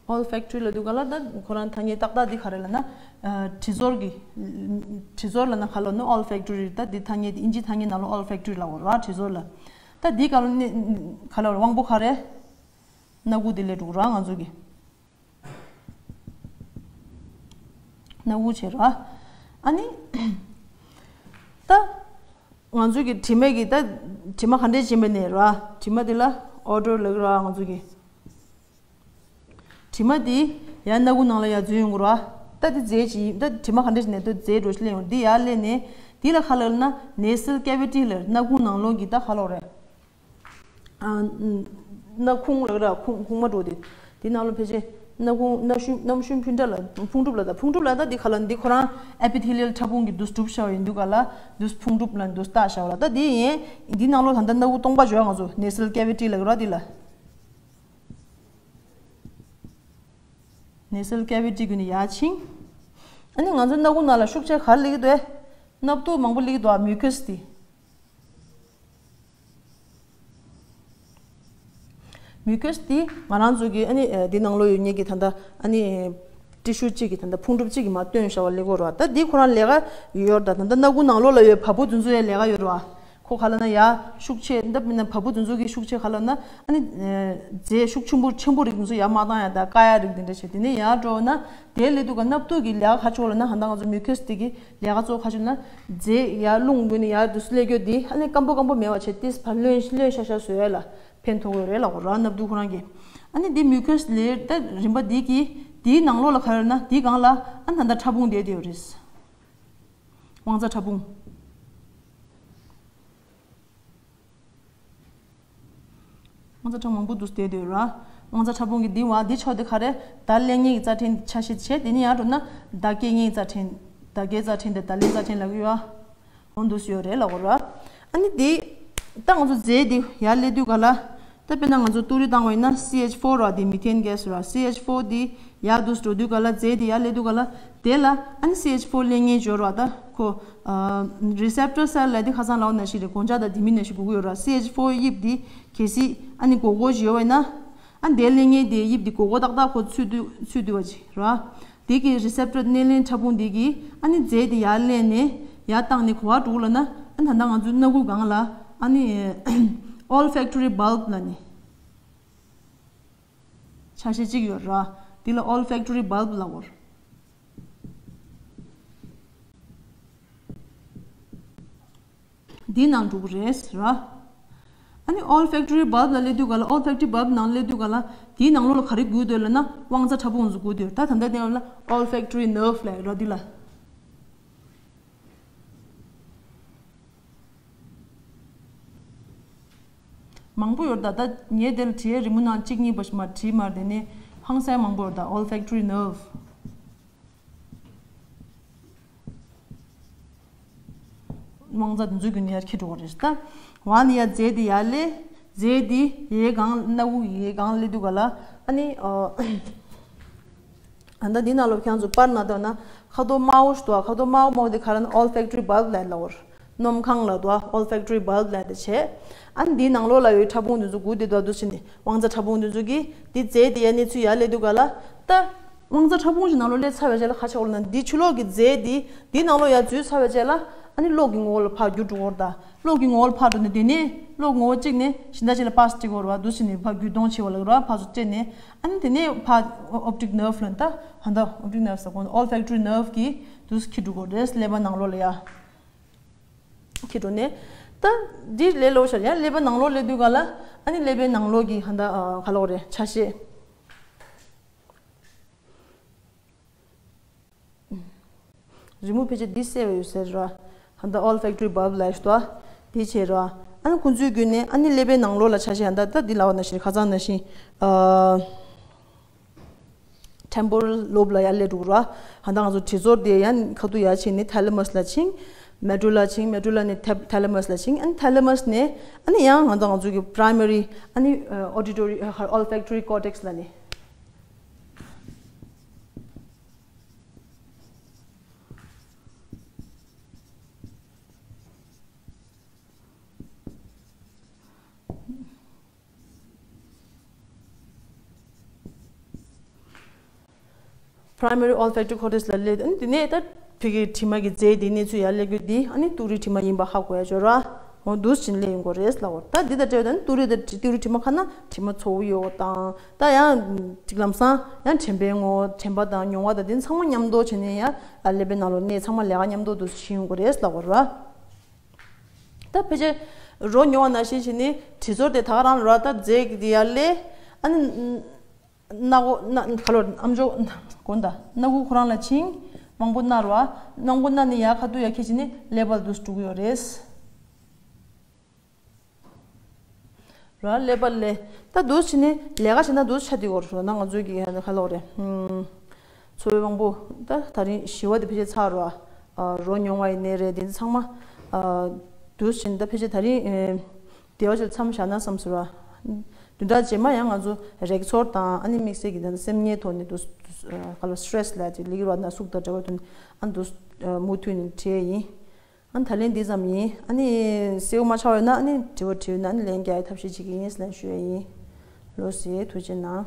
olfactory ལབ་དུས་ག་ལ་ད་ཁོ་རང་ཐ་སྙད་ཏག་ཏག་འདི་ག་རེ་ལབ་ན། ཨ་དྲི་ཚོར་གྱི། དྲི་ཚོར་ལབ་ན་ག་ལབ་ན་olfactory ད་འདི་ཐ་སྙད་འདི་ཨིན་ཇི་ཐ་སྙད་ནང་ལ་olfactory ལབ་ཡོད་ར་དྲི་ཚོར་ལ། ད་འདི་ག་ལ་ནི་ག་ལ་དབང་པོ་ག་རེ། སྣ་ཁུག་འདི་ལས་འགྲོ་གི་ར་ང་ཚོ་གི། སྣ་ཁུག་བྱེད་ར། ཨ་ནི། ད། ང་ཚོ་གི་དྲི་མ་གི་ད། དྲི་མ་ག་འདྲས་ཕྱིན་པ་ནས་ར། དྲི་མ་དེ་ལ་odour ལབ་ཀྱི་ར་ང་ཚོ་གི། དྲི་མ་དེ་ཡང་སྣ་ཁུག་ནང་ལ་ཡར་འཛུལ་ཡོང་གི་ར། ད་དེ་རྫས་ཅིག་ད་དྲི་མ་ག་འདྲས་ཕྱིན་ནས་ད་རྫས་འགྲོ་ཞིག་སླེབས་ཡོང་། དེ་ཡར་སླེབས་ནས་དེ་ལ་ག་ལབ་ན་nasal cavity ལབ། སྣ་ཁུག་ནང་ལོགས་ཀྱི་ད་ག་ལབ་རེད། ཨ། སྣ་ཁུང་ལབ་ར། ཁུང་ཁུང་མ་འགྲོ་དེ། དེ་ནང་ལ་ཕལ་ཆེར་སྣ་ཁུང་སྣ་ཤུན་སྣ་ཤུན་ཕུང་འདྲ་ལ་ཕུང་གྲུབ་ལ་ད་ཕུང་གྲུབ་ལ་ད་འདི་ག་ལ་འདི་ཁོ་རང་epithelial ཕྲ་ཕུང་གི་འདུས་གྲུབ་བྱ་བ་ཡིན་དུས་ག་ལ་འདུས་ཕུང་གྲུབ་ལ་འདུས་རྟགས་བྱ་བ་ལ་ད་འདི་ཡིན། འདི་ནང་ལོགས་ད་ལྟ་སྣ་ཁུང་སྟོང་པ་བྱོས་ང་ཚོ་nasal cavity ལབ་ར་འདི་ལ། nasal cavity གུན་ནས་ཡར་ཕྱིན། ཨ་ནི་ང་ཚོ་སྣ་ཁུང་ནང་ལ་ཤུགས་ཆེ་ག་རེ་སླེབས་ཀྱི་འདུག་ཨེ། སྣབས་ཏོག་མང་པོ་སླེབས་ཀྱི་འདུག་ཨ། mucus དེ། mucus དེ་ང་རང་ཚོ་གི་ཨ་ནི་ཨ་འདི་ནང་ལོགས་ཡོད་མཁན་གྱི་ད་ལྟ་ཨ་ནི་ཊི་ཤུ་གཅིག་གི་ད་ལྟ་ཕུང་གྲུབ་གཅིག་གི་མར་བཏོན་བཞག་པ་ལེགས་པོ་རེད་བ། ད་འདི་ཁོ་རང་ལས་ཀ་ཡོད་རེད། ད་ད་ལྟ་སྣ་ཁུང་ནང་ལོགས་ལ་ཡོད་བ་སྤུ་དེ་ཚོ་ཡ་ལས་ཀ་ཡོད་རེད་བ། ཁོ་ག་ལབ་ན་ཡ་ཤུགས་ཆེ་འདབ་མིན་ན་བ་སྤུ་དེ་ཚོ་གི་ཤུགས་ཆེ་ག་ལབ་ན་ཨ་ནི་རྫས་ཤུགས་ཆེན་པོ་ཆེན་པོ་རིགས་དེ་ཚོ་ཡ་མ་བཏང་ཡ་ད་ཀ་ཡ་རིགས་དེ་འདྲ་བྱས་དེ་ནས་ཡ་འགྲོ་ན་དེ་ལས་དུས་ཀ་སྣབས་ཏོག་གི་ལས་ཀ་ག་ཅོ་ལབ་ན་ཧ་ད་ང་ཚོ་mucus དེ་གི་ལས་ཀ་གཙོ་བོ་ག་ཅོ་ན་རྫས་ཡར་རླུང་འགུལ་ནས་ཡར་དུས་སུ་སླེབས་རྒྱུ་དེ་ཨ་ནི་སྐམ་པོ་སྐམ་པོ་མེད་པ་བྱས་ཏིས་ཕར་ལོན་ལོན་ཤ་ཤ་བཟོ་ཡ་ལ་ཕན་ཐོགས་ཡོད་རེད་ལབ་གོ་ར། སྣབས་ཏོག་ཁོ་རང་གི་ཨ་ནི་འདི་mucus layer ད་རིམ་པ་འདི་གི་འདིའི་ནང་ལོགས་ལ་ག་ཡོད་ན་འདི་སྒང་ལ་ཨ་ནི་ད་ལྟ་ཕྲ་ཕུང་བསྡད་དེ་ཡོད་རེད། དབང་རྩ་ཕྲ་ཕུང་། དབང་རྩ་ཕྲ་མང་པོ་འདུག་བསྡད་དེ་ཡོད་ར། དབང་རྩ་ཕྲ་ཕུང་གི་འདི་བ་འདི་ཕྱོགས་དེ་ག་རེ་བརྡ་ལེན་མཁན་གྱི་རྩ་ཕྲན་ཆ་ཤས་བྱས། དེ་ནས་ཡར་འགྲོ་ན་བརྡ་སྐྱེལ་མཁན་གྱི་རྩ་ཕྲན། བརྡ་སྐྱེལ་རྩ་ཕྲན་དེ་བརྡ་ལེན་རྩ་ཕྲན་ལབ་ཀྱི་ཡོད་ཨ། འོ་འདུག་སེ་ཡོད་རེད་ལབ་དགོས་ར། ཨ་ནི་འདི། ད་ང་ཚོ་རྫས་འདི་ཡར་སླེབས་དུས་ག་ལ། ད་དཔེར་ན་ང་ཚོ་ཏུ་རི་བཏང་བ་ཡིན་ན་སི་ཨེཆ་ཕོར་ར། འདི་methane gas ར། སི་ཨེཆ་ཕོར་འདི་ཡར་འདུག་སེ་འགྲོ་དུས་ག་ལ་རྫས་འདི་ཡར་སླེབས་དུས་ག་ལ། དེ་ལ་ཨ་ནི་སི་ཨེཆ་ཕོར་ལེན་མཁན་འབྱོར་བ་ད་ཁོ། receptor cell ལ་འདི་ཁ་སང་ལབ་པ་ནང་བཞིན་རེད། གོང་ཆ་དང་དེ་མིན་ནང་བཞིན་དགོས་ཀྱི་ཡོད་ར། སི་ཨེཆ་ཕོར་དབྱིབས་འདི་གལ་སྲིད་ཨ་ནི་སྒོར་སྒོར་ཞིག་ཡོད་པ་ཡིན་ན། ཨ་འདི་ལེན་མཁན་དེ་དབྱིབས་འདི་སྒོར་སྒོར་ཏག་ཏག་ཁོ་ཚུད་དུས་ཚུད་དུས་པ་ཅིག་ར། དེ་གི་receptor སྣེ་ལེན་ཕྲ་ཕུང་དེ་གིས་ཨ་ནི་རྫས་དེ་ཡར་ལེན་ནས་ཡར་བཏང་ནས་ག་པར་འགྲོ་གི་ལབ་ན། ཨ་ད་ལྟ་ང་ཚོའི་སྣ་ཁུག་སྒང་ལ་ཨ་ནི་olfactory bulb ལབ་ནས་ཆ་ཤས་གཅིག་ཡོད་ར། དེ་ལ་olfactory bulb ལབ་དགོས། འདི་ནང་འགྲོ་གི་རེད་ཟེར་བ། ཨ་ནི་olfactory bulb ལ་སླེབས་དུས་ག་ལ། olfactory bulb ནང་སླེབས་དུས་ག་ལ། དེའི་ནང་ལོགས་ལ་ག་རེ་འགུལ་འདུག་ལབ་ན་དབང་རྩ་ཕྲ་ཕུང་ཚོ་འགུལ་འདུག་ད་ད་ལྟ་དེ་ལ་olfactory nerve ལབ་ར་འདི་ལ། མང་པོ་ཡོད་ད། ད་ངས་དེ་ལ་བྲིས་རི་མོ་ནང་གཅིག་གཉིས་པ་ཞིག་མ་བྲིས་མ་རེད། དེ་ནས་ཧང་སང་མང་པོ་ཡོད་ད། olfactory nerve། དབང་རྩ་དེ་ཚོའི་རྒྱུན་ནས་ཡར་འཁྱེར་འགྲོ་གི་རེད་ད། ཝ་ནི་ཡ་རྫས་དེ་ཡར་སླེབས། རྫས་དེ་ཡའི་སྒང་སྣ་ཁུག་ཡའི་སྒང་སླེབས་དུས་ག་ལ་ཨ་ནི་ཨ། ཨ་ད་འདི་ནང་ལོགས་ཁྱེད་ཚོ་པར་ན་ལྟོས་ན་ཁ་དོག་དམར་པོ་ཞིག་འདུག་ཁ་དོག་དམར་པོ་མོ་དེ་ག་རེ་ན་olfactory bulb ལབ་ལབ་པ་རེད། སྣུམ་ཁང་ལབ་འདུག olfactory bulb ལབ་དེ་བྱས། ཨ་ནི་འདིའི་ནང་ལོགས་ལ་ཡོད་ཕྲ་ཕུང་དེ་ཚོ་སྒུག་བསྡད་འདུག་འདུག་སེ་ནི་དབང་རྩ་ཕྲ་ཕུང་དེ་ཚོ་གིས་འདི་རྫས་དེ་ཡ་གནས་ཚུལ་ཡར་སླེབས་དུས་ག་ལ་ད། དབང་རྩ་ཕྲ་ཕུང་ཞིག་ནང་ལོགས་སླེབས་ཚར་བའི་རྗེས་ལ་ག་ཆགས་འོང་ལབ་ན་འདི་ཕྱི་ལོགས་ཀྱི་རྫས་འདི་འདི་ནང་ལོགས་ཡར་འཛུལ་ཚར་བའི་རྗེས་ལ་ཨ་ནི་གློག་གི་ངོ་བོ་ལ་ཕར་འགྱུར་འགྲོ་གི་ཡོད་རེད་ད། གློག་གི་ངོ་བོ་ལ་ཕར་འགྲོ་ནས་དེ་ནས་གློག་ངོ་བོ་གཅིག་ནས་གཞན་དག་ཅིག་ལ་པཱས་སྤྲད་ཀྱི་ཡོད་རེད་བ། འདུག་སེ་ནས་ཕར་འགྱུར་གཏོང་བྱེད་པ་ལ་རེད་བ། ཕར་ཚུར་སྤྲད་ནས་ཨ་ནི་དེ་ནས་ཕར་optic nerve ལ་ད་ཧ་ད་optic nerve ཟེར་གོ་olfactory nerve གིས་འདུག་སེ་འཁྱེར་འགྲོ་གི་ཡོད་རེད། ཀླད་པ་ནང་ལོགས་ལ་ཡ་འཁྱེར་འགྲོ་ནས་ད་འདི་ལས་སླ་པོ་ཤར་ཡ་ཀླད་པ་ནང་ལོགས་སླེབས་དུས་ག་ལ་ཨ་ནི་ཀླད་པའི་ནང་ལོགས་ཀྱི་ཧ་ད་ག་ལབ་དགོས་རེད། ཆ་ཤས། རི་མོ་ཕལ་ཆེར་འདི་གསལ་བ་ཡོད་ཟེར་ར། ཧ་ད་olfactory bulb ལབ་ཞིག་འདུག་འདི་བྱས་ར། ཨ་ནི་ཁོང་ཚོའི་བརྒྱུད་ནས་ཨ་ནི་ཀླད་པའི་ནང་ལོགས་ལ་ཆ་ཤས་ཧ་ད་ད་འདི་ལབ་པ་ནང་བཞིན་ཁ་སང་ནང་བཞིན་ཨ། temporal lobe ལ་ཡར་སླེབས་འགྲོ་གི་ར། ཧ་ད་ང་ཚོ་དྲི་ཚོར་དེ་ཡང་ཁ་ཐུག་ཡར་ཕྱིན་ནས་thalamus ལ་ཕྱིན། medulla ཕྱིན། medulla ནས་thalamus ལ་ཕྱིན། ཨ་ནི་thalamus ནས་ཨ་ནི་ཡང་ང་ཚོ་ང་ཚོ་གི་primary ཨ་ནི་auditory olfactory cortex ལ་ནི། primary olfactory cortex ལ་སླེབས། ཨ་ནི་དེ་ནས་ད་ཕ་གིའི་དྲི་མ་གི་རྫས་དེ་གནས་ཚུལ་ཡར་སླེབས་རྒྱུ་དེ་ཨ་ནི་ཏུ་རིའི་དྲི་མ་ཡིན་པ་ཧ་གོ་ཡ་ཅོ་ར། འོ་འདུག་སེ་བྱས་ནས་སླེབས་ཡོང་གི་རེད་ལབ་པ་རེད། ད་འདི་དང་འབྲེལ་བ་ད་ནི་ཏུ་རི་དང་ཏུ་རིའི་དྲི་མ་ཁ་ན་དྲི་མ་ཚ་པོ་ཡོད་དང་། ད་ཡང་ཅིག་ལམ་སང་ཡང་དྲན་པའི་ངོ་བོ་དྲན་པ་དང་མྱོང་བ་དང་དེ་ཚང་མ་མཉམ་དུ་བྱས་ནས་ཡང་ཀླད་པའི་ནང་ལོགས་ནས་ཚང་མ་ལས་ཀ་མཉམ་དུ་འདུག་སེ་བྱེད་ཡོང་གི་རེད་ལབ་པ་རེད། ད་ཕལ་ཆེར་རོ་མྱོང་བ་ནང་བཞིན་བྱས་ནས་དྲི་ཚོར་དེ་ད་ག་རང་ལ་ར་ད་རྫས་ཀྱི་དེ་ཡར་སླེབས། ཨ་ནི་སྣ་སྒོ་སྣ་ག་ལོར་ཨམ་ཅོག་དགོན་ད་སྣ་ཁུག་ཁོ་རང་ལ་ཕྱིན། མང་པོ་སྣ་རུ་བ་མང་པོ་སྣ་ནས་ཡར་ཁ་ཐུག་ཡར་ཁྱེར་བྱས་ནས་ཀླད་པ་ལ་འདུག་སེ་འགྲོ་གི་ཡོད་རེད། ར་ཀླད་པ་ལས་ད་འདུག་སེ་བྱས་ནས་ལས་ཀ་བྱེད་ན་འདུག་སེ་ཆགས་བསྡད་ཡོད་རེད། ན་ང་ཚོའི་གི་ཧ་ལོག་རེད། ཧུམ། འཚོ་བའི་དབང་པོ་ད་ད་རིང་ཞི་བ་དེ་ཕལ་ཆེར་ཚར་རོ། ཨ། རོ་མྱོང་བ་ཡིན་ནའི་རེད། དེ་ཚོ་ཚང་མ་ཨ། འདུག་སེ་བྱས་ནས་ད་ཕལ་ཆེར་ད་རིང་ཨེ། བདེ་བ་ཞིག་མཚམས་བཞག་ན་བསམ་སོང་ར། བདུན་ཕྲག་རྗེས་མ་ཡང་ང་ཚོ་རེག་ཚོར་དང་ཨ་ནི་དམིགས་བསལ་གྱི་ད་སེམས་ཉིད་ཐོག་ནས་འདུག་སེ་ག་ལ་stress ལ་དེ་ལིག་ར་ན་ཟུག་དང་འདྲ་བ་དུ་ཨ་འདུག་སེ་མུ་མཐུད་ནས་བྲིས་ཡིན། ཨ་ནི་ད་ལན་འདི་ཙམ་ཡིན། ཨ་ནི་གསལ་པོ་མ་ཆགས་པ་ཡོད་ན་ཨ་ནི་དྲི་བ་དྲིས་ཡོད་ན་ཨ་ནི་ལན་རྒྱག་ཡའི་ཐབས་ཤེས་བྱེད་ཀྱི་ཡིན་ཟེར་ལན་ཞུ་ཡ་ཡིན། ལགས་སོ། ཐུགས་རྗེ་གནང་།